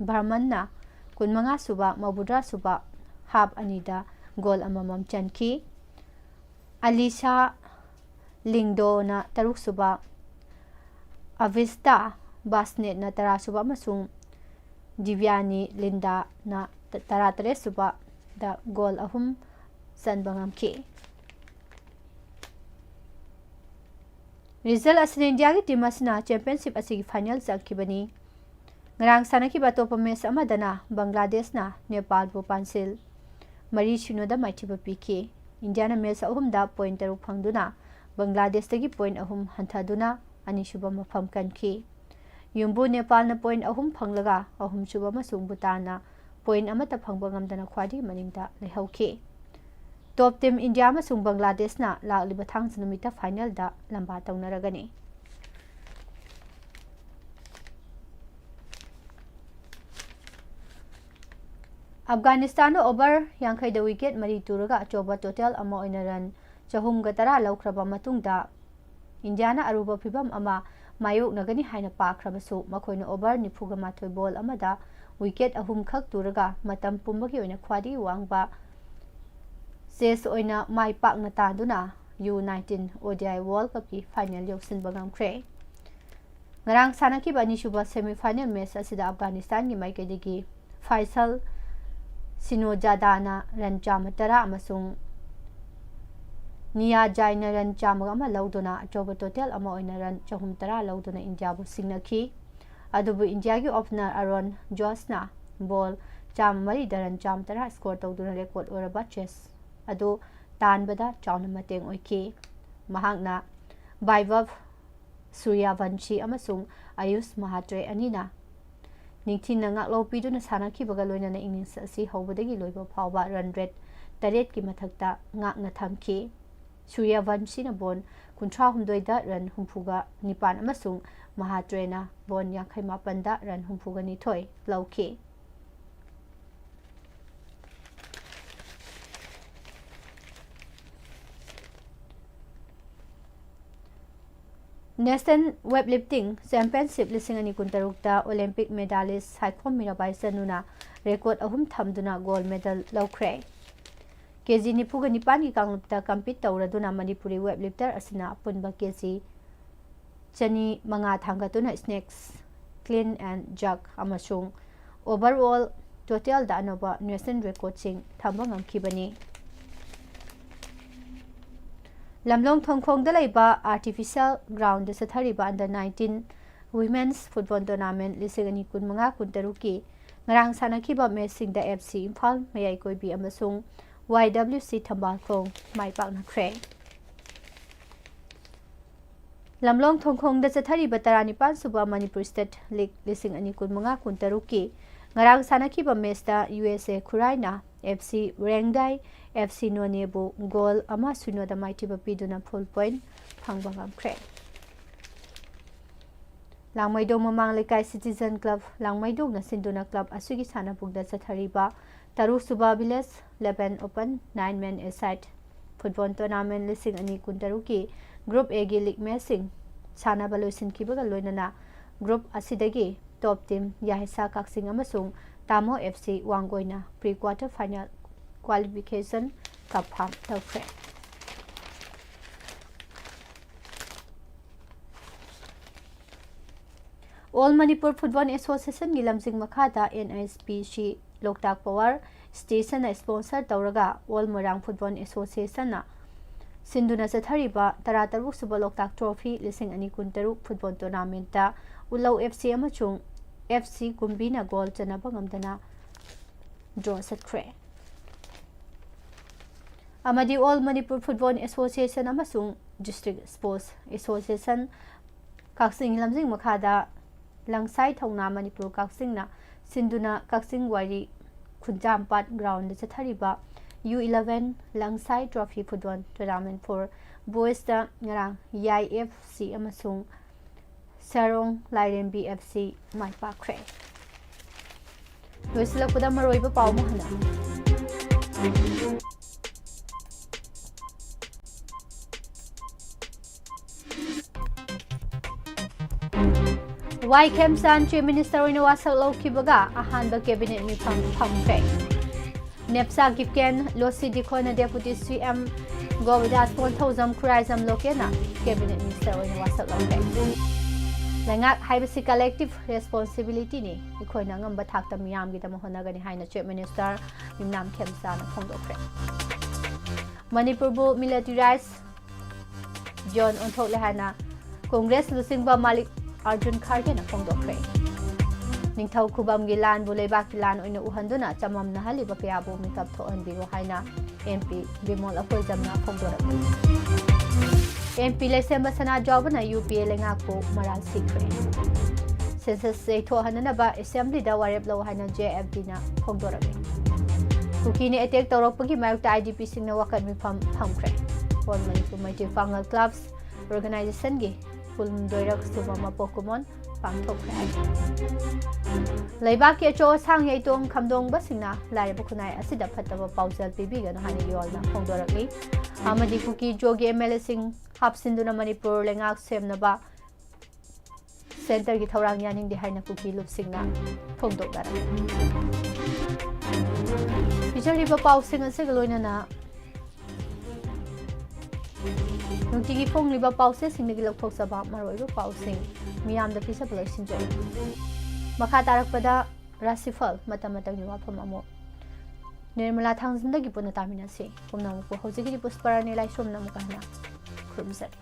ꯕꯔꯃꯟꯅ ꯀꯨꯟꯃꯉꯥ ꯁꯨꯕ, ꯃꯧꯗ꯭ꯔꯥ ꯁꯨꯕ ꯍꯥꯞ ꯑꯅꯤꯗ ꯒꯣꯜ ꯑꯃꯃꯝ ꯆꯟꯈꯤ꯫ ꯑꯂꯤꯁꯥ ꯂꯤꯡꯗꯣꯅ ꯇꯔꯨꯛ ꯁꯨꯕ, ꯑꯚꯤꯁꯇꯥ ꯕꯥꯁꯅꯦꯠꯅ ꯇꯔꯥ ꯁꯨꯕ ꯑꯃꯁꯨꯡ ꯗꯤꯕ꯭ꯌꯥꯅꯤ ꯂꯤꯟꯗꯥꯅ ꯇꯔꯥꯇꯔꯦꯠ ꯁꯨꯕꯗ ꯒꯣꯜ ꯑꯍꯨꯝ ꯆꯟꯕ ꯉꯝꯈꯤ꯫ ꯔꯤꯖꯜ ꯑꯁꯤꯅ ꯏꯟꯗꯤꯌꯥꯒꯤ ꯇꯤꯝ ꯑꯁꯤꯅ ꯆꯦꯝꯄꯤꯌꯟꯁꯤꯞ ꯑꯁꯤꯒꯤ ꯐꯥꯏꯅꯦꯜ ꯆꯪꯈꯤꯕꯅꯤ꯫ ꯉꯔꯥꯡ ꯁꯥꯟꯅꯈꯤꯕ ꯑꯇꯣꯞꯄ ꯃꯦꯆ ꯑꯃꯗꯅ ꯕꯪꯒ꯭ꯂꯥꯗꯦꯁꯅ ꯅꯦꯄꯥꯜꯕꯨ ꯄꯥꯟꯁꯤꯜ ꯃꯔꯤ ꯁꯤꯅꯣꯗ ꯃꯥꯏꯊꯤꯕ ꯄꯤꯈꯤ꯫ ꯏꯟꯗꯤꯌꯥꯅ ꯃꯦꯆ ꯑꯍꯨꯝꯗ ꯄꯣꯏꯟ ꯇꯔꯨꯛ ꯐꯪꯗꯨꯅ ꯕꯪꯒ꯭ꯂꯥꯗꯦꯁꯇꯒꯤ ꯄꯣꯏꯟ ꯑꯍꯨꯝ ꯍꯟꯊꯗꯨꯅ ꯑꯅꯤꯁꯨꯕ ꯃꯐꯝ ꯀꯟꯈꯤ꯫ ꯌꯨꯝꯕꯨ ꯅꯦꯄꯥꯜꯅ ꯄꯣꯏꯟ ꯑꯍꯨꯝ ꯐꯪꯂꯒ ꯑꯍꯨꯝꯁꯨꯕ ꯑꯃꯁꯨꯡ ꯚꯨꯇꯥꯟꯅ ꯄꯣꯏꯟ ꯑꯃꯠꯇ ꯐꯪꯕ ꯉꯝꯗꯅ ꯈ꯭ꯋꯥꯏꯗꯒꯤ ꯃꯅꯤꯡꯗ ꯂꯩꯍꯧꯈꯤ꯫ ꯇꯣꯞ ꯇꯤꯝ ꯏꯟꯗꯤꯌꯥ ꯑꯃꯁꯨꯡ ꯕꯪꯒ꯭ꯂꯥꯗꯦꯁꯅ ꯂꯥꯛꯂꯤꯕ ꯊꯥꯡꯖ ꯅꯨꯃꯤꯠꯇ ꯐꯥꯏꯅꯦꯜꯗ ꯂꯝꯕꯥ ꯇꯧꯅꯔꯒꯅꯤ꯫ ꯑꯐꯒꯥꯅꯤꯁꯇꯥꯟꯅ ꯑꯣꯚꯔ ꯌꯥꯡꯈꯩꯗ ꯋꯤꯀꯦꯠ ꯃꯔꯤ ꯇꯨꯔꯒ ꯑꯆꯧꯕ ꯇꯣꯇꯦꯜ ꯑꯃ ꯑꯣꯏꯅ ꯔꯟ ꯆꯍꯨꯝꯒ ꯇꯔꯥ ꯂꯧꯈ꯭ꯔꯕ ꯃꯇꯨꯡꯗ, ꯏꯟꯗꯤꯌꯥꯅ ꯑꯔꯨꯕ ꯐꯤꯚꯝ ꯑꯃ ꯃꯥꯌꯣꯛꯅꯒꯅꯤ ꯍꯥꯏꯅ ꯄꯥꯈ꯭ꯔꯕꯁꯨ, ꯃꯈꯣꯏꯅ ꯑꯣꯚꯔ ꯅꯤꯐꯨꯒ ꯃꯥꯊꯣꯏ ꯕꯣꯜ ꯑꯃꯗ ꯋꯤꯀꯦꯠ ꯑꯍꯨꯝꯈꯛ ꯇꯨꯔꯒ ꯃꯇꯝ ꯄꯨꯝꯕꯒꯤ ꯑꯣꯏꯅ ꯈ꯭ꯋꯥꯏꯗꯒꯤ ꯋꯥꯡꯕ ꯆꯦꯁ ꯑꯣꯏꯅ ꯃꯥꯏ ꯄꯥꯛꯅ ꯇꯥꯟꯗꯨꯅ ꯌꯨ ꯅꯥꯏꯟꯇꯤꯟ ꯑꯣ ꯗꯤ ꯑꯥꯏ ꯋꯥꯔꯜ ꯀꯞꯀꯤ ꯐꯥꯏꯅꯦꯜ ꯌꯧꯁꯤꯟꯕ ꯉꯝꯈ꯭ꯔꯦ꯫ ꯉꯔꯥꯡ ꯁꯥꯟꯅꯈꯤꯕ ꯑꯅꯤꯁꯨꯕ ꯁꯦꯃꯤ ꯐꯥꯏꯅꯦꯜ ꯃꯦꯆ ꯑꯁꯤꯗ ꯑꯐꯒꯥꯅꯤꯁꯇꯥꯟꯒꯤ ꯃꯥꯏꯀꯩꯗꯒꯤ ꯐꯥꯏꯁꯜ ꯁꯤꯅꯣꯖꯥꯗꯥꯅ ꯔꯟ ꯆꯥꯝꯃ ꯇꯔꯥ ꯑꯃꯁꯨꯡ ꯅꯤꯌꯥꯖꯥꯏꯅ ꯔꯟ ꯆꯥꯝꯃꯒ ꯑꯃ ꯂꯧꯗꯨꯅ ꯑꯆꯧꯕ ꯇꯣꯇꯦꯜ ꯑꯃ ꯑꯣꯏꯅ ꯔꯟ ꯆꯍꯨꯝ ꯇꯔꯥ ꯂꯧꯗꯨꯅ ꯏꯟꯗꯤꯌꯥꯕꯨ ꯁꯤꯡꯅꯈꯤ꯫ ꯑꯗꯨꯕꯨ ꯏꯟꯗꯤꯌꯥꯒꯤ ꯑꯣꯄꯅꯔ ꯑꯔꯣꯟ ꯖꯣꯁꯅ ꯕꯣꯜ ꯆꯥꯝꯃ ꯃꯔꯤꯗ ꯔꯟ ꯆꯥꯝꯃ ꯇꯔꯥ ꯁ꯭ꯀꯣꯔ ꯇꯧꯗꯨꯅ ꯔꯦꯀꯣꯔꯗ ꯑꯣꯏꯔꯕ ꯆꯦꯁ ꯑꯗꯨ ꯇꯥꯟꯕꯗ ꯆꯥꯎꯅ ꯃꯇꯦꯡ ꯑꯣꯏꯈꯤ꯫ ꯃꯍꯥꯛꯅ ꯚꯥꯏꯚꯕ ꯁꯨꯔꯌꯥꯚꯟꯁꯤ ꯑꯃꯁꯨꯡ ꯑꯌꯨꯁ ꯃꯍꯥꯇ꯭ꯔꯦ ꯑꯅꯤꯅ ꯅꯤꯡꯊꯤꯅ ꯉꯥꯛꯂꯧ ꯄꯤꯗꯨꯅ ꯁꯥꯟꯅꯈꯤꯕꯒ ꯂꯣꯏꯅꯅ ꯏꯅꯤꯡꯁ ꯑꯁꯤ ꯍꯧꯕꯗꯒꯤ ꯂꯣꯏꯕ ꯐꯥꯎꯕ ꯔꯟ ꯔꯦꯠ ꯇꯔꯦꯠꯀꯤ ꯃꯊꯛꯇ ꯉꯥꯛꯅ ꯊꯝꯈꯤ꯫ ꯁꯨꯔ꯭ꯌꯚꯟꯁꯤꯅ ꯕꯣꯟ ꯀꯨꯟꯊ꯭ꯔꯥ ꯍꯨꯝꯗꯣꯏꯗ ꯔꯟ ꯍꯨꯝꯐꯨꯒ ꯅꯤꯄꯥꯟ ꯑꯃꯁꯨꯡ ꯃꯍꯥꯇ꯭ꯔꯦꯅ ꯕꯣꯟ ꯌꯥꯡꯈꯩ ꯃꯥꯄꯟꯗ ꯔꯟ ꯍꯨꯝꯐꯨꯒ ꯅꯤꯊꯣꯏ ꯂꯧꯈꯤ꯫ National Weightlifting Championship ꯂꯤꯁꯤꯡ ꯑꯅꯤ ꯀꯨꯟꯇꯔꯨꯛꯇ Olympic medalist Saikhom Mirabai ꯆꯅꯨꯅ record ꯑꯍꯨꯝ ꯊꯝꯗꯨꯅ gold medal ꯂꯧꯈ꯭ꯔꯦ꯫ ꯀꯦ ꯖꯤ ꯅꯤꯐꯨꯒ ꯅꯤꯄꯥꯟꯒꯤ ꯀꯥꯡꯂꯨꯞꯇ compete ꯇꯧꯔꯗꯨꯅ ꯃꯅꯤꯄꯨꯔꯤ weightlifter ꯑꯁꯤꯅ ꯑꯄꯨꯟꯕ ꯀꯦ ꯖꯤ ꯆꯅꯤ ꯃꯉꯥ ꯊꯥꯡꯒꯠꯇꯨꯅ snatch, clean and jerk ꯑꯃꯁꯨꯡ overall totalꯗ ꯑꯅꯧꯕ national recordꯁꯤꯡ ꯊꯝꯕ ꯉꯝꯈꯤꯕꯅꯤ꯫ ꯂꯝꯂꯣꯡ ꯊꯣꯡꯈꯣꯡꯗ ꯂꯩꯕ artificial groundꯗ ꯆꯠꯊꯔꯤꯕ under nineteen women's football tournament ꯂꯤꯁꯤꯡ ꯑꯅꯤ ꯀꯨꯟꯃꯉꯥ ꯀꯨꯟꯇꯔꯨꯛꯀꯤ ꯉꯔꯥꯡ ꯁꯥꯟꯅꯈꯤꯕ matchꯁꯤꯡꯗ F C ꯏꯝꯐꯥꯜ ꯃꯌꯥꯏ ꯀꯣꯏꯕꯤ ꯑꯃꯁꯨꯡ Y W C ꯊꯝꯕꯥꯜꯈꯣꯡ ꯃꯥꯏ ꯄꯥꯛꯅꯈ꯭ꯔꯦ꯫ ꯂꯝꯂꯣꯡ ꯊꯣꯡꯈꯣꯡꯗ ꯆꯠꯊꯔꯤꯕ ꯇꯔꯥꯅꯤꯄꯥꯟ ꯁꯨꯕ ꯃꯅꯤꯄꯨꯔ State League ꯂꯤꯁꯤꯡ ꯑꯅꯤ ꯀꯨꯟꯃꯉꯥ ꯀꯨꯟꯇꯔꯨꯛꯀꯤ ꯉꯔꯥꯡ ꯁꯥꯟꯅꯈꯤꯕ matchꯇ U S A ꯈꯨꯔꯥꯏꯅ F C ꯋꯥꯔꯦꯡꯗꯥꯏ F C ꯅꯣꯅꯦꯕꯨ goal ꯑꯃ ꯁꯤꯅꯣꯗ ꯃꯥꯏꯊꯤꯕ ꯄꯤꯗꯨꯅ full point ꯐꯪꯕ ꯉꯝꯈ꯭ꯔꯦ꯫ ꯂꯥꯡꯃꯩꯗꯣꯡ ꯃꯃꯥꯡ ꯂꯩꯀꯥꯏ Citizen Club ꯂꯥꯡꯃꯩꯗꯣꯡꯅ ꯁꯤꯟꯗꯨꯅ club ꯑꯁꯤꯒꯤ ꯁꯥꯟꯅꯄꯨꯡꯗ ꯆꯠꯊꯔꯤꯕ ꯇꯔꯨꯛ ꯁꯨꯕ Village eleven Open nine man a side football tournament ꯂꯤꯁꯤꯡ ꯑꯅꯤ ꯀꯨꯟꯇꯔꯨꯛꯀꯤ Group Aꯒꯤ league matchꯁꯤꯡ ꯁꯥꯟꯅꯕ ꯂꯣꯏꯁꯤꯟꯈꯤꯕꯒ ꯂꯣꯏꯅꯅ group ꯑꯁꯤꯗꯒꯤ top team ꯌꯥꯍꯩꯁꯥ ꯀꯛꯆꯤꯡ ꯑꯃꯁꯨꯡ ꯇꯥꯃꯣ F C ꯋꯥꯡꯒꯣꯏꯅ pre quarter final qualification confirm ꯇꯧꯈ꯭ꯔꯦ꯫ All Manipur Football Associationꯒꯤ ꯂꯝꯖꯤꯡ ꯃꯈꯥꯗ N H P C ꯂꯣꯛꯇꯥꯛ Power Stationꯅ sponsor ꯇꯧꯔꯒ All Moirang Football Associationꯅ ꯁꯤꯟꯗꯨꯅ ꯆꯠꯊꯔꯤꯕ ꯇꯔꯥꯇꯔꯨꯛ ꯁꯨꯕ ꯂꯣꯛꯇꯥꯛ Trophy ꯂꯤꯁꯤꯡ ꯑꯅꯤ ꯀꯨꯟꯇꯔꯨꯛ football tournamentꯇ ꯎꯂꯧ F C ꯑꯃꯁꯨꯡ F C ꯀꯨꯝꯕꯤꯅ goal ꯆꯟꯅꯕ ꯉꯝꯗꯅ draw ꯆꯠꯈ꯭ꯔꯦ꯫ ꯑꯃꯗꯤ All Manipur Football Association ꯑꯃꯁꯨꯡ District Sports Association ꯀꯛꯆꯤꯡ ꯂꯝꯖꯤꯡ ꯃꯈꯥꯗ ꯂꯪꯁꯥꯏ ꯊꯧꯅꯥ ꯃꯅꯤꯄꯨꯔ ꯀꯛꯆꯤꯡꯅ ꯁꯤꯟꯗꯨꯅ ꯀꯛꯆꯤꯡ ꯋꯥꯏꯔꯤ ꯈꯨꯟꯖꯥꯝꯄꯥꯠ groundꯗ ꯆꯠꯊꯔꯤꯕ U eleven Langsai Trophy Football Tournament for Boysꯇ ꯉꯔꯥꯡ ꯌꯥꯏ F C ꯑꯃꯁꯨꯡ ꯁꯔꯣꯡ ꯂꯥꯏꯔꯦꯝꯕꯤ F C ꯃꯥꯏ ꯄꯥꯛꯈ꯭ꯔꯦ꯫ ꯂꯣꯏꯁꯤꯜꯂꯛꯄꯗ ꯃꯔꯨꯑꯣꯏꯕ ꯄꯥꯎ ꯑꯃꯨꯛ ꯍꯟꯅ꯫ ꯋꯥꯏ ꯈꯦꯝꯆꯥꯟ Chief Minister ꯑꯣꯏꯅ ꯋꯥꯁꯛ ꯂꯧꯈꯤꯕꯒ ꯑꯍꯥꯟꯕ cabinet ꯃꯤꯐꯝ ꯐꯝꯈ꯭ꯔꯦ꯫ ꯅꯦꯞꯁꯥ ꯒꯤꯞꯀꯦꯟ ꯂꯣꯁꯤ ꯗꯤꯈꯣꯅ Deputy C M ꯒꯣꯕꯤꯟꯗꯥꯁ Konthoujam Khuraijam ꯂꯣꯀꯦꯟꯅ cabinet minister ꯑꯣꯏꯅ ꯋꯥꯁꯛ ꯂꯧꯈ꯭ꯔꯦ꯫ ꯂꯩꯉꯥꯛ ꯍꯥꯏꯕꯁꯤ collective responsibilityꯅꯤ꯫ ꯑꯩꯈꯣꯏꯅ ꯑꯉꯝꯕ ꯊꯥꯛꯇ ꯃꯤꯌꯥꯝꯒꯤꯗꯃꯛ ꯍꯣꯠꯅꯒꯅꯤ ꯍꯥꯏꯅ Chief Minister ꯌꯨꯝꯅꯥꯝ ꯈꯦꯝꯆꯥꯅ ꯐꯣꯡꯗꯣꯛꯈ꯭ꯔꯦ꯫ ꯃꯅꯤꯄꯨꯔꯕꯨ militarized zone ꯑꯣꯟꯊꯣꯛꯂꯦ ꯍꯥꯏꯅ Congress ꯂꯨꯆꯤꯡꯕ ꯃꯥꯂꯤꯛ ꯑꯔꯖꯨꯟ ꯈꯥꯔꯒꯦꯅ ꯐꯣꯡꯗꯣꯛꯈ꯭ꯔꯦ꯫ ꯅꯤꯡꯊꯧ ꯈꯨꯕꯝꯒꯤ ꯂꯥꯟꯕꯨ ꯂꯩꯕꯥꯛꯀꯤ ꯂꯥꯟ ꯑꯣꯏꯅ ꯎꯍꯟꯗꯨꯅ ꯆꯃꯝꯅꯍꯜꯂꯤꯕ ꯀꯌꯥꯕꯨ ꯃꯤꯀꯞ ꯊꯣꯛꯍꯟꯕꯤꯔꯣ ꯍꯥꯏꯅ M P Bimol ꯑꯀꯣꯏꯖꯝꯅ ꯐꯣꯡꯗꯣꯔꯛꯂꯤ꯫ M P ꯂꯩꯁꯦꯝꯕ ꯁꯅꯥꯖꯥꯎꯕꯅ U P A ꯂꯩꯉꯥꯛꯄꯨ ꯃꯔꯥꯜ ꯁꯤꯈ꯭ꯔꯦ꯫ Census ꯌꯩꯊꯣꯛꯍꯟꯅꯅꯕ Assemblyꯗ ꯋꯥꯔꯦꯞ ꯂꯧ ꯍꯥꯏꯅ J F Dꯅ ꯐꯣꯡꯗꯣꯔꯛꯂꯤ꯫ ꯀꯨꯀꯤꯅ attack ꯇꯧꯔꯛꯄꯒꯤ ꯃꯥꯌꯣꯛꯇ I D Pꯁꯤꯡꯅ ꯋꯥꯀꯠ ꯃꯤꯐꯝ ꯐꯝꯈ꯭ꯔꯦ꯫ All Manipur Meitei Pangal Clubs Organizationꯒꯤ ꯀꯨꯟꯍꯨꯝꯗꯣꯏꯔꯛ ꯁꯨꯕ ꯃꯄꯣꯛ ꯀꯨꯝꯑꯣꯟ ꯄꯥꯡꯊꯣꯛꯈ꯭ꯔꯦ꯫ ꯂꯩꯕꯥꯛꯀꯤ ꯑꯆꯧ ꯑꯁꯥꯡ ꯌꯩꯇꯣꯡ ꯈꯝꯗꯣꯡꯕꯁꯤꯡꯅ ꯂꯥꯏꯔꯕ ꯈꯨꯟꯅꯥꯏ ꯑꯁꯤꯗ ꯐꯠꯇꯕ ꯄꯥꯎꯖꯦꯜ ꯄꯤꯕꯤꯒꯅꯨ ꯍꯥꯏꯅ ꯌꯣꯜꯅ ꯐꯣꯡꯗꯣꯔꯛꯂꯤ꯫ ꯑꯃꯗꯤ ꯀꯨꯀꯤ ꯖꯣꯒꯤ M L A ꯁꯤꯡ ꯍꯥꯞꯆꯤꯟꯗꯨꯅ ꯃꯅꯤꯄꯨꯔ ꯂꯩꯉꯥꯛ ꯁꯦꯝꯅꯕ Centreꯒꯤ ꯊꯧꯔꯥꯡ ꯌꯥꯅꯤꯡꯗꯦ ꯍꯥꯏꯅ ꯀꯨꯀꯤ ꯂꯨꯞꯁꯤꯡꯅ ꯐꯣꯡꯗꯣꯛꯅꯔꯝꯃꯤ꯫ ꯄꯤꯖꯔꯤꯕ ꯄꯥꯎꯁꯤꯡ ꯑꯁꯤꯒ ꯂꯣꯏꯅꯅ ꯅꯨꯡꯇꯤꯒꯤ ꯐꯣꯡꯂꯤꯕ ꯄꯥꯎꯆꯦꯁꯤꯡꯗꯒꯤ ꯂꯧꯊꯣꯛꯆꯕ ꯃꯔꯨꯑꯣꯏꯕ ꯄꯥꯎꯁꯤꯡ ꯃꯤꯌꯥꯝꯗ ꯄꯤꯖꯕ ꯂꯣꯏꯁꯤꯟꯖꯔꯤ꯫ ꯃꯈꯥ ꯇꯥꯔꯛꯄꯗ ꯔꯥꯁꯤꯐꯜ ꯃꯇꯝ ꯃꯇꯝꯒꯤ ꯋꯥꯐꯝ ꯑꯃꯨꯛ꯫ ꯅꯤꯔꯃꯂꯥ ꯊꯥꯡꯖꯝꯗꯒꯤ ꯄꯨꯟꯅ ꯇꯥꯃꯤꯟꯅꯁꯤ꯫ ꯄꯨꯝꯅꯃꯛꯄꯨ ꯍꯧꯖꯤꯛꯀꯤꯗꯤ ꯄꯨꯁꯄꯔꯥꯅꯤ ꯂꯥꯏꯁ꯭ꯔꯝꯅ ꯑꯃꯨꯛꯀ ꯍꯟꯅ ꯈꯨꯔꯨꯝꯖꯔꯤ꯫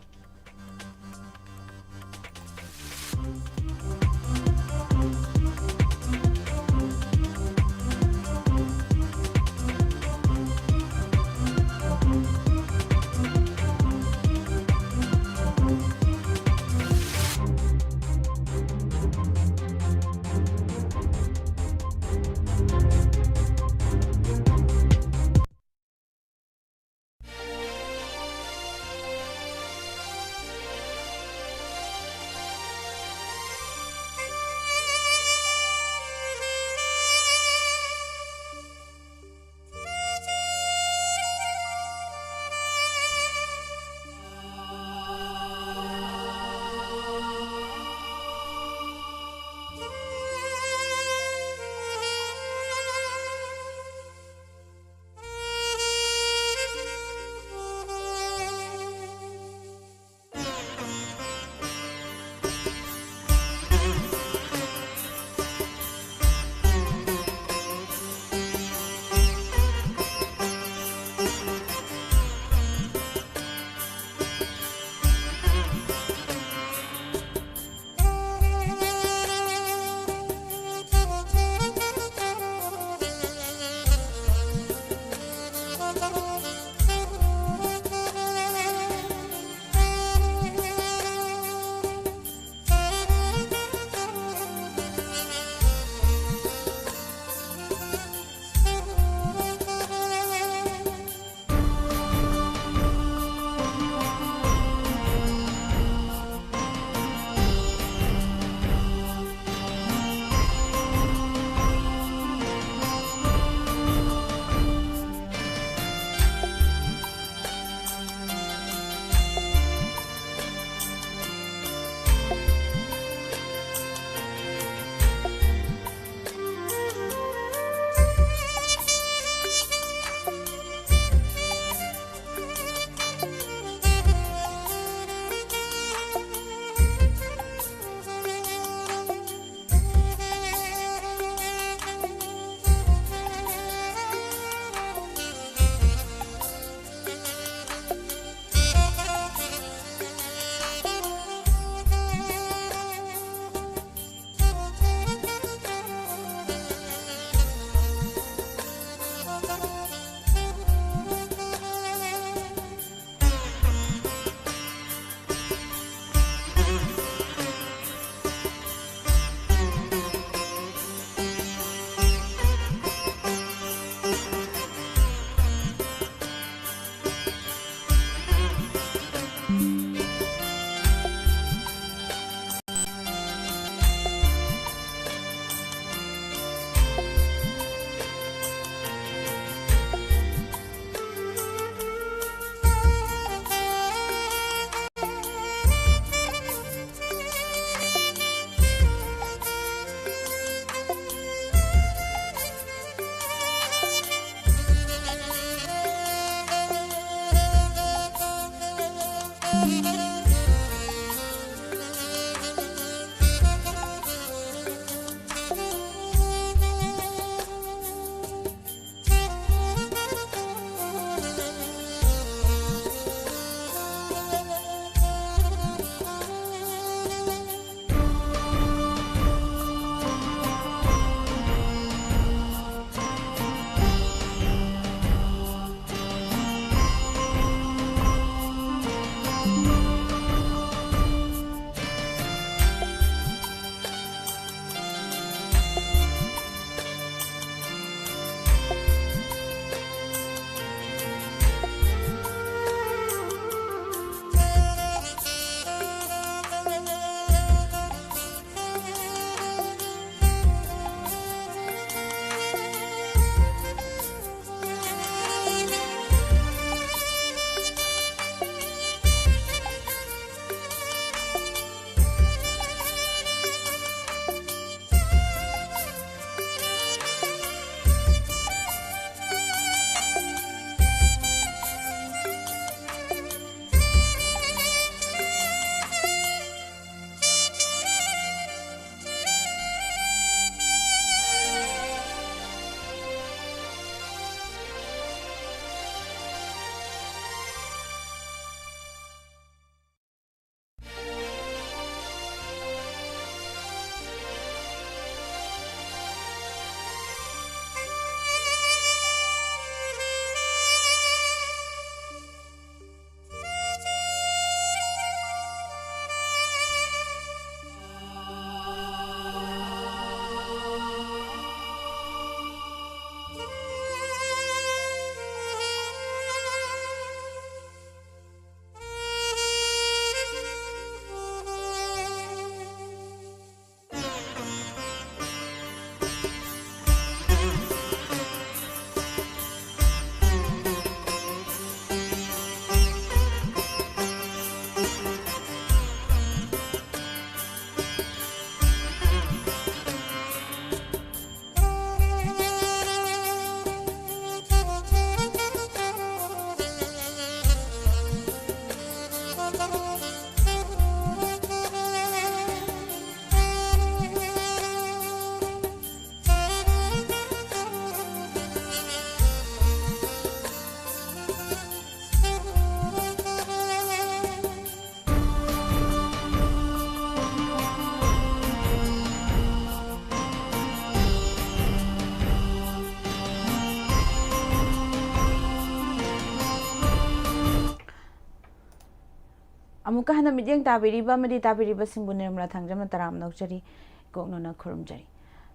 ꯑꯃꯨꯛꯀ ꯍꯟꯅ ꯃꯤꯠꯌꯦꯡ ꯇꯥꯕꯤꯔꯤꯕ ꯑꯃꯗꯤ ꯇꯥꯕꯤꯔꯤꯕꯁꯤꯡꯕꯨ ꯅꯤꯔꯃꯂꯥ ꯊꯥꯡꯖꯝꯅ ꯇꯔꯥꯝꯅ ꯑꯣꯛꯆꯔꯤ, ꯏꯀꯣꯛꯅꯅ ꯈꯨꯔꯨꯝꯖꯔꯤ꯫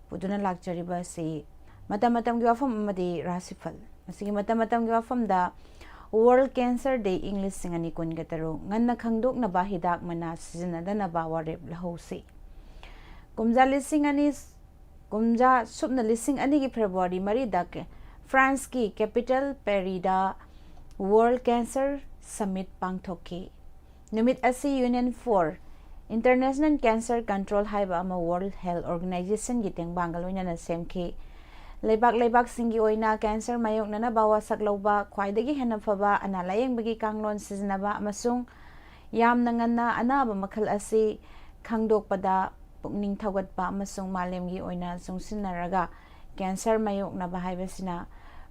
ꯄꯨꯗꯨꯅ ꯂꯥꯛꯆꯔꯤꯕ ꯑꯁꯤ ꯃꯇꯝ ꯃꯇꯝꯒꯤ ꯋꯥꯐꯝ ꯑꯃꯗꯤ ꯔꯥꯁꯤꯐꯜ꯫ ꯃꯁꯤꯒꯤ ꯃꯇꯝ ꯃꯇꯝꯒꯤ ꯋꯥꯐꯝꯗ World Cancer Day ꯏꯪ ꯂꯤꯁꯤꯡ ꯑꯅꯤ ꯀꯨꯟꯒ ꯇꯔꯨꯛ ꯉꯟꯅ ꯈꯪꯗꯣꯛꯅꯕ ꯍꯤꯗꯥꯛ ꯃꯅꯥ ꯁꯤꯖꯤꯟꯅꯗꯅꯕ ꯋꯥꯔꯦꯞ ꯂꯧꯍꯧꯁꯤ꯫ ꯀꯨꯝꯖꯥ ꯂꯤꯁꯤꯡ ꯑꯅꯤ, ꯀꯨꯝꯖꯥ ꯁꯨꯞꯅ ꯂꯤꯁꯤꯡ ꯑꯅꯤꯒꯤ ꯐꯦꯕ꯭ꯔꯨꯋꯥꯔꯤ ꯃꯔꯤꯗ ꯀꯦ-, ꯐ꯭ꯔꯥꯟꯁꯀꯤ capital ꯄꯦꯔꯤꯗ World Cancer Summit ꯄꯥꯡꯊꯣꯛꯈꯤ꯫ ꯅꯨꯃꯤꯠ ꯑꯁꯤ Union for International Cancer Control ꯍꯥꯏꯕ ꯑꯃ World Health Organizationꯒꯤ ꯇꯦꯡꯕꯥꯡꯒ ꯂꯣꯏꯅꯅ ꯁꯦꯝꯈꯤ꯫ ꯂꯩꯕꯥꯛ ꯂꯩꯕꯥꯛꯁꯤꯡꯒꯤ ꯑꯣꯏꯅ cancer ꯃꯥꯌꯣꯛꯅꯅꯕ ꯋꯥꯁꯛ ꯂꯧꯕ, ꯈ꯭ꯋꯥꯏꯗꯒꯤ ꯍꯦꯟꯅ ꯐꯕ ꯑꯅꯥ ꯂꯥꯌꯦꯡꯕꯒꯤ ꯀꯥꯡꯂꯣꯟ ꯁꯤꯖꯤꯟꯅꯕ ꯑꯃꯁꯨꯡ ꯌꯥꯝꯅ ꯉꯟꯅ ꯑꯅꯥꯕ ꯃꯈꯜ ꯑꯁꯤ ꯈꯪꯗꯣꯛꯄꯗ ꯄꯨꯛꯅꯤꯡ ꯊꯧꯒꯠꯄ ꯑꯃꯁꯨꯡ ꯃꯥꯂꯦꯝꯒꯤ ꯑꯣꯏꯅ ꯆꯨꯡꯁꯤꯟꯅꯔꯒ cancer ꯃꯥꯌꯣꯛꯅꯕ ꯍꯥꯏꯕꯁꯤꯅ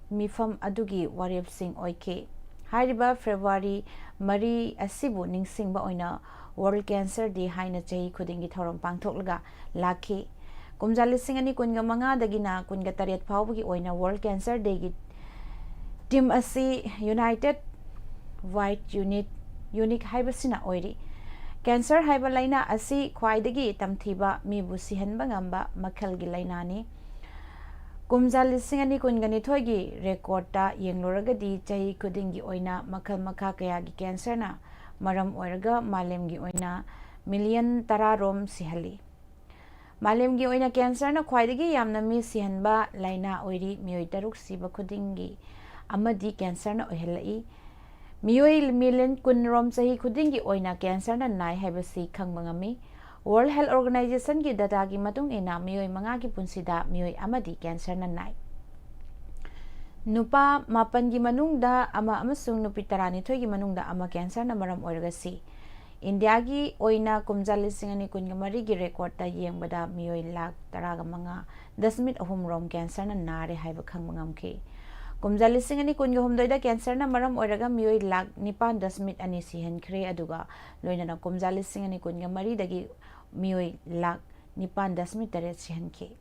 ꯃꯤꯐꯝ ꯑꯗꯨꯒꯤ ꯋꯥꯔꯦꯞꯁꯤꯡ ꯑꯣꯏꯈꯤ꯫ ꯍꯥꯏꯔꯤꯕ ꯐꯦꯕ꯭ꯔꯨꯋꯥꯔꯤ ꯃꯔꯤ ꯑꯁꯤꯕꯨ ꯅꯤꯡꯁꯤꯡꯕ ꯑꯣꯏꯅ World Cancer Day ꯍꯥꯏꯅ ꯆꯍꯤ ꯈꯨꯗꯤꯡꯒꯤ ꯊꯧꯔꯝ ꯄꯥꯡꯊꯣꯛꯂꯒ ꯂꯥꯛꯈꯤ꯫ ꯀꯨꯝꯖꯥ ꯂꯤꯁꯤꯡ ꯑꯅꯤ ꯀꯨꯟꯒ ꯃꯉꯥꯗꯒꯤꯅ ꯀꯨꯟꯒ ꯇꯔꯦꯠ ꯐꯥꯎꯕꯒꯤ ꯑꯣꯏꯅ World Cancer Dayꯒꯤ theme ꯑꯁꯤ United White Unit, Unique ꯍꯥꯏꯕꯁꯤꯅ ꯑꯣꯏꯔꯤ꯫ Cancer ꯍꯥꯏꯕ ꯂꯥꯏꯅꯥ ꯑꯁꯤ ꯈ꯭ꯋꯥꯏꯗꯒꯤ ꯇꯝꯊꯤꯕ, ꯃꯤꯕꯨ ꯁꯤꯍꯟꯕ ꯉꯝꯕ ꯃꯈꯜꯒꯤ ꯂꯥꯏꯅꯥꯅꯤ꯫ ꯀꯨꯝꯖꯥ ꯂꯤꯁꯤꯡ ꯑꯅꯤ ꯀꯨꯟꯒ ꯅꯤꯊꯣꯏꯒꯤ recordꯇ ꯌꯦꯡꯂꯨꯔꯒꯗꯤ, ꯆꯍꯤ ꯈꯨꯗꯤꯡꯒꯤ ꯑꯣꯏꯅ ꯃꯈꯜ ꯃꯈꯥ ꯀꯌꯥꯒꯤ cancerꯅ ꯃꯔꯝ ꯑꯣꯏꯔꯒ ꯃꯥꯂꯦꯝꯒꯤ ꯑꯣꯏꯅ million ꯇꯔꯥ ꯔꯣꯝ ꯁꯤꯍꯜꯂꯤ꯫ ꯃꯥꯂꯦꯝꯒꯤ ꯑꯣꯏꯅ cancerꯅ ꯈ꯭ꯋꯥꯏꯗꯒꯤ ꯌꯥꯝꯅ ꯃꯤ ꯁꯤꯍꯟꯕ ꯂꯥꯏꯅꯥ ꯑꯣꯏꯔꯤ꯫ ꯃꯤꯑꯣꯏ ꯇꯔꯨꯛ ꯁꯤꯕ ꯈꯨꯗꯤꯡꯒꯤ ꯑꯃꯗꯤ cancerꯅ ꯑꯣꯏꯍꯜꯂꯛꯏ꯫ ꯃꯤꯑꯣꯏ million ꯀꯨꯟ ꯔꯣꯝ ꯆꯍꯤ ꯈꯨꯗꯤꯡꯒꯤ ꯑꯣꯏꯅ cancerꯅ ꯅꯥꯏ ꯍꯥꯏꯕꯁꯤ ꯈꯪꯕ ꯉꯝꯃꯤ꯫ World Health Organizationꯒꯤ dataꯒꯤ ꯃꯇꯨꯡ ꯏꯟꯅ, ꯃꯤꯑꯣꯏ ꯃꯉꯥꯒꯤ ꯄꯨꯟꯁꯤꯗ ꯃꯤꯑꯣꯏ ꯑꯃꯗꯤ cancerꯅ ꯅꯥꯏ꯫ ꯅꯨꯄꯥ ꯃꯥꯄꯟꯒꯤ ꯃꯅꯨꯡꯗ ꯑꯃ ꯑꯃꯁꯨꯡ ꯅꯨꯄꯤ ꯇꯔꯥꯅꯤꯊꯣꯏꯒꯤ ꯃꯅꯨꯡꯗ ꯑꯃ cancerꯅ ꯃꯔꯝ ꯑꯣꯏꯔꯒ ꯁꯤ꯫ ꯏꯟꯗꯤꯌꯥꯒꯤ ꯑꯣꯏꯅ ꯀꯨꯝꯖꯥ ꯂꯤꯁꯤꯡ ꯑꯅꯤ ꯀꯨꯟꯒ ꯃꯔꯤꯒꯤ recordꯇ ꯌꯦꯡꯕꯗ, ꯃꯤꯑꯣꯏ ꯂꯥꯈ ꯇꯔꯥꯒ ꯃꯉꯥ ꯗꯁꯃꯤꯠ ꯑꯍꯨꯝ ꯔꯣꯝ cancerꯅ ꯅꯥꯔꯦ ꯍꯥꯏꯕ ꯈꯪꯕ ꯉꯝꯈꯤ꯫ ꯀꯨꯝꯖꯥ ꯂꯤꯁꯤꯡ ꯑꯅꯤ ꯀꯨꯟꯒ ꯍꯨꯝꯗꯣꯏꯗ cancerꯅ ꯃꯔꯝ ꯑꯣꯏꯔꯒ ꯃꯤꯑꯣꯏ ꯂꯥꯈ ꯅꯤꯄꯥꯟ ꯗꯁꯃꯤꯠ ꯑꯅꯤ ꯁꯤꯍꯟꯈ꯭ꯔꯦ, ꯑꯗꯨꯒ ꯂꯣꯏꯅꯅ ꯀꯨꯝꯖꯥ ꯂꯤꯁꯤꯡ ꯑꯅꯤ ꯀꯨꯟꯒ ꯃꯔꯤꯗꯒꯤ ꯃꯤꯑꯣꯏ ꯂꯥꯈ ꯅꯤꯄꯥꯟ ꯗꯁꯃꯤꯠ ꯇꯔꯦꯠ ꯁꯤꯍꯟꯈꯤ꯫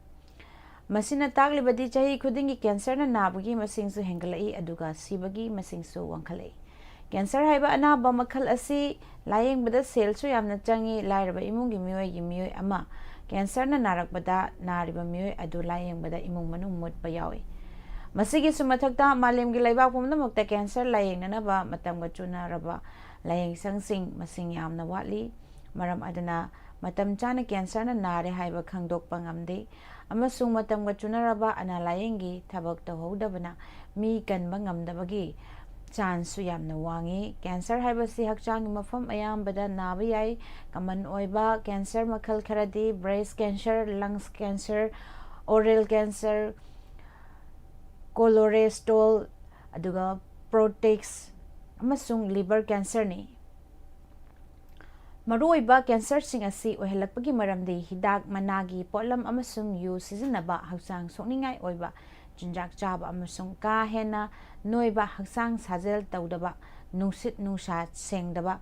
ꯃꯁꯤꯅ ꯇꯥꯛꯂꯤꯕꯗꯤ ꯆꯍꯤ ꯈꯨꯗꯤꯡꯒꯤ cancerꯅ ꯅꯥꯕꯒꯤ ꯃꯁꯤꯡꯁꯨ ꯍꯦꯟꯒꯠꯂꯛꯏ, ꯑꯗꯨꯒ ꯁꯤꯕꯒꯤ ꯃꯁꯤꯡꯁꯨ ꯋꯥꯡꯈꯠꯂꯛꯏ꯫ ꯀꯦꯟꯁꯔ ꯍꯥꯏꯕ ꯑꯅꯥꯕ ꯃꯈꯜ ꯑꯁꯤ ꯂꯥꯌꯦꯡꯕꯗ ꯁꯦꯜꯁꯨ ꯌꯥꯝꯅ ꯆꯪꯏ꯫ ꯂꯥꯏꯔꯕ ꯏꯃꯨꯡꯒꯤ ꯃꯤꯑꯣꯏꯒꯤ ꯃꯤꯑꯣꯏ ꯑꯃ ꯀꯦꯟꯁꯔꯅ ꯅꯥꯔꯛꯄꯗ, ꯅꯥꯔꯤꯕ ꯃꯤꯑꯣꯏ ꯑꯗꯨ ꯂꯥꯌꯦꯡꯕꯗ ꯏꯃꯨꯡ ꯃꯅꯨꯡ ꯃꯨꯠꯄ ꯌꯥꯎꯏ꯫ ꯃꯁꯤꯒꯤꯁꯨ ꯃꯊꯛꯇ, ꯃꯥꯂꯦꯝꯒꯤ ꯂꯩꯕꯥꯛ ꯄꯨꯝꯅꯃꯛꯇ ꯀꯦꯟꯁꯔ ꯂꯥꯌꯦꯡꯅꯅꯕ ꯃꯇꯝꯒ ꯆꯨꯅꯔꯕ ꯂꯥꯌꯦꯡꯁꯪꯁꯤꯡ ꯃꯁꯤꯡ ꯌꯥꯝꯅ ꯋꯥꯠꯂꯤ꯫ ꯃꯔꯝ ꯑꯗꯨꯅ, ꯃꯇꯝ ꯆꯥꯅ ꯀꯦꯟꯁꯔꯅ ꯅꯥꯔꯦ ꯍꯥꯏꯕ ꯈꯪꯗꯣꯛꯄ ꯉꯝꯗꯦ, ꯑꯃꯁꯨꯡ ꯃꯇꯝꯒ ꯆꯨꯅꯔꯕ ꯑꯅꯥ ꯂꯥꯌꯦꯡꯒꯤ ꯊꯕꯛ ꯇꯧꯍꯧꯗꯕꯅ ꯃꯤ ꯀꯟꯕ ꯉꯝꯗꯕꯒꯤ ꯆꯥꯟꯁꯁꯨ ꯌꯥꯝꯅ ꯋꯥꯡꯉꯤ꯫ ꯀꯦꯟꯁꯔ ꯍꯥꯏꯕꯁꯤ ꯍꯛꯆꯥꯡꯒꯤ ꯃꯐꯝ ꯑꯌꯥꯝꯕꯗ ꯅꯥꯕ ꯌꯥꯏ꯫ ꯀꯃꯟ ꯑꯣꯏꯕ ꯀꯦꯟꯁꯔ ꯃꯈꯜ ꯈꯔꯗꯤ breast cancer, lungs cancer, oral cancer, colorectal, ꯑꯗꯨꯒ prostate ꯑꯃꯁꯨꯡ liver cancerꯅꯤ꯫ ꯃꯔꯨꯑꯣꯏꯕ ꯀꯦꯟꯁꯔꯁꯤꯡ ꯑꯁꯤ ꯑꯣꯏꯍꯜꯂꯛꯄꯒꯤ ꯃꯔꯝꯗꯤ ꯍꯤꯗꯥꯛ ꯃꯅꯥꯒꯤ ꯄꯣꯠꯂꯝ ꯑꯃꯁꯨꯡ ꯌꯨ ꯁꯤꯖꯤꯟꯅꯕ, ꯍꯛꯆꯥꯡ ꯁꯣꯛꯅꯤꯡꯉꯥꯏ ꯑꯣꯏꯕ ꯆꯤꯟꯖꯥꯛ ꯆꯥꯕ, ꯑꯃꯁꯨꯡ ꯀꯥ ꯍꯦꯟꯅ ꯅꯣꯏꯕ, ꯍꯛꯆꯥꯡ ꯁꯥꯖꯦꯜ ꯇꯧꯗꯕ, ꯅꯨꯡꯁꯤꯠ ꯅꯨꯡꯁꯥ ꯁꯦꯡꯗꯕ,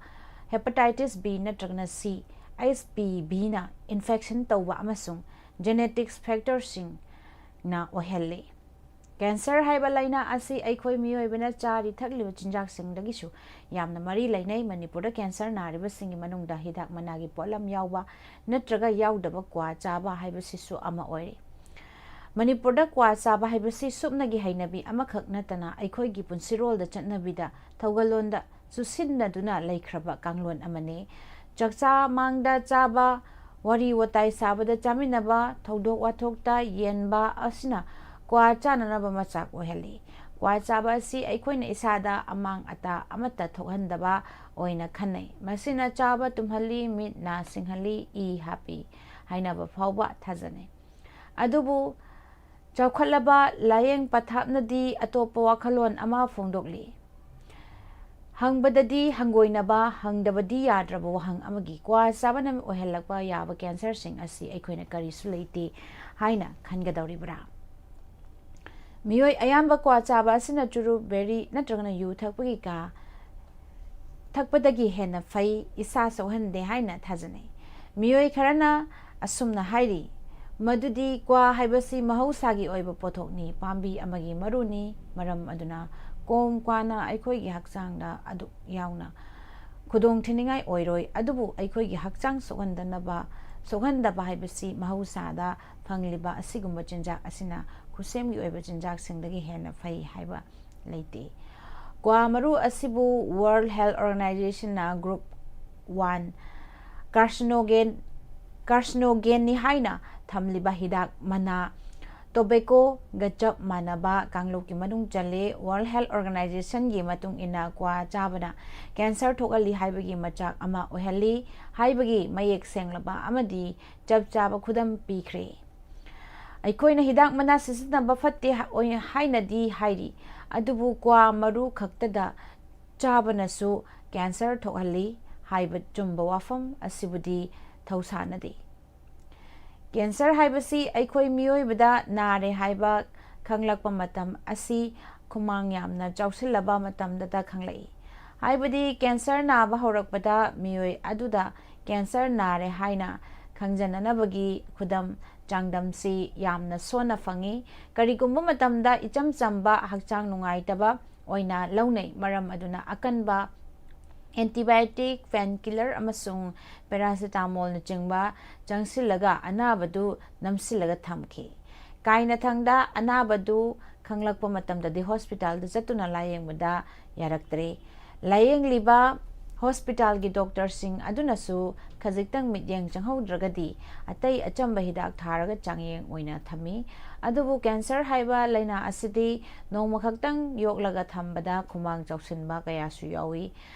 hepatitis B ꯅꯠꯇ꯭ꯔꯒꯅ C, H P Vꯅ infection ꯇꯧꯕ, ꯑꯃꯁꯨꯡ genetic factorꯁꯤꯡꯅ ꯑꯣꯏꯍꯜꯂꯤ꯫ ꯀꯦꯟꯁꯔ ꯍꯥꯏꯕ ꯂꯥꯏꯅꯥ ꯑꯁꯤ ꯑꯩꯈꯣꯏ ꯃꯤꯑꯣꯏꯕꯅ ꯆꯥꯔꯤ ꯊꯛꯂꯤꯕ ꯆꯤꯟꯖꯥꯛꯁꯤꯡꯗꯒꯤꯁꯨ ꯌꯥꯝꯅ ꯃꯔꯤ ꯂꯩꯅꯩ꯫ ꯃꯅꯤꯄꯨꯔꯗ ꯀꯦꯟꯁꯔ ꯅꯥꯔꯤꯕꯁꯤꯡꯒꯤ ꯃꯅꯨꯡꯗ ꯍꯤꯗꯥꯛ ꯃꯅꯥꯒꯤ ꯄꯣꯠꯂꯝ ꯌꯥꯎꯕ ꯅꯠꯇ꯭ꯔꯒ ꯌꯥꯎꯗꯕ ꯀ꯭ꯋꯥ ꯆꯥꯕ ꯍꯥꯏꯕꯁꯤꯁꯨ ꯑꯃ ꯑꯣꯏꯔꯤ꯫ ꯃꯅꯤꯄꯨꯔꯗ ꯀ꯭ꯋꯥ ꯆꯥꯕ ꯍꯥꯏꯕꯁꯤ ꯁꯨꯞꯅꯒꯤ ꯍꯩꯅꯕꯤ ꯑꯃꯈꯛ ꯅꯠꯇꯅ, ꯑꯩꯈꯣꯏꯒꯤ ꯄꯨꯟꯁꯤꯔꯣꯜꯗ, ꯆꯠꯅꯕꯤꯗ, ꯊꯧꯒꯜꯂꯣꯟꯗ ꯆꯨꯁꯤꯟꯅꯗꯨꯅ ꯂꯩꯈ꯭ꯔꯕ ꯀꯥꯡꯂꯣꯟ ꯑꯃꯅꯤ꯫ ꯆꯥꯛꯆꯥ ꯃꯥꯡꯗ ꯆꯥꯕ, ꯋꯥꯔꯤ ꯋꯥꯇꯥꯏ ꯁꯥꯕꯗ ꯆꯥꯃꯤꯟꯅꯕ, ꯊꯧꯗꯣꯛ ꯋꯥꯊꯣꯛꯇ ꯌꯦꯟꯕ ꯑꯁꯤꯅ ꯀ꯭ꯋꯥ ꯆꯥꯅꯅꯕ ꯃꯆꯥꯛ ꯑꯣꯏꯍꯜꯂꯤ꯫ ꯀ꯭ꯋꯥ ꯆꯥꯕ ꯑꯁꯤ ꯑꯩꯈꯣꯏꯅ ꯏꯁꯥꯗ ꯑꯃꯥꯡ ꯑꯇꯥ ꯑꯃꯠꯇ ꯊꯣꯛꯍꯟꯗꯕ ꯑꯣꯏꯅ ꯈꯟꯅꯩ꯫ ꯃꯁꯤꯅ ꯆꯥꯕ ꯇꯨꯝꯍꯜꯂꯤ, ꯃꯤꯠ ꯅꯥ ꯁꯤꯡꯍꯜꯂꯤ, ꯏ ꯍꯥꯞꯄꯤ ꯍꯥꯏꯅꯕ ꯐꯥꯎꯕ ꯊꯥꯖꯅꯩ꯫ ꯑꯗꯨꯕꯨ ꯆꯥꯎꯈꯠꯂꯕ ꯂꯥꯌꯦꯡ ꯄꯊꯥꯞꯅꯗꯤ ꯑꯇꯣꯞꯄ ꯋꯥꯈꯜꯂꯣꯟ ꯑꯃ ꯐꯣꯡꯗꯣꯛꯂꯤ꯫ ꯍꯪꯕꯗꯗꯤ ꯍꯪꯒꯣꯏꯅꯕ, ꯍꯪꯗꯕꯗꯤ ꯌꯥꯗ꯭ꯔꯕ ꯋꯥꯍꯪ ꯑꯃꯒꯤ, ꯀ꯭ꯋꯥ ꯆꯥꯕꯅ ꯑꯣꯏꯍꯜꯂꯛꯄ ꯌꯥꯕ ꯀꯦꯟꯁꯔꯁꯤꯡ ꯑꯁꯤ ꯑꯩꯈꯣꯏꯅ ꯀꯔꯤꯁꯨ ꯂꯩꯇꯦ ꯍꯥꯏꯅ ꯈꯟꯒꯗꯧꯔꯤꯕ꯭ꯔꯥ? ꯃꯤꯑꯣꯏ ꯑꯌꯥꯝꯕ ꯀ꯭ꯋꯥ ꯆꯥꯕ ꯑꯁꯤꯅ ꯆꯨꯔꯨꯞ, ꯕꯦꯔꯤ ꯅꯠꯇ꯭ꯔꯒꯅ ꯌꯨ ꯊꯛꯄꯒꯤ ꯀꯥ ꯊꯛꯄꯗꯒꯤ ꯍꯦꯟꯅ ꯐꯩ, ꯏꯁꯥ ꯁꯣꯛꯍꯟꯗꯦ ꯍꯥꯏꯅ ꯊꯥꯖꯅꯩ꯫ ꯃꯤꯑꯣꯏ ꯈꯔꯅ ꯑꯁꯨꯝꯅ ꯍꯥꯏꯔꯤ, ꯃꯗꯨꯗꯤ ꯀ꯭ꯋꯥ ꯍꯥꯏꯕꯁꯤ ꯃꯍꯧꯁꯥꯒꯤ ꯑꯣꯏꯕ ꯄꯣꯠꯊꯣꯛꯅꯤ, ꯄꯥꯝꯕꯤ ꯑꯃꯒꯤ ꯃꯔꯨꯅꯤ, ꯃꯔꯝ ꯑꯗꯨꯅ ꯀꯣꯝ ꯀ꯭ꯋꯥꯅ ꯑꯩꯈꯣꯏꯒꯤ ꯍꯛꯆꯥꯡꯗ ꯑꯗꯨꯛ ꯌꯥꯎꯅ ꯈꯨꯗꯣꯡ ꯊꯤꯅꯤꯡꯉꯥꯏ ꯑꯣꯏꯔꯣꯏ, ꯑꯗꯨꯕꯨ ꯑꯩꯈꯣꯏꯒꯤ ꯍꯛꯆꯥꯡ ꯁꯣꯛꯍꯟꯗꯅꯕ, ꯁꯣꯛꯍꯟꯗꯕ ꯍꯥꯏꯕꯁꯤ ꯃꯍꯧꯁꯥꯗ ꯐꯪꯂꯤꯕ ꯑꯁꯤꯒꯨꯝꯕ ꯆꯤꯟꯖꯥꯛ ꯑꯁꯤꯅ, ꯈꯨꯠꯁꯦꯝꯒꯤ ꯑꯣꯏꯕ ꯆꯤꯟꯖꯥꯛꯁꯤꯡꯗꯒꯤ ꯍꯦꯟꯅ ꯐꯩ ꯍꯥꯏꯕ ꯂꯩꯇꯦ꯫ ꯀ꯭ꯋꯥ ꯃꯔꯨ ꯑꯁꯤꯕꯨ World Health Organizationꯅ group one carcinogen, carcinogenꯅꯤ ꯍꯥꯏꯅ ꯊꯝꯂꯤꯕ ꯍꯤꯗꯥꯛ ꯃꯅꯥ ꯇꯣꯕꯦꯀꯣꯒ ꯆꯞ ꯃꯥꯟꯅꯕ ꯀꯥꯡꯂꯨꯞꯀꯤ ꯃꯅꯨꯡ ꯆꯜꯂꯦ꯫ World Health Organizationꯒꯤ ꯃꯇꯨꯡ ꯏꯟꯅ, ꯀ꯭ꯋꯥ ꯆꯥꯕꯅ cancer ꯊꯣꯛꯍꯜꯂꯤ ꯍꯥꯏꯕꯒꯤ ꯃꯆꯥꯛ ꯑꯃ ꯑꯣꯏꯍꯜꯂꯤ ꯍꯥꯏꯕꯒꯤ ꯃꯌꯦꯛ ꯁꯦꯡꯂꯕ ꯑꯃꯗꯤ ꯆꯞ ꯆꯥꯕ ꯈꯨꯗꯝ ꯄꯤꯈ꯭ꯔꯦ꯫ ꯑꯩꯈꯣꯏꯅ ꯍꯤꯗꯥꯛ ꯃꯅꯥ ꯁꯤꯖꯤꯟꯅꯕ ꯐꯠꯇꯦ ꯍꯥꯏꯅꯗꯤ ꯍꯥꯏꯔꯤ, ꯑꯗꯨꯕꯨ ꯀ꯭ꯋꯥ ꯃꯔꯨ ꯈꯛꯇꯗ ꯆꯥꯕꯅꯁꯨ cancer ꯊꯣꯛꯍꯜꯂꯤ ꯍꯥꯏꯕ ꯆꯨꯝꯕ ꯋꯥꯐꯝ ꯑꯁꯤꯕꯨꯗꯤ ꯊꯧꯁꯥꯅꯗꯦ꯫ Cancer ꯍꯥꯏꯕꯁꯤ ꯑꯩꯈꯣꯏ ꯃꯤꯑꯣꯏꯕꯗ ꯅꯥꯔꯦ ꯍꯥꯏꯕ ꯈꯪꯂꯛꯄ ꯃꯇꯝ ꯑꯁꯤ ꯈꯨꯃꯥꯡ ꯌꯥꯝꯅ ꯆꯥꯎꯁꯤꯜꯂꯕ ꯃꯇꯝꯗꯇ ꯈꯪꯂꯛꯏ꯫ ꯍꯥꯏꯕꯗꯤ cancer ꯅꯥꯕ ꯍꯧꯔꯛꯄꯗ ꯃꯤꯑꯣꯏ ꯑꯗꯨꯗ cancer ꯅꯥꯔꯦ ꯍꯥꯏꯅ ꯈꯪꯖꯅꯅꯕꯒꯤ ꯈꯨꯗꯝ ꯆꯥꯡꯗꯝꯁꯤ ꯌꯥꯝꯅ ꯁꯣꯟꯅ ꯐꯪꯏ꯫ ꯀꯔꯤꯒꯨꯝꯕ ꯃꯇꯝꯗ ꯏꯆꯝ ꯆꯝꯕ ꯍꯛꯆꯥꯡ ꯅꯨꯡꯉꯥꯏꯇꯕ ꯑꯣꯏꯅ ꯂꯧꯅꯩ, ꯃꯔꯝ ꯑꯗꯨꯅ ꯑꯀꯟꯕ antibiotic, painkiller ꯑꯃꯁꯨꯡ paracetamolꯅꯆꯤꯡꯕ ꯆꯪꯁꯤꯜꯂꯒ ꯑꯅꯥꯕꯗꯨ ꯅꯝꯁꯤꯜꯂꯒ ꯊꯝꯈꯤ꯫ ꯀꯥꯏꯅꯊꯪꯗ ꯑꯅꯥꯕꯗꯨ ꯈꯪꯂꯛꯄ ꯃꯇꯝꯗꯗꯤ hospitalꯗ ꯆꯠꯇꯨꯅ ꯂꯥꯌꯦꯡꯕꯗ ꯌꯥꯔꯛꯇ꯭ꯔꯦ꯫ ꯂꯥꯌꯦꯡꯂꯤꯕ hospitalꯒꯤ doctorꯁꯤꯡ ꯑꯗꯨꯅꯁꯨ ꯈꯖꯤꯛꯇꯪ ꯃꯤꯠꯌꯦꯡ ꯆꯪꯍꯧꯗ꯭ꯔꯒꯗꯤ ꯑꯇꯩ ꯑꯆꯝꯕ ꯍꯤꯗꯥꯛ ꯊꯥꯔꯒ ꯆꯥꯡꯌꯦꯡ ꯑꯣꯏꯅ ꯊꯝꯃꯤ꯫ ꯑꯗꯨꯕꯨ cancer ꯍꯥꯏꯕ ꯂꯥꯏꯅꯥ ꯑꯁꯤꯗꯤ ꯅꯣꯡꯃ ꯈꯛꯇꯪ ꯌꯣꯛꯂꯒ ꯊꯝꯕꯗ ꯈꯨꯃꯥꯡ ꯆꯥꯎꯁꯤꯟꯕ ꯀꯌꯥꯁꯨ ꯌꯥꯎꯏ꯫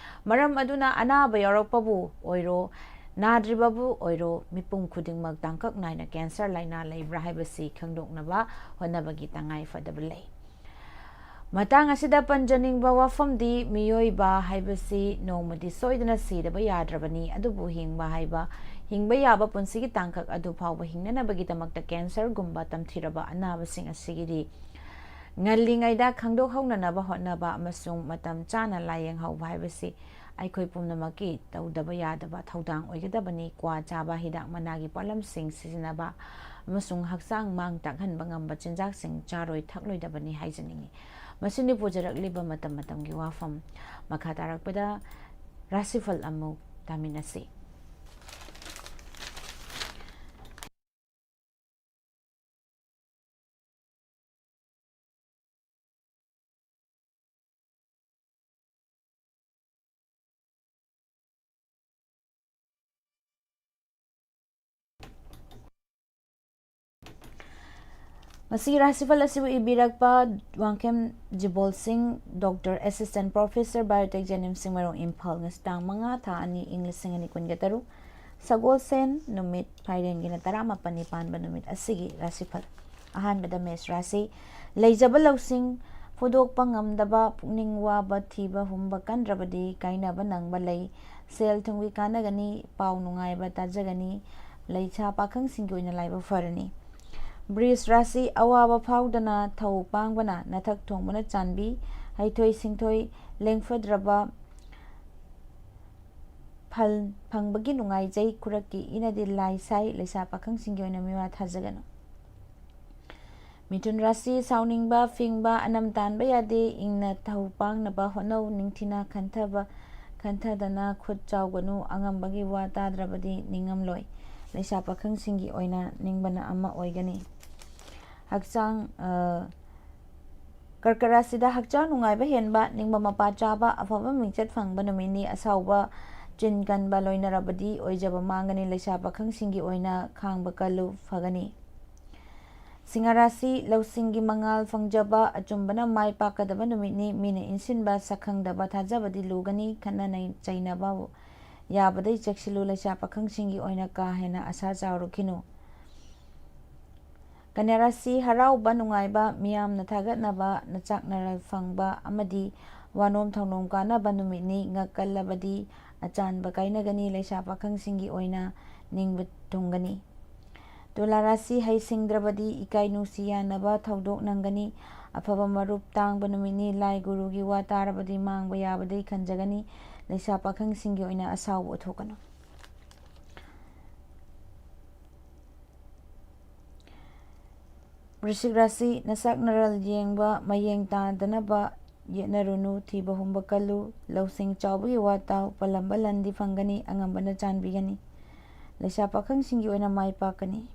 ꯃꯔꯝ ꯑꯗꯨꯅ ꯑꯅꯥꯕ ꯌꯥꯎꯔꯛꯄꯕꯨ ꯑꯣꯏꯔꯣ, ꯅꯥꯗ꯭ꯔꯤꯕꯕꯨ ꯑꯣꯏꯔꯣ, ꯃꯤꯄꯨꯝ ꯈꯨꯗꯤꯡꯃꯛ ꯇꯥꯡꯀꯛ ꯅꯥꯏꯅ cancer ꯂꯥꯏꯅꯥ ꯂꯩꯕ꯭ꯔꯥ ꯍꯥꯏꯕꯁꯤ ꯈꯪꯗꯣꯛꯅꯕ ꯍꯣꯠꯅꯕꯒꯤ ꯇꯉꯥꯏ ꯐꯗꯕ ꯂꯩ꯫ ꯃꯇꯥꯡ ꯑꯁꯤꯗ ꯄꯟꯖꯅꯤꯡꯕ ꯋꯥꯐꯝꯗꯤ, ꯃꯤꯑꯣꯏꯕ ꯍꯥꯏꯕꯁꯤ ꯅꯣꯡꯃꯗꯤ ꯁꯣꯏꯗꯅ ꯁꯤꯗꯕ ꯌꯥꯗ꯭ꯔꯕꯅꯤ, ꯑꯗꯨꯕꯨ ꯍꯤꯡꯕ ꯍꯥꯏꯕ, ꯍꯤꯡꯕ ꯌꯥꯕ ꯄꯨꯟꯁꯤꯒꯤ ꯇꯥꯡꯀꯛ ꯑꯗꯨ ꯐꯥꯎꯕ ꯍꯤꯡꯅꯅꯕꯒꯤꯗꯃꯛꯇ cancerꯒꯨꯝꯕ ꯇꯝꯊꯤꯔꯕ ꯑꯅꯥꯕꯁꯤꯡ ꯑꯁꯤꯒꯤꯗꯤ ꯉꯜꯂꯤꯉꯩꯗ ꯈꯪꯗꯣꯛꯍꯧꯅꯅꯕ ꯍꯣꯠꯅꯕ ꯑꯃꯁꯨꯡ ꯃꯇꯝ ꯆꯥꯅ ꯂꯥꯌꯦꯡꯍꯧꯕ ꯍꯥꯏꯕꯁꯤ ꯑꯩꯈꯣꯏ ꯄꯨꯝꯅꯃꯛꯀꯤ ꯇꯧꯗꯕ ꯌꯥꯗꯕ ꯊꯧꯗꯥꯡ ꯑꯣꯏꯒꯗꯕꯅꯤ꯫ ꯀ꯭ꯋꯥ ꯆꯥꯕ, ꯍꯤꯗꯥꯛ ꯃꯅꯥꯒꯤ ꯄꯣꯠꯂꯝꯁꯤꯡ ꯁꯤꯖꯤꯟꯅꯕ ꯑꯃꯁꯨꯡ ꯍꯛꯆꯥꯡ ꯃꯥꯡ ꯇꯥꯛꯍꯟꯕ ꯉꯝꯕ ꯆꯤꯟꯖꯥꯛꯁꯤꯡ ꯆꯥꯔꯣꯏ ꯊꯛꯂꯣꯏꯗꯕꯅꯤ ꯍꯥꯏꯖꯅꯤꯡꯏ꯫ ꯃꯁꯤꯅꯤ ꯄꯨꯖꯔꯛꯂꯤꯕ ꯃꯇꯝ ꯃꯇꯝꯒꯤ ꯋꯥꯐꯝ꯫ ꯃꯈꯥ ꯇꯥꯔꯛꯄꯗ ꯔꯥꯁꯤꯐꯜ ꯑꯃꯨꯛ ꯇꯥꯃꯤꯟꯅꯁꯤ꯫ ꯉꯁꯤ ꯔꯥꯁꯤꯐꯜ ꯑꯁꯤꯕꯨ ꯏꯕꯤꯔꯛꯄ ꯋꯥꯡꯈꯦꯝ ꯖꯤꯕꯣꯜ ꯁꯤꯡ, ꯗꯣꯛꯇꯔ, ꯑꯦꯁꯤꯁꯇꯦꯟ ꯄ꯭ꯔꯣꯐꯦꯁꯔ, ꯕꯥꯏꯑꯣꯇꯦꯛ, ꯖꯦꯅꯤꯝꯁ, ꯆꯤꯡꯃꯩꯔꯣꯡ, ꯏꯝꯐꯥꯜ꯫ ꯉꯁꯤ ꯇꯥꯡ ꯃꯉꯥ, ꯊꯥ ꯑꯅꯤ, ꯏꯪ ꯂꯤꯁꯤꯡ ꯑꯅꯤ ꯀꯨꯟꯒ ꯇꯔꯨꯛ, ꯁꯒꯣꯜꯁꯦꯟ ꯅꯨꯃꯤꯠ, ꯐꯥꯏꯔꯦꯟꯒꯤꯅ ꯇꯔꯥꯃꯥꯄꯟꯅꯤ ꯄꯥꯟꯕ ꯅꯨꯃꯤꯠ ꯑꯁꯤꯒꯤ ꯔꯥꯁꯤꯐꯜ꯫ ꯑꯍꯥꯟꯕꯗ ꯃꯦꯁ ꯔꯥꯁꯤ꯫ ꯂꯩꯖꯕ ꯂꯧꯁꯤꯡ ꯐꯨꯗꯣꯛꯄ ꯉꯝꯗꯕ, ꯄꯨꯛꯅꯤꯡ ꯋꯥꯕ, ꯊꯤꯕ ꯍꯨꯝꯕ ꯀꯟꯗ꯭ꯔꯕꯗꯤ ꯀꯥꯏꯅꯕ ꯅꯪꯕ ꯂꯩ꯫ ꯁꯦꯜ ꯊꯨꯝꯒꯤ ꯀꯥꯟꯅꯒꯅꯤ, ꯄꯥꯎ ꯅꯨꯡꯉꯥꯏꯕ ꯇꯥꯖꯒꯅꯤ꯫ ꯂꯩꯁꯥ ꯄꯥꯈꯪꯁꯤꯡꯒꯤ ꯑꯣꯏꯅ ꯂꯥꯏꯕꯛ ꯐꯔꯅꯤ꯫ ꯕ꯭ꯔꯤꯖ ꯔꯥꯁꯤ꯫ ꯑꯋꯥꯕ ꯐꯥꯎꯗꯅ ꯊꯧ ꯄꯥꯡꯕꯅ ꯅꯊꯛ ꯊꯣꯡꯕꯅ ꯆꯥꯟꯕꯤ꯫ ꯍꯩꯊꯣꯏ ꯁꯤꯡꯊꯣꯏ ꯂꯦꯡꯐꯗ꯭ꯔꯕ ꯐꯜ ꯐꯪꯕꯒꯤ ꯅꯨꯡꯉꯥꯏꯖꯩ꯫ ꯈꯨꯔꯛꯀꯤ ꯏꯅꯗꯤ ꯂꯥꯏ ꯁꯥꯏ꯫ ꯂꯩꯁꯥ ꯄꯥꯈꯪꯁꯤꯡꯒꯤ ꯑꯣꯏꯅ ꯃꯤꯋꯥ ꯊꯥꯖꯒꯅꯨ꯫ ꯃꯤꯊꯨꯟ ꯔꯥꯁꯤ꯫ ꯁꯥꯎꯅꯤꯡꯕ, ꯐꯤꯡꯕ, ꯑꯅꯝ ꯇꯥꯟꯕ ꯌꯥꯗꯦ꯫ ꯏꯪꯅ ꯊꯧ ꯄꯥꯡꯅꯕ ꯍꯣꯠꯅꯧ꯫ ꯅꯤꯡꯊꯤꯅ ꯈꯟꯊꯕ, ꯈꯟꯊꯗꯅ ꯈꯨꯠ ꯆꯥꯎꯒꯅꯨ꯫ ꯑꯉꯝꯕꯒꯤ ꯋꯥ ꯇꯥꯗ꯭ꯔꯕꯗꯤ ꯅꯤꯡꯉꯝꯂꯣꯏ꯫ ꯂꯩꯁꯥ ꯄꯥꯈꯪꯁꯤꯡꯒꯤ ꯑꯣꯏꯅ ꯅꯤꯡꯕꯅ ꯑꯃ ꯑꯣꯏꯒꯅꯤ꯫ ꯍꯛꯆꯥꯡ, ꯑ, ꯀꯔꯀꯠ ꯔꯥꯁꯤꯗ ꯍꯛꯆꯥꯡ ꯅꯨꯡꯉꯥꯏꯕ ꯍꯦꯟꯕ, ꯅꯤꯡꯕ ꯃꯄꯥ ꯆꯥꯕ, ꯑꯐꯕ ꯃꯤꯡꯆꯠ ꯐꯪꯕ ꯅꯨꯃꯤꯠꯅꯤ꯫ ꯑꯁꯥꯎꯕ, ꯆꯤꯟ ꯀꯟꯕ ꯂꯣꯏꯅꯔꯕꯗꯤ ꯑꯣꯏꯖꯕ ꯃꯥꯡꯒꯅꯤ꯫ ꯂꯩꯁꯥ ꯄꯥꯈꯪꯁꯤꯡꯒꯤ ꯑꯣꯏꯅ ꯈꯥꯡꯕ ꯀꯜꯂꯨ, ꯐꯒꯅꯤ꯫ ꯁꯤꯡꯍ ꯔꯥꯁꯤ꯫ ꯂꯧꯁꯤꯡꯒꯤ ꯃꯉꯥꯜ ꯐꯪꯖꯕ, ꯑꯆꯨꯝꯕꯅ ꯃꯥꯏ ꯄꯥꯛꯀꯗꯕ ꯅꯨꯃꯤꯠꯅꯤ꯫ ꯃꯤꯅ ꯏꯟꯁꯤꯟꯕ, ꯁꯛꯈꯪꯗꯕ, ꯊꯥꯖꯕꯗꯤ ꯂꯨꯒꯅꯤ꯫ ꯈꯠꯅ ꯅꯩ-, ꯆꯩꯅꯕ ꯌꯥꯕꯗꯩ ꯆꯦꯛꯁꯤꯜꯂꯨ꯫ ꯂꯩꯁꯥ ꯄꯥꯈꯪꯁꯤꯡꯒꯤ ꯑꯣꯏꯅ ꯀꯥ ꯍꯦꯟꯅ ꯑꯁꯥ ꯆꯥꯎꯔꯨꯈꯤꯅꯨ꯫ ꯀꯟꯌꯥ ꯔꯥꯁꯤ꯫ ꯍꯔꯥꯎꯕ, ꯅꯨꯡꯉꯥꯏꯕ, ꯃꯤꯌꯥꯝꯅ ꯊꯥꯒꯠꯅꯕ, ꯅꯆꯥꯛꯅꯔ ꯐꯪꯕ ꯑꯃꯗꯤ ꯋꯥꯅꯣꯝ ꯊꯧꯅꯣꯝ ꯀꯥꯟꯅꯕ ꯅꯨꯃꯤꯠꯅꯤ꯫ ꯉꯛ ꯀꯜꯂꯕꯗꯤ ꯑꯆꯥꯟꯕ ꯀꯥꯏꯅꯒꯅꯤ꯫ ꯂꯩꯁꯥ ꯄꯥꯈꯪꯁꯤꯡꯒꯤ ꯑꯣꯏꯅ ꯅꯤꯡꯕ ꯊꯨꯡꯒꯅꯤ꯫ ꯇꯨꯂꯥ ꯔꯥꯁꯤ꯫ ꯍꯩꯁꯤꯡꯗ꯭ꯔꯕꯗꯤ ꯏꯀꯥꯏ ꯅꯨꯡꯁꯤ ꯌꯥꯅꯕ ꯊꯧꯗꯣꯛ ꯅꯪꯒꯅꯤ꯫ ꯑꯐꯕ ꯃꯔꯨꯞ ꯇꯥꯡꯕ ꯅꯨꯃꯤꯠꯅꯤ꯫ ꯂꯥꯏ ꯒꯨꯔꯨꯒꯤ ꯋꯥ ꯇꯥꯔꯕꯗꯤ ꯃꯥꯡꯕ ꯌꯥꯕꯗꯩ ꯈꯟꯖꯒꯅꯤ꯫ ꯂꯩꯁꯥ ꯄꯥꯈꯪꯁꯤꯡꯒꯤ ꯑꯣꯏꯅ ꯑꯁꯥꯎꯕ ꯎꯠꯊꯣꯛꯀꯅꯨ꯫ ꯕ꯭ꯔꯤꯁꯤꯛ ꯔꯥꯁꯤ, ꯅꯁꯛ ꯅꯔꯜ ꯌꯦꯡꯕ, ꯃꯌꯦꯡ ꯇꯥꯗꯅꯕ ꯌꯦꯠꯅꯔꯨꯅꯨ, ꯊꯤꯕ ꯍꯨꯝꯕ ꯀꯜꯂꯨ, ꯂꯧꯁꯤꯡ ꯆꯥꯎꯕꯒꯤ ꯋꯥ ꯇꯥꯎ, ꯄꯜꯂꯝꯕ ꯂꯟꯗꯤ ꯐꯪꯒꯅꯤ, ꯑꯉꯝꯕꯅ ꯆꯥꯟꯕꯤꯒꯅꯤ꯫ ꯂꯩꯁꯥ ꯄꯥꯈꯪꯁꯤꯡꯒꯤ ꯑꯣꯏꯅ ꯃꯥꯏ ꯄꯥꯛꯀꯅꯤ꯫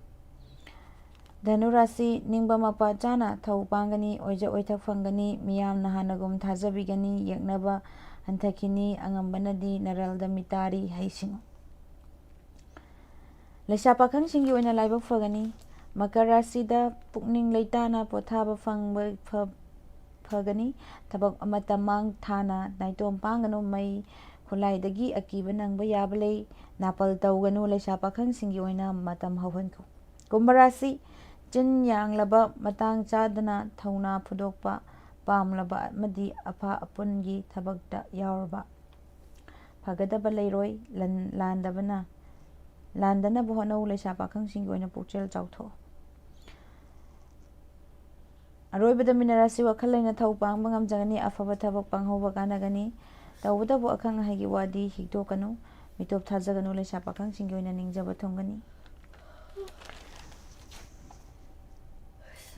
ꯙꯅꯨ ꯔꯥꯁꯤ, ꯅꯤꯡꯕ ꯃꯄꯥ ꯆꯥꯅ ꯊꯧ ꯄꯥꯡꯒꯅꯤ, ꯑꯣꯏꯖ ꯑꯣꯏꯊꯛ ꯐꯪꯒꯅꯤ, ꯃꯤꯌꯥꯝꯅ ꯍꯥꯟꯅꯒꯨꯝ ꯊꯥꯖꯕꯤꯒꯅꯤ, ꯌꯦꯛꯅꯕ ꯍꯟꯊꯈꯤꯅꯤ, ꯑꯉꯝꯕꯅꯗꯤ ꯅꯔꯜꯗ ꯃꯤꯇꯥꯔꯤ ꯍꯩꯁꯤꯡꯉꯨ꯫ ꯂꯩꯁꯥ ꯄꯥꯈꯪꯁꯤꯡꯒꯤ ꯑꯣꯏꯅ ꯂꯥꯏꯕꯛ ꯐꯒꯅꯤ꯫ ꯃꯀꯔ ꯔꯥꯁꯤꯗ ꯄꯨꯛꯅꯤꯡ ꯂꯩꯇꯥꯅ ꯄꯣꯊꯥꯕ ꯐꯪꯕ ꯐ-, ꯐꯒꯅꯤ꯫ ꯊꯕꯛ ꯑꯃꯠꯇ ꯃꯥꯡ ꯊꯥꯅ ꯅꯥꯏꯇꯣꯝ ꯄꯥꯡꯒꯅꯨ꯫ ꯃꯩ ꯈꯨꯠꯂꯥꯏꯗꯒꯤ ꯑꯀꯤꯕ ꯅꯪꯕ ꯌꯥꯕ ꯂꯩ꯫ ꯅꯥꯄꯜ ꯇꯧꯒꯅꯨ꯫ ꯂꯩꯁꯥ ꯄꯥꯈꯪꯁꯤꯡꯒꯤ ꯑꯣꯏꯅ ꯃꯇꯝ ꯍꯧꯍꯟꯈꯣ꯫ ꯀꯨꯝꯚ ꯔꯥꯁꯤ, ꯆꯤꯟ ꯌꯥꯡꯂꯕ, ꯃꯇꯥꯡ ꯆꯥꯗꯅ ꯊꯧꯅꯥ ꯐꯨꯗꯣꯛꯄ, ꯄꯥꯝꯂꯕ ꯑꯃꯗꯤ ꯑꯐ ꯑꯄꯨꯟꯒꯤ ꯊꯕꯛꯇ ꯌꯥꯎꯔꯕ ꯐꯒꯗꯕ ꯂꯩꯔꯣꯏ꯫ ꯂꯥꯟ-, ꯂꯥꯟꯗꯕꯅ, ꯂꯥꯟꯗꯅꯕ ꯍꯣꯠꯅꯧ꯫ ꯂꯩꯁꯥ ꯄꯥꯈꯪꯁꯤꯡꯒꯤ ꯑꯣꯏꯅ ꯄꯨꯛꯆꯦꯜ ꯆꯥꯎꯊꯣꯛꯎ꯫ ꯑꯔꯣꯏꯕꯗ ꯃꯤꯅ ꯔꯥꯁꯤ ꯋꯥꯈꯜ ꯂꯩꯅ ꯊꯧ ꯄꯥꯡꯕ ꯉꯝꯖꯒꯅꯤ꯫ ꯑꯐꯕ ꯊꯕꯛ ꯄꯥꯡꯍꯧꯕ ꯀꯥꯟꯅꯒꯅꯤ꯫ ꯇꯧꯕꯇꯕꯨ ꯑꯈꯪ ꯑꯍꯩꯒꯤ ꯋꯥꯗꯤ ꯍꯤꯛꯇꯣꯛꯀꯅꯨ꯫ ꯃꯤꯇꯣꯞ ꯊꯥꯖꯒꯅꯨ꯫ ꯂꯩꯁꯥ ꯄꯥꯈꯪꯁꯤꯡꯒꯤ ꯑꯣꯏꯅ ꯅꯤꯡꯖꯕ ꯊꯨꯡꯒꯅꯤ꯫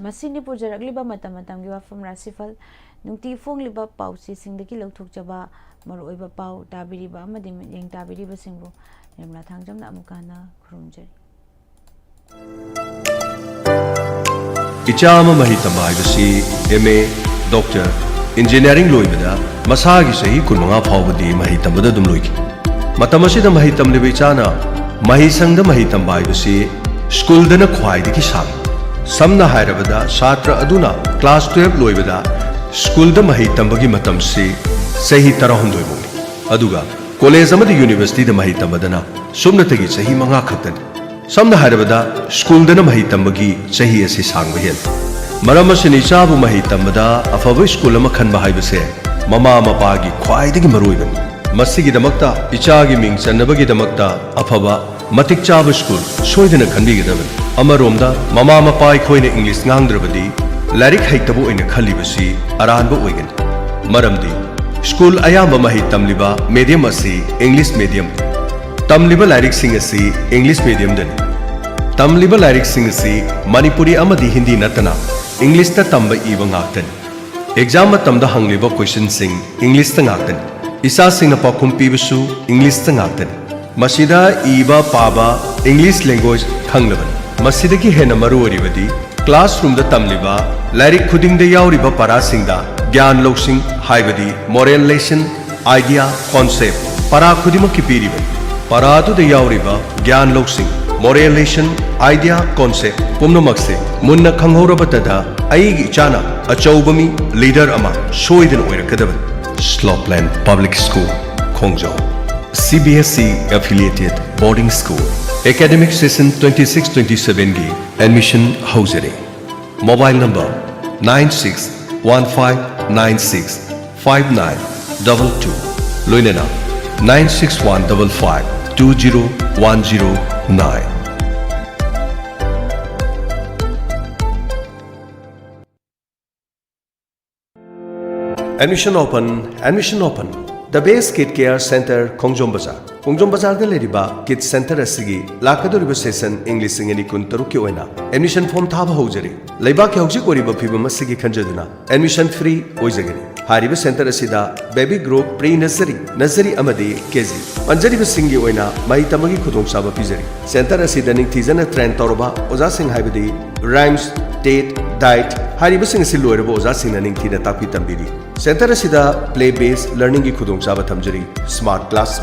ꯃꯁꯤꯅꯤ ꯄꯨꯖꯔꯛꯂꯤꯕ ꯃꯇꯝ ꯃꯇꯝꯒꯤ ꯋꯥꯐꯝ ꯔꯥꯁꯤꯐꯜ꯫ ꯅꯨꯡꯇꯤ ꯐꯣꯡꯂꯤꯕ ꯄꯥꯎꯆꯦꯁꯤꯡꯗꯒꯤ ꯂꯧꯊꯣꯛꯆꯕ ꯃꯔꯨꯑꯣꯏꯕ ꯄꯥꯎ ꯇꯥꯕꯤꯔꯤꯕ ꯑꯃꯗꯤ ꯃꯤꯠꯌꯦꯡ ꯇꯥꯕꯤꯔꯤꯕꯁꯤꯡꯕꯨ ꯅꯤꯔꯃꯂꯥ ꯊꯥꯡꯖꯝꯅ ꯑꯃꯨꯛꯀ ꯍꯟꯅ ꯈꯨꯔꯨꯝꯖꯔꯤ꯫ ꯏꯆꯥ ꯑꯃ ꯃꯍꯩ ꯇꯝꯕ ꯍꯥꯏꯕꯁꯤ ꯑꯦꯝ ꯑꯦ, ꯗꯣꯛꯇꯔ, ꯏꯟꯖꯤꯅꯤꯌꯥꯔꯤꯡ ꯂꯣꯏꯕꯗ ꯃꯁꯥꯒꯤ ꯆꯍꯤ ꯀꯨꯟꯃꯉꯥ ꯐꯥꯎꯕꯗꯤ ꯃꯍꯩ ꯇꯝꯕꯗ ꯑꯗꯨꯝ ꯂꯣꯏꯈꯤ꯫ ꯃꯇꯝ ꯑꯁꯤꯗ ꯃꯍꯩ ꯇꯝꯂꯤꯕ ꯏꯆꯥꯅ ꯃꯍꯩꯁꯪꯗ ꯃꯍꯩ ꯇꯝꯕ ꯍꯥꯏꯕꯁꯤ ꯁ꯭ꯀꯨꯜꯗꯅ ꯈ꯭ꯋꯥꯏꯗꯒꯤ ꯁꯥꯡꯏ꯫ ꯁꯝꯅ ꯍꯥꯏꯔꯕꯗ, ꯁꯥꯇ꯭ꯔ ꯑꯗꯨꯅ ꯀ꯭ꯂꯥꯁ ꯇꯨꯌꯦꯜꯞ ꯂꯣꯏꯕꯗ ꯁ꯭ꯀꯨꯜꯗ ꯃꯍꯩ ꯇꯝꯕꯒꯤ ꯃꯇꯝꯁꯤ ꯆꯍꯤ ꯇꯔꯥꯍꯨꯝꯗꯣꯏ ꯐꯥꯎꯅꯤ, ꯑꯗꯨꯒ ꯀꯣꯂꯦꯖ ꯑꯃꯗꯤ ꯌꯨꯅꯤꯚꯔꯁꯤꯇꯤꯗ ꯃꯍꯩ ꯇꯝꯕꯗꯅ ꯁꯨꯞꯅꯇꯒꯤ ꯆꯍꯤ ꯃꯉꯥ ꯈꯛꯇꯅꯤ꯫ ꯁꯝꯅ ꯍꯥꯏꯔꯕꯗ, ꯁ꯭ꯀꯨꯜꯗꯅ ꯃꯍꯩ ꯇꯝꯕꯒꯤ ꯆꯍꯤ ꯑꯁꯤ ꯁꯥꯡꯕ ꯍꯦꯜꯂꯤ꯫ ꯃꯔꯝ ꯑꯁꯤꯅ, ꯏꯆꯥꯕꯨ ꯃꯍꯩ ꯇꯝꯕꯗ ꯑꯐꯕ ꯁ꯭ꯀꯨꯜ ꯑꯃ ꯈꯟꯕ ꯍꯥꯏꯕꯁꯦ ꯃꯃꯥ ꯃꯄꯥꯒꯤ ꯈ꯭ꯋꯥꯏꯗꯒꯤ ꯃꯔꯨꯑꯣꯏꯕꯅꯤ꯫ ꯃꯁꯤꯒꯤꯗꯃꯛꯇ ꯏꯆꯥꯒꯤ ꯃꯤꯡ ꯆꯟꯅꯕꯒꯤꯗꯃꯛꯇ ꯑꯐꯕ, ꯃꯇꯤꯛ ꯆꯥꯕ ꯁ꯭ꯀꯨꯜ ꯁꯣꯏꯗꯅ ꯈꯟꯕꯤꯒꯗꯕꯅꯤ꯫ ꯑꯃꯔꯣꯝꯗ, ꯃꯃꯥ ꯃꯄꯥ ꯑꯩꯈꯣꯏꯅ ꯏꯪꯂꯤꯁ ꯉꯥꯡꯗ꯭ꯔꯕꯗꯤ ꯂꯥꯏꯔꯤꯛ ꯍꯩꯇꯕ ꯑꯣꯏꯅ ꯈꯜꯂꯤꯕꯁꯤ ꯑꯔꯥꯟꯕ ꯑꯣꯏꯒꯅꯤ꯫ ꯃꯔꯝꯗꯤ, ꯁ꯭ꯀꯨꯜ ꯑꯌꯥꯝꯕ ꯃꯍꯩ ꯇꯝꯂꯤꯕ ꯃꯦꯗꯤꯌꯝ ꯑꯁꯤ ꯏꯪꯂꯤꯁ ꯃꯦꯗꯤꯌꯝ, ꯇꯝꯂꯤꯕ ꯂꯥꯏꯔꯤꯛꯁꯤꯡ ꯑꯁꯤ ꯏꯪꯂꯤꯁ ꯃꯦꯗꯤꯌꯝꯗꯅꯤ꯫ ꯇꯝꯂꯤꯕ ꯂꯥꯏꯔꯤꯛꯁꯤꯡ ꯑꯁꯤ ꯃꯅꯤꯄꯨꯔꯤ ꯑꯃꯗꯤ ꯍꯤꯟꯗꯤ ꯅꯠꯇꯅ ꯏꯪꯂꯤꯁꯇ ꯇꯝꯕ ꯏꯕ ꯉꯥꯛꯇꯅꯤ꯫ ꯑꯦꯛꯖꯥꯝ ꯃꯇꯝꯗ ꯍꯪꯂꯤꯕ ꯀꯣꯏꯁꯟꯁꯤꯡ ꯏꯪꯂꯤꯁꯇ ꯉꯥꯛꯇꯅꯤ꯫ ꯏꯆꯥꯁꯤꯡꯅ ꯄꯥꯎꯈꯨꯝ ꯄꯤꯕꯁꯨ ꯏꯪꯂꯤꯁꯇ ꯉꯥꯛꯇꯅꯤ꯫ ꯃꯁꯤꯗ ꯏꯕ ꯄꯥꯕ ꯏꯪꯂꯤꯁ ꯂꯦꯡꯒ꯭ꯋꯦꯖ ꯈꯪꯂꯕꯅꯤ꯫ ꯃꯁꯤꯗꯒꯤ ꯍꯦꯟꯅ ꯃꯔꯨ ꯑꯣꯏꯔꯤꯕꯗꯤ ꯀ꯭ꯂꯥꯁꯔꯨꯝꯗ ꯇꯝꯂꯤꯕ ꯂꯥꯏꯔꯤꯛ ꯈꯨꯗꯤꯡꯗ ꯌꯥꯎꯔꯤꯕ ꯄꯔꯥꯁꯤꯡꯗ ꯒ꯭ꯌꯥꯟ ꯂꯧꯁꯤꯡ ꯍꯥꯏꯕꯗꯤ ꯃꯣꯔꯦꯜ ꯂꯦꯁꯟ, ꯑꯥꯏꯗꯤꯌꯥ, ꯀꯣꯟꯁꯦꯞ ꯄꯔꯥ ꯈꯨꯗꯤꯡꯃꯛꯀꯤ ꯄꯤꯔꯤꯕꯅꯤ꯫ ꯄꯔꯥ ꯑꯗꯨꯗ ꯌꯥꯎꯔꯤꯕ ꯒ꯭ꯌꯥꯟ ꯂꯧꯁꯤꯡ, ꯃꯣꯔꯦꯜ ꯂꯦꯁꯟ, ꯑꯥꯏꯗꯤꯌꯥ, ꯀꯣꯟꯁꯦꯞ ꯄꯨꯝꯅꯃꯛꯁꯦ ꯃꯨꯟꯅ ꯈꯪꯍꯧꯔꯕꯇꯗ ꯑꯩꯒꯤ ꯏꯆꯥꯅ ꯑꯆꯧꯕ ꯃꯤ, ꯂꯤꯗꯔ ꯑꯃ ꯁꯣꯏꯗꯅ ꯑꯣꯏꯔꯛꯀꯗꯕꯅꯤ꯫ Slopeland Public School, ꯈꯣꯡꯖꯣꯝ꯫ C B S E affiliated boarding school. Academic session twenty six twenty seven ꯒꯤ admission ꯍꯧꯖꯔꯦ꯫ Mobile number nine six one five nine six five nine double two, ꯂꯣꯏꯅꯅ nine six one double five two zero one zero nine꯫ Admission open, admission open. The Best Kid Care Center, ꯈꯣꯡꯖꯣꯝ ꯕꯖꯥꯔ꯫ ꯈꯣꯡꯖꯣꯝ ꯕꯖꯥꯔꯗ ꯂꯩꯔꯤꯕ ꯀꯤꯗ ꯁꯦꯟꯇꯔ ꯑꯁꯤꯒꯤ ꯂꯥꯛꯀꯗꯧꯔꯤꯕ ꯁꯦꯁꯟ ꯏꯪ ꯂꯤꯁꯤꯡ ꯑꯅꯤ ꯀꯨꯟꯇꯔꯨꯛꯀꯤ ꯑꯣꯏꯅ ꯑꯦꯗꯃꯤꯁꯟ ꯐꯣꯔꯝ ꯊꯥꯕ ꯍꯧꯖꯔꯤ꯫ ꯂꯩꯕꯥꯛꯀꯤ ꯍꯧꯖꯤꯛ ꯑꯣꯏꯔꯤꯕ ꯐꯤꯕꯝ ꯑꯁꯤꯒꯤ ꯈꯟꯖꯗꯨꯅ ꯑꯦꯗꯃꯤꯁꯟ ꯐ꯭ꯔꯤ ꯑꯣꯏꯖꯒꯅꯤ꯫ ꯍꯥꯏꯔꯤꯕ ꯁꯦꯟꯇꯔ ꯑꯁꯤꯗ baby group, pre nursery, nursery ꯑꯃꯗꯤ ꯀꯦ ꯖꯤ ꯄꯟꯖꯔꯤꯕꯁꯤꯡꯒꯤ ꯑꯣꯏꯅ ꯃꯍꯩ ꯇꯝꯕꯒꯤ ꯈꯨꯗꯣꯡꯆꯥꯕ ꯄꯤꯖꯔꯤ꯫ ꯁꯦꯟꯇꯔ ꯑꯁꯤꯗ ꯅꯤꯡꯊꯤꯖꯅ ꯇ꯭ꯔꯦꯟ ꯇꯧꯔꯕ ꯑꯣꯖꯥꯁꯤꯡ ꯍꯥꯏꯕꯗꯤ ꯔꯥꯏꯝꯁ, ꯇꯦꯠ, ꯗꯥꯏꯠ ꯍꯥꯏꯔꯤꯕꯁꯤꯡ ꯑꯁꯤ ꯂꯣꯏꯔꯕ ꯑꯣꯖꯥꯁꯤꯡꯅ ꯅꯤꯡꯊꯤꯅ ꯇꯥꯛꯄꯤ ꯇꯝꯕꯤꯔꯤ꯫ ꯁꯦꯟꯇꯔ ꯑꯁꯤꯗ ꯄ꯭ꯂꯦ ꯕꯦꯁ ꯂꯔꯅꯤꯡꯒꯤ ꯈꯨꯗꯣꯡꯆꯥꯕ ꯊꯝꯖꯔꯤ꯫ Smart classroom